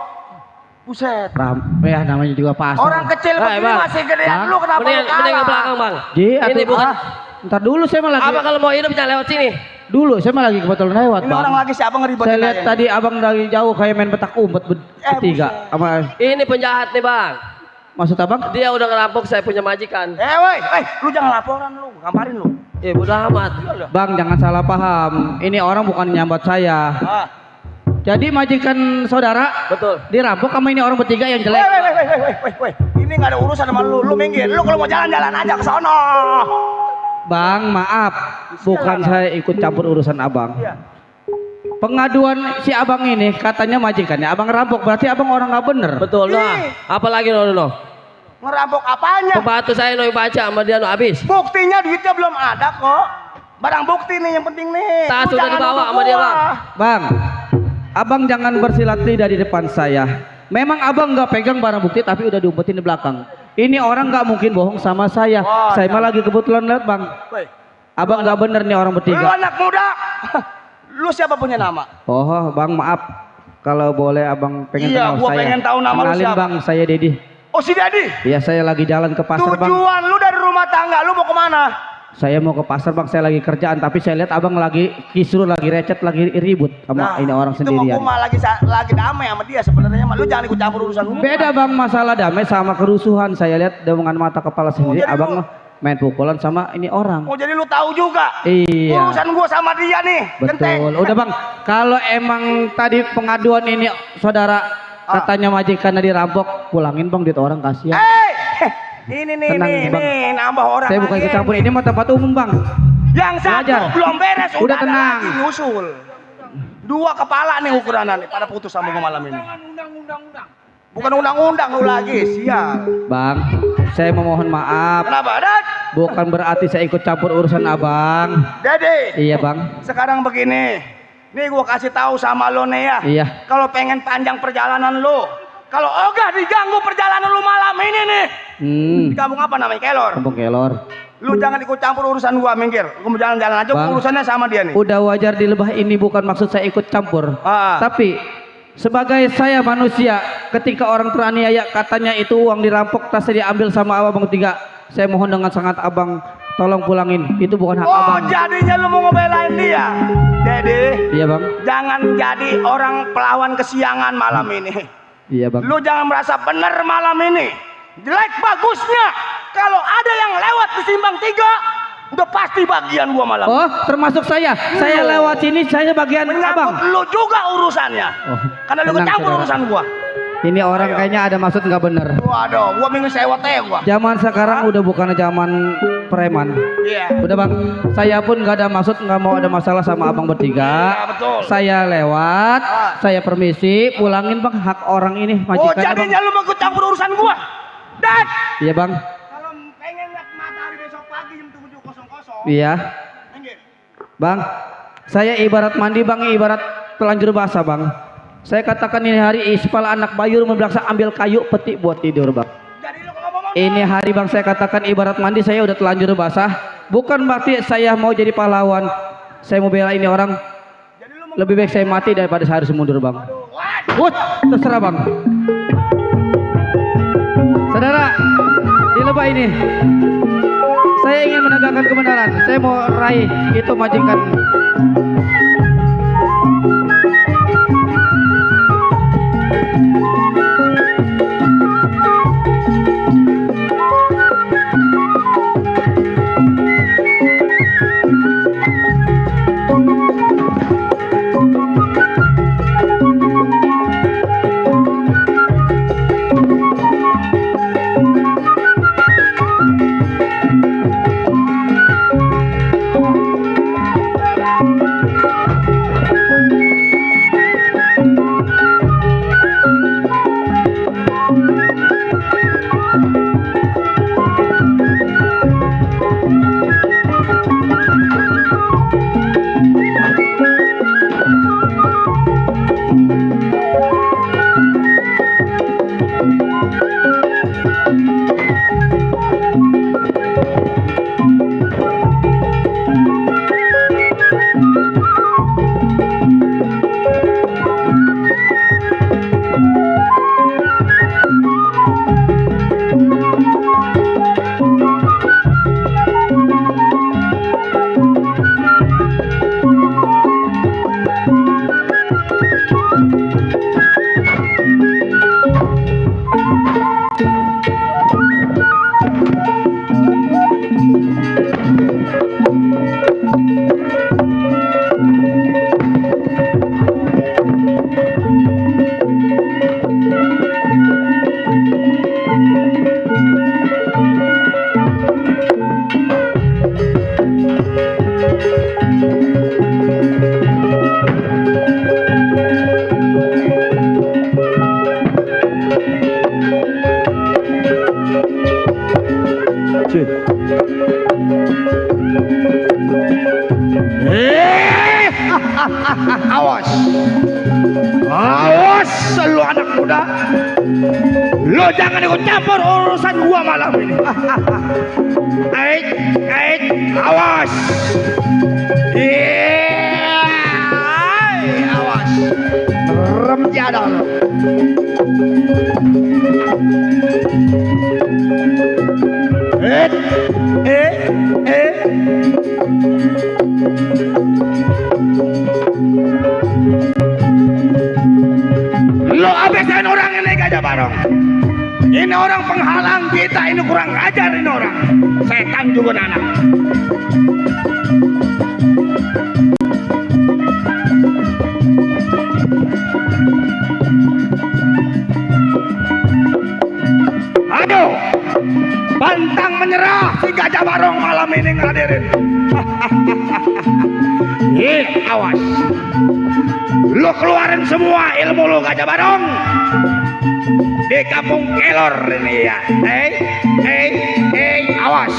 Buset. Rame ya namanya juga pasar. Orang kecil begini Bang. masih gedean Bang. lu kenapa lu Mending ke kalah? belakang bang. Ini Ini bukan. Ntar dulu saya mah lagi. Apa kalau mau hidup jangan lewat sini. Dulu saya mah lagi kebetulan lewat. Ini Bang. orang lagi siapa ngeribetin Saya lihat aja? tadi abang dari jauh kayak main petak umpet bertiga. Sama Ini penjahat nih bang. maksud abang? Dia udah ngerampok saya punya majikan. Woi, lu jangan laporan lu, gamparin lu. Bodoh amat. Bang jangan salah paham. Ini orang bukan nyambat saya. Ah. Jadi majikan saudara Betul. dirampok sama ini orang bertiga yang jelek. Woi. Ini nggak ada urusan sama lu. Lu minggir. Lu kalau mau jalan-jalan aja ke sono. Bang maaf, bukan saya ikut campur urusan abang. Iya. Pengaduan si abang ini katanya majikannya abang rampok, berarti abang orang nggak bener. Betul nah. Apalagi no. Ngerampok apanya? Pembantu saya no baca sama dia no habis. Buktinya duitnya belum ada kok. Barang bukti nih yang penting nih. Tas Lu udah jangan dibawa nuduh sama dia, gua. Bang. Bang, abang jangan bersilat lidah di depan saya. Memang abang nggak pegang barang bukti tapi udah diumpetin di belakang. Ini orang nggak mungkin bohong sama saya. Wah, Saya mah lagi kebetulan lihat bang. Woi, Abang nggak bener nih orang lu bertiga. anak muda. Lu siapa punya nama? Oh, Bang, maaf. Kalau boleh Abang pengen Iya, kenal gua saya. pengen tahu nama lu Kenalin, siapa. Bang, saya Dedi. Oh, si Dedi. Iya, saya lagi jalan ke pasar, Bang. Tujuan lu dari rumah tangga, lu mau kemana? Saya mau ke pasar, Bang. Saya lagi kerjaan, tapi saya lihat Abang lagi kisruh, lagi recet, lagi ribut sama ini orang itu sendirian. Itu mah lagi damai sama dia sebenarnya. Lu jangan ikut campur urusan gua. Beda, Bang, masalah damai sama kerusuhan. Saya lihat dengan mata kepala sendiri, jadi Abang lu- mah main pukulan sama ini orang. Oh, jadi lu tahu juga. Iya. Urusan gua sama dia nih. Genteng. Betul. Udah, Bang. Kalau emang tadi pengaduan ini saudara katanya majikannya dirampok, pulangin, Bang, duit orang kasihan. Ini nih, Tenang, nih, Bang. nih, nambah orang Saya bukan lagi. ikut campur, ini mah tempat umum, Bang. Yang satu Belajar. belum beres, Udah ada tenang. lagi nyusul. 2 kepala nih ukurannya nih, pada putus sama gua malam ini. Bukan undang-undang lu lagi, sial. Bang, saya memohon maaf. Kenapa, Dad? Bukan berarti saya ikut campur urusan Abang. Dede, Iya, Bang. sekarang begini. Nih gua kasih tahu sama lo nih ya. Iya. Kalau pengen panjang perjalanan lo, kalau ogah diganggu perjalanan lu malam ini nih. Di kampung apa namanya? Kelor. Kampung Kelor. Lu jangan ikut campur urusan gua, minggir. Gua mau jalan-jalan aja, Bang, urusannya sama dia nih. Udah wajar di lebah ini, bukan maksud saya ikut campur. Tapi sebagai saya manusia, ketika orang teraniaya katanya itu uang dirampok, tasnya diambil sama abang 3. Saya mohon dengan sangat Abang, tolong pulangin. Itu bukan hak Abang. Jadinya lu mau ngebelain dia, Dede. Iya, Bang. Jangan jadi orang pelawan kesiangan malam ini. Iya, Bang. Lu jangan merasa benar malam ini. Jelek bagusnya, kalau ada yang lewat di Simpang 3, udah pasti bagian gua malam. Oh, termasuk saya. Saya lewat sini, saya bagian Abang. Lu juga urusannya. Karena lu tenang, kecampur saudara. urusan gua. Ini orang kayaknya ada maksud nggak bener. Waduh, gua minggu sewot ya gua. Zaman sekarang udah bukan zaman preman. Iya. Udah, Bang, saya pun nggak ada maksud, nggak mau ada masalah sama Abang bertiga. Iya, betul. Saya lewat, saya permisi, pulangin, Bang, hak orang ini Oh, majikannya, Bang. jadinya lu mau ikut campur urusan gua. Dan Iya, Bang. kalau pengen lihat matahari besok pagi jam 7.00. Iya, Minggir. Bang. Saya ibarat mandi, Bang, ibarat telanjur basah, Bang. Saya katakan ini hari kepala anak bayur membelaksa ambil kayu petik buat tidur, Bang. Ini hari, Bang, saya katakan ibarat mandi, saya udah telanjur basah. Bukan berarti saya mau jadi pahlawan. Saya mau bela ini orang. Lebih baik saya mati daripada saya harus mundur, Bang. Terserah, Bang. Saudara, di lebah ini saya ingin menegakkan kebenaran. Saya mau raih itu majikan. Awas. Awas lu anak muda. Lu jangan ikut campur urusan gua malam ini. Awas. Iya. Lo abesin orang ini Gajah Barong. Ini orang penghalang kita, ini kurang ajar ini orang. Setan juga anak. Ayo, pantang menyerah si Gajah Barong malam ini ngadirin. Awas. Lo keluarin semua ilmu lo Gajah Barong di kampung Kelor ini ya. Awas.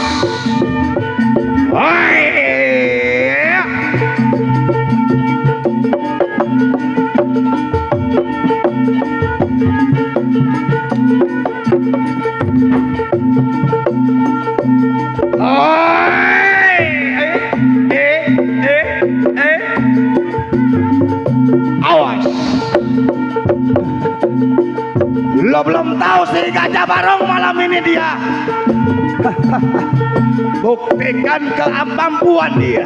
Awas. Lo belum tahu si Gajah Barong malam ini dia buktikan kemampuan dia.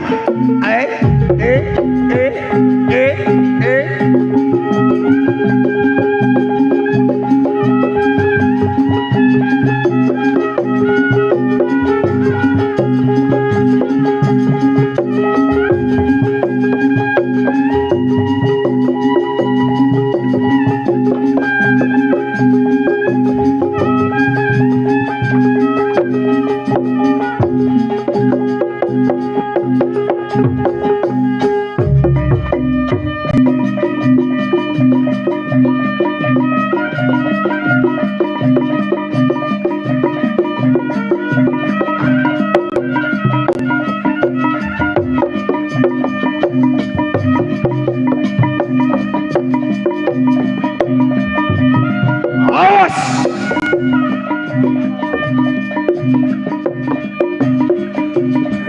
Awas.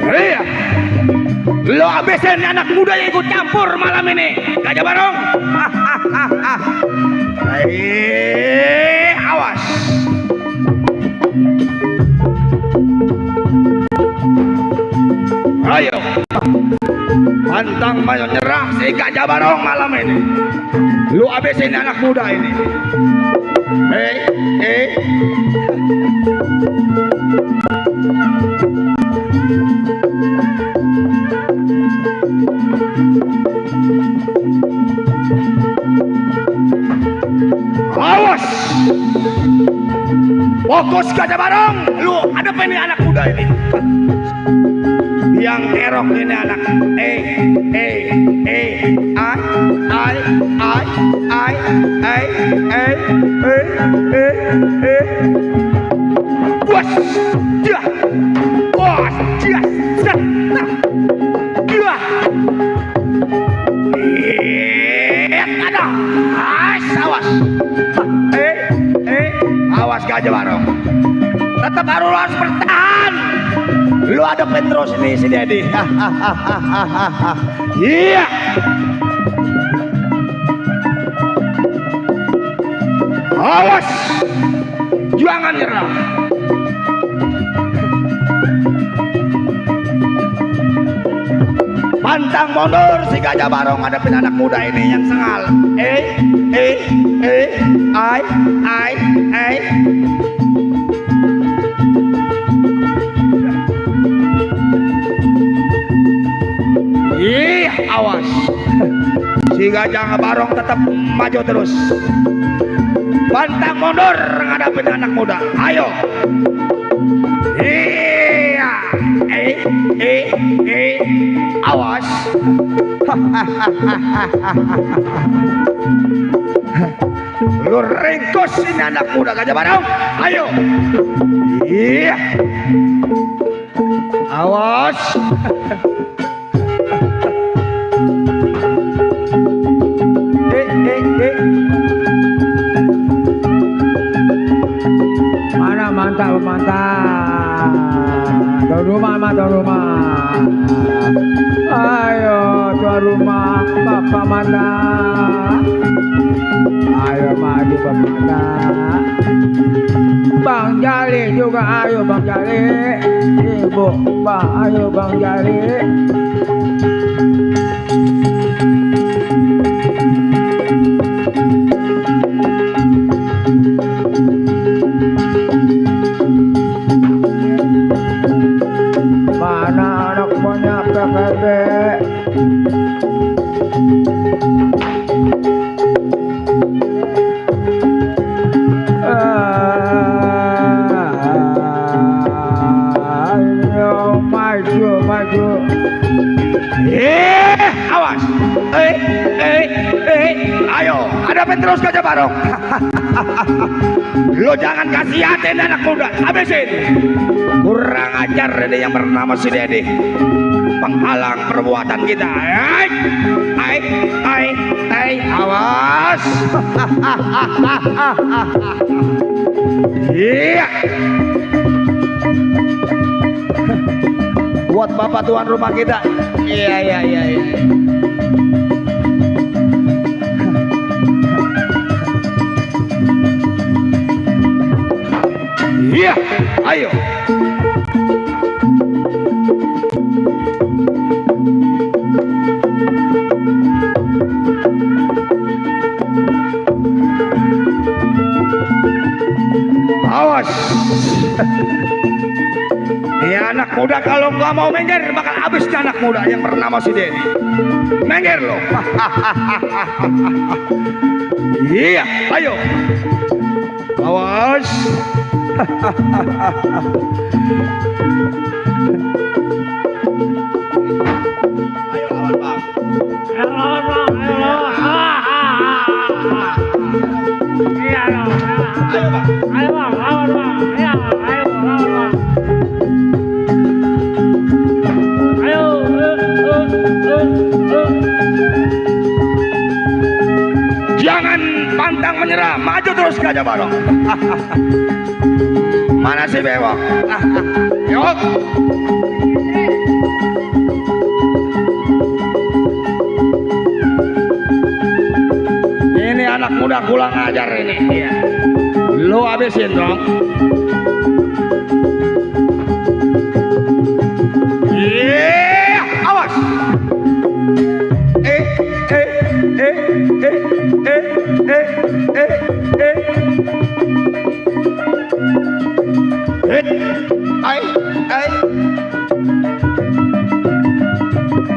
Iya. Lo abisin anak muda yang ikut campur malam ini Gajah Barong. Awas. Ayo, pantang menyerah si Gajah Barong malam ini. Lu abisin anak muda ini. Awas. Fokus Gajah Barong. Lu hadapin anak muda ini. Yang erok ini anak. Was. Dia. Was. Dia. Dia. Ada. Awas. Awas Gajah Barong. Tetap harus bertahan. Lu hadapin terus nih si Dedi. Iya. Awas. Jangan nyerah. Pantang mundur si Gajah Barong hadapin anak muda ini yang sengal. Awas. Si Gajah Barong tetap maju terus. Pantang mundur ngadapin anak muda. Ayo. Iya. Awas. Lu ringkos ini anak muda Gajah Barong. Ayo. Iya. Awas. Mana mantap. Tuan rumah. Ayo tuan rumah, Bapak mana? Ayo maju. Bang Jali juga, ayo Bang Jali. Ibu, Bang, ayo Bang Jali. Mana anak banyak PKB? Ayo maju. Awas. Ayo, hadapin terus Gajah Barong. Lo jangan kasihatin anak muda, habisin. Kurang ajar ini yang bernama si Dedi, penghalang perbuatan kita. Awas. Iya. Buat bapak tuan rumah kita. Iya. Iya, ayo. Awas. Ya anak muda kalau nggak mau mengger bakal habis anak muda yang bernama si Dedi. Mengger lo. Iya, ayo. Awas. Ayo lawan Bang. Ayo Bang. Jangan pantang menyerah, maju terus Gajah Barong. Mana si bewok? Yuk. Ini anak muda kurang ajar ini. Iya. Lo habisin dong. Iya, awas.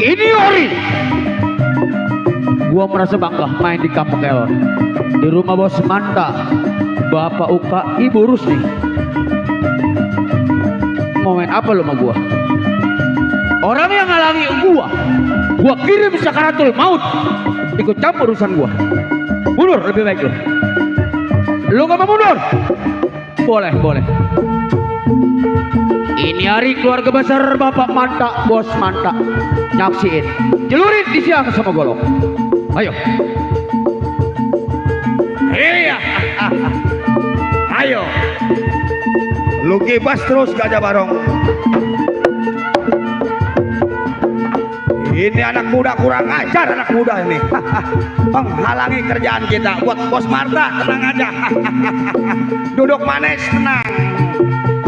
Ini ori. Gua merasa bangga main di kampung Kelor, di rumah Bos Manta, Bapak Uka, Ibu Rusdi. Mau main apa lo sama gua? Orang yang ngalangi gua kirim sakaratul maut, ikut campur urusan gua. Mundur lebih baik lo. Lo gak mau mundur? Boleh. Ini hari keluarga besar Bapak Manta, Bos Manta. Nyaksiin, jelurin di siang sama golok. Ayo. Iya. Ayo. Lu kibas terus Gajah Barong. Ini anak muda kurang ajar, anak muda ini. Menghalangi kerjaan kita. Buat Bos Marta, tenang aja. Duduk manis, tenang.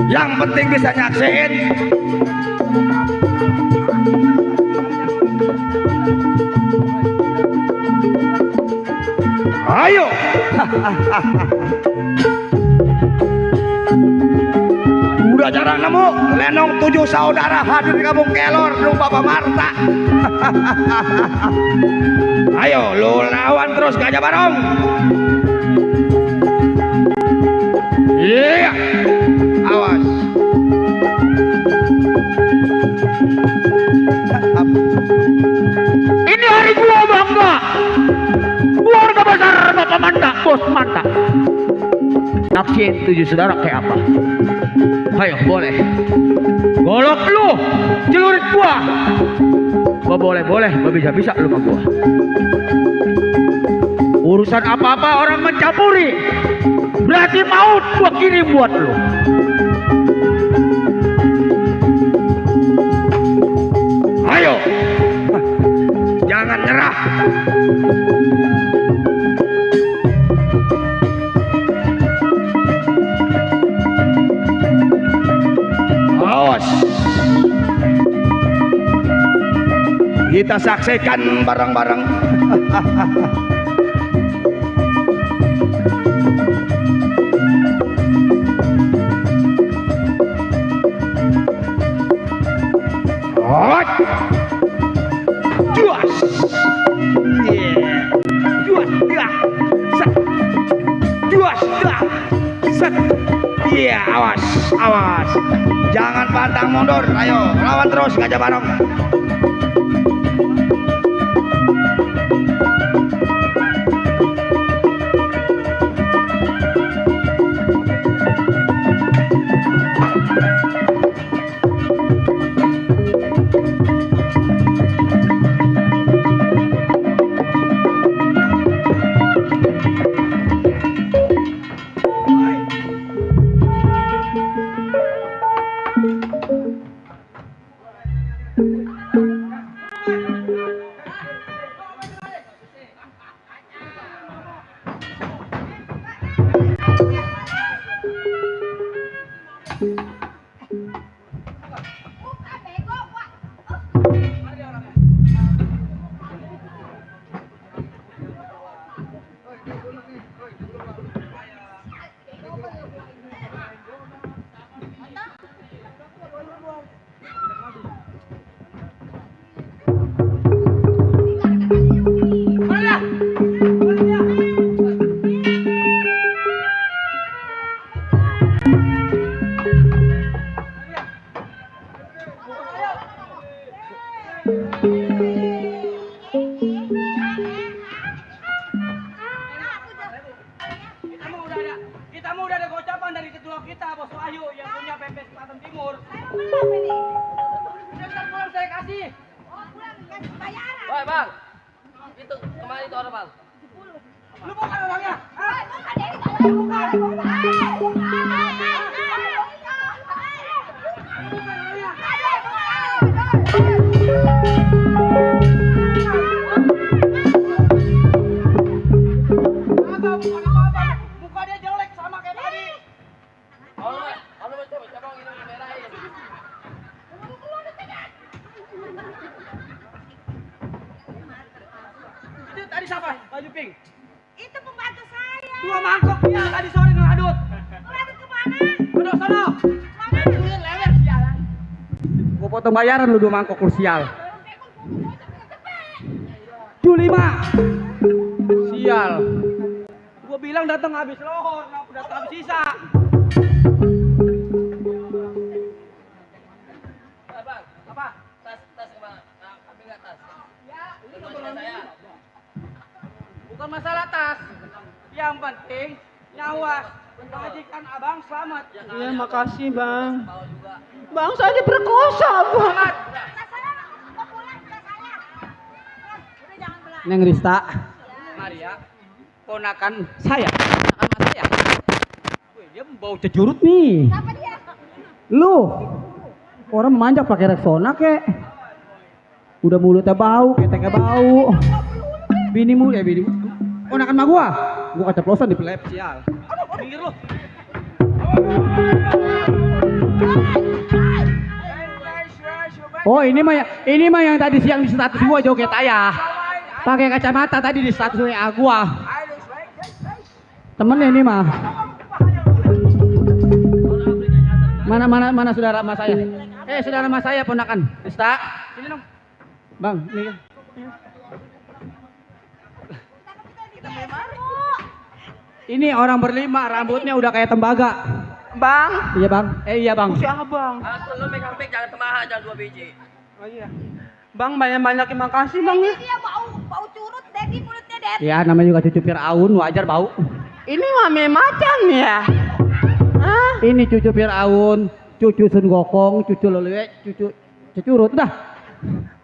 Yang penting bisa nyaksiin. Ayo. Udah jarang nemu lenong 7 saudara hadir di kampung Kelor rumah Bapak Marta. Ayo lu lawan terus Gajah Barong. Iya. Awas. Ini hari gua bangga. Keluarga besar Bapak Manta, Bos Manta. Nafsin 7 saudara kayak apa? Ayo boleh. Golok lu, celurit gua. Boleh, bisa lu sama gua. Urusan apa-apa orang mencampuri, berarti maut gua kirim buat lu. Ayo. Jangan nyerah. Kita saksikan bareng-bareng. Hot. Juas. Yeah. Juas. Ya. Set. Juas. Ya. Set. Iya, awas, awas. Jangan pantang mundur. Ayo, lawan terus Gajah Barong. Kita mau udah ada gocapan dari ketua kita, Bos Wahyu yang punya PP Selatan Timur. Udah ntar pulang saya kasih. Woi bang, itu kemarin itu orang bang. Lu bukan orangnya. Muka dia jelek sama kayak tadi. Itu tadi siapa? Baju pink. Itu pembantu saya. 2 mangkok dia tadi sore ngadut. Ngadut kemana? Kedok sono. Mana duit lewer sialan. Gua potong bayaran lu 2 mangkok lu sial. Julima. Sial. Gua bilang datang habis lohor, datang habis sisa. Bang, Apa? tas kemana? Ambil nggak tas? Ya, ini Teman saya. bukan masalah tas. Yang penting nyawa majikan abang selamat. Iya, makasih bang. Bawa juga. Bang saya diperkosa bang. Neng Rista, Maria, ponakan saya, ponakan mas saya. Wih, dia bau cejurut nih. Siapa dia? Lu, orang manjak pakai Rexona kek. Udah mulutnya bau, keteknya bau. Binimu, ponakan mah gua keceplosan di pelep sial. Minggir lu. Oh ini mah yang tadi siang di status gua joget ayah. Pakai kacamata tadi di status WA gua. Temennya ini mah. Mana saudara mas saya? Saudara mas saya ponakan. Rista, sini dong. Bang, nih. Ini orang berlima, rambutnya udah kayak tembaga. Bang, Iya bang. Iya bang. si abang. Lu megang mic jangan temaha, jangan 2 biji. Oh iya. Bang banyak terima kasih bang ya. Dia bau curut deh di mulutnya deh. Ya namanya juga cucu Firaun, wajar bau. Ini mame macan ya. Hah? Ini cucu Firaun, cucu Sun Gokong, cucu Lelewe, cucu Cecurut. Udah.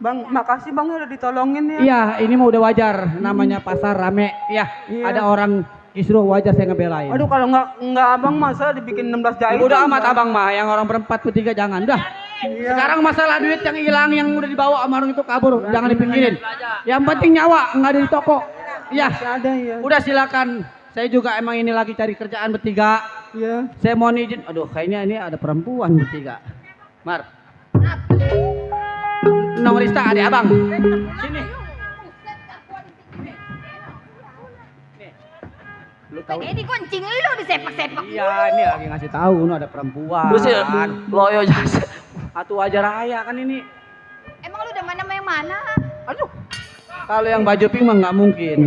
Bang, makasih bang udah ditolongin ya. Iya, ini mah udah wajar. Namanya pasar rame. Iya, Iya. ada orang kisruh wajar saya ngebelain. Aduh kalau nggak abang masa dibikin 16 jahit. Udah amat abang mah, yang orang berempat bertiga jangan. Udah. Iya. Sekarang masalah duit yang hilang yang udah dibawa sama orang itu kabur, jangan dipikirin. Yang penting nyawa nggak ada di toko. Iya. Masih ada ya. Udah silakan. Saya juga emang ini lagi cari kerjaan bertiga. Iya. Saya mohon izin. Aduh, kayaknya ini ada perempuan bertiga. Mar. Nong Rista adik abang. Sini. Lu tahu? Ini kuncing lu disepak-sepak. Iya, ini lagi ngasih tahu ada perempuan. Lu sih loyo jasa. Atu aja raya kan ini. Emang lu udah mana sama yang mana? Aduh. Kalau yang baju pink mah nggak mungkin.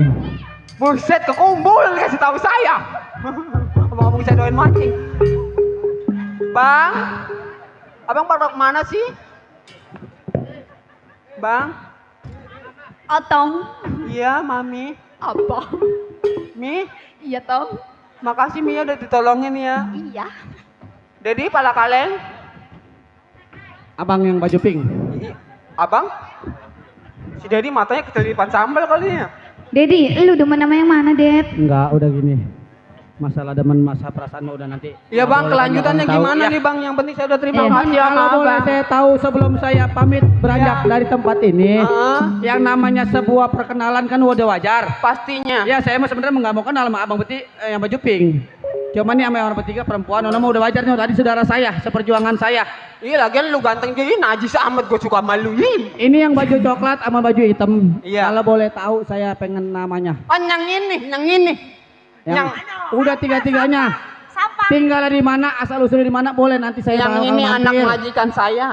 Buset, kekumpul kasih tahu saya. Ngomong saya doain mancing. Bang, abang pada kemana sih? Bang, Otong. iya mami. Apa? Mi, Iya, Tong. makasih Mi udah ditolongin ya. Iya. Dedi pala kaleng. Abang yang baju pink. Abang? Si Dedi matanya ketelipan sambal kali ya. Dedi, lu demen sama yang mana, Ded? Enggak, udah gini. Masalah demen masa perasaan mah udah nanti. Iya bang, Boleh kelanjutannya kan, tahu. gimana Ya. nih bang? Yang penting saya udah terima Eh, kasih sama Kalau boleh abang. saya tahu sebelum saya pamit beranjak dari tempat ini, Heeh. yang namanya sebuah perkenalan kan udah wajar. Pastinya. Ya saya mah sebenarnya nggak mau kenal sama abang Beti yang baju pink. Cuman nih sama yang orang bertiga perempuan, orang mah udah wajar nih tadi saudara saya, seperjuangan saya. Iya lagian lu ganteng jadi najis amat gue suka maluin. Ini yang baju coklat sama baju hitam. Iya. Kalau boleh tahu saya pengen namanya. Oh yang ini. Yang udah tiga-tiganya. Sampah. Tinggal di mana, asal usulnya di mana boleh nanti saya Yang bakal ini mampir. anak majikan saya.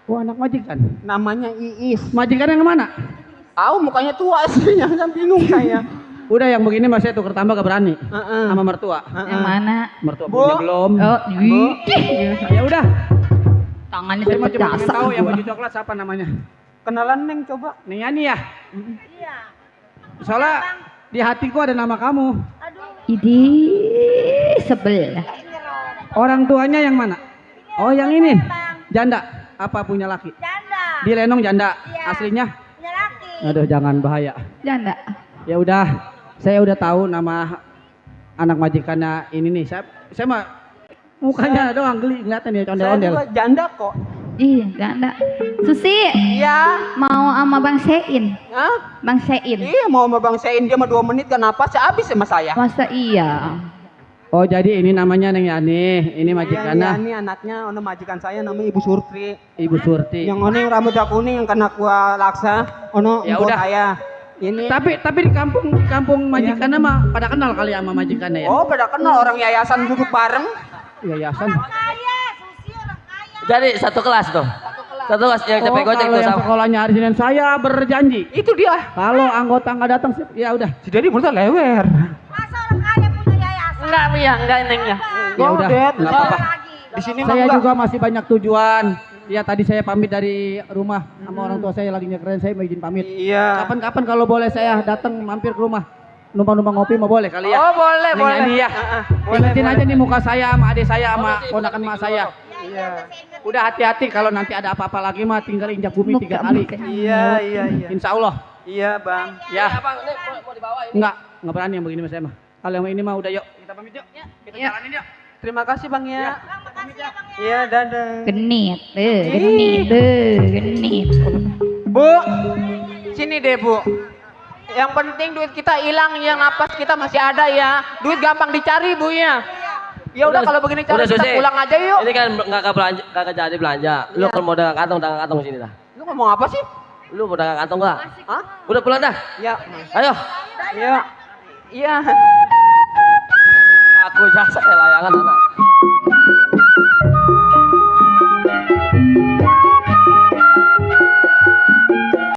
Oh anak majikan. Namanya Iis. Majikan yang mana? Tahu mukanya tua sih, yang bingung saya. Udah yang begini mas saya tuker tambah gak berani. Heeh. Sama mertua. Yang mana? Mertua Bu. punya belum. Oh, Ya udah. tangannya Saya mau seperti coba pengen jasa. tahu yang baju coklat siapa namanya. Kenalan Neng coba. Nih Yani ya. Soalnya di hatiku ada nama kamu. Idi sebel. Orang tuanya yang mana? Oh yang ini. Janda. Apa punya laki? Janda. Di Lenong janda. Aslinya? Punya laki. Aduh jangan bahaya. Janda. Ya udah. Saya udah tahu nama anak majikannya ini nih. Saya mah mukanya doang geli ngeliatin ya Saya ondel-ondel. juga janda kok. Iya, janda. Susi, Iya. mau sama Bang Sein. Hah? Bang Sein. Iya mau sama Bang Sein dia mah 2 menit kenapa sih habis sama saya. Masa iya? Oh jadi ini namanya Neng Yani. Ini majikannya Iya, ini anaknya ono majikan saya namanya Ibu Surti. Ibu Surti. Yang ono yang rambutnya kuning yang kena gua laksa, ono Ya empok udah. saya. Ini Tapi di kampung majikannya mah pada kenal kali sama majikannya ya. oh pada kenal orang yayasan duduk bareng. Yayasan. Jadi satu kelas tuh. Satu kelas yang capek gocek Kalau tuh yang sama. sekolahnya hari Senin saya berjanji. Itu dia. Kalau anggota nggak datang, ya udah. Si Dedi menurut saya lewer. Enggak, ya, enggak nengnya. Ya udah, nggak apa-apa. Di sini mah Saya enggak. juga masih banyak tujuan. Ya tadi saya pamit dari rumah sama orang tua saya lagi nyekeren, saya mau izin pamit. Iya. Kapan-kapan kalau boleh saya datang mampir ke rumah. Numpang-numpang ngopi mau boleh kali ya? Oh boleh Neng boleh. Yani ya. Ingetin aja nih muka saya sama adik saya sama ponakan emak saya. Iya. Udah hati-hati kalau nanti ada apa-apa lagi mah tinggal injak bumi 3 kali. Iya iya. Insya Allah. Iya bang. Ya. Abang, ini mau dibawa ini. Enggak berani yang begini mas saya mah. Kalau yang ini mah udah yuk. Kita pamit yuk. Kita jalanin yuk. Terima kasih bang ya. Iya dadah. Genit, genit. Bu, sini deh bu. Yang penting duit kita hilang, yang napas kita masih ada ya. Duit gampang dicari bu ya. Ya udah kalau begini cara kita Susi. pulang aja yuk. Ini kan nggak belanja, nggak jadi belanja. Lu kalau mau dagang kantong sini dah. Lu ngomong apa sih? Lu mau dagang kantong nggak? Hah? Udah pulang dah. Ya. Ayo. Iya. Iya. Aku jasa layangan anak.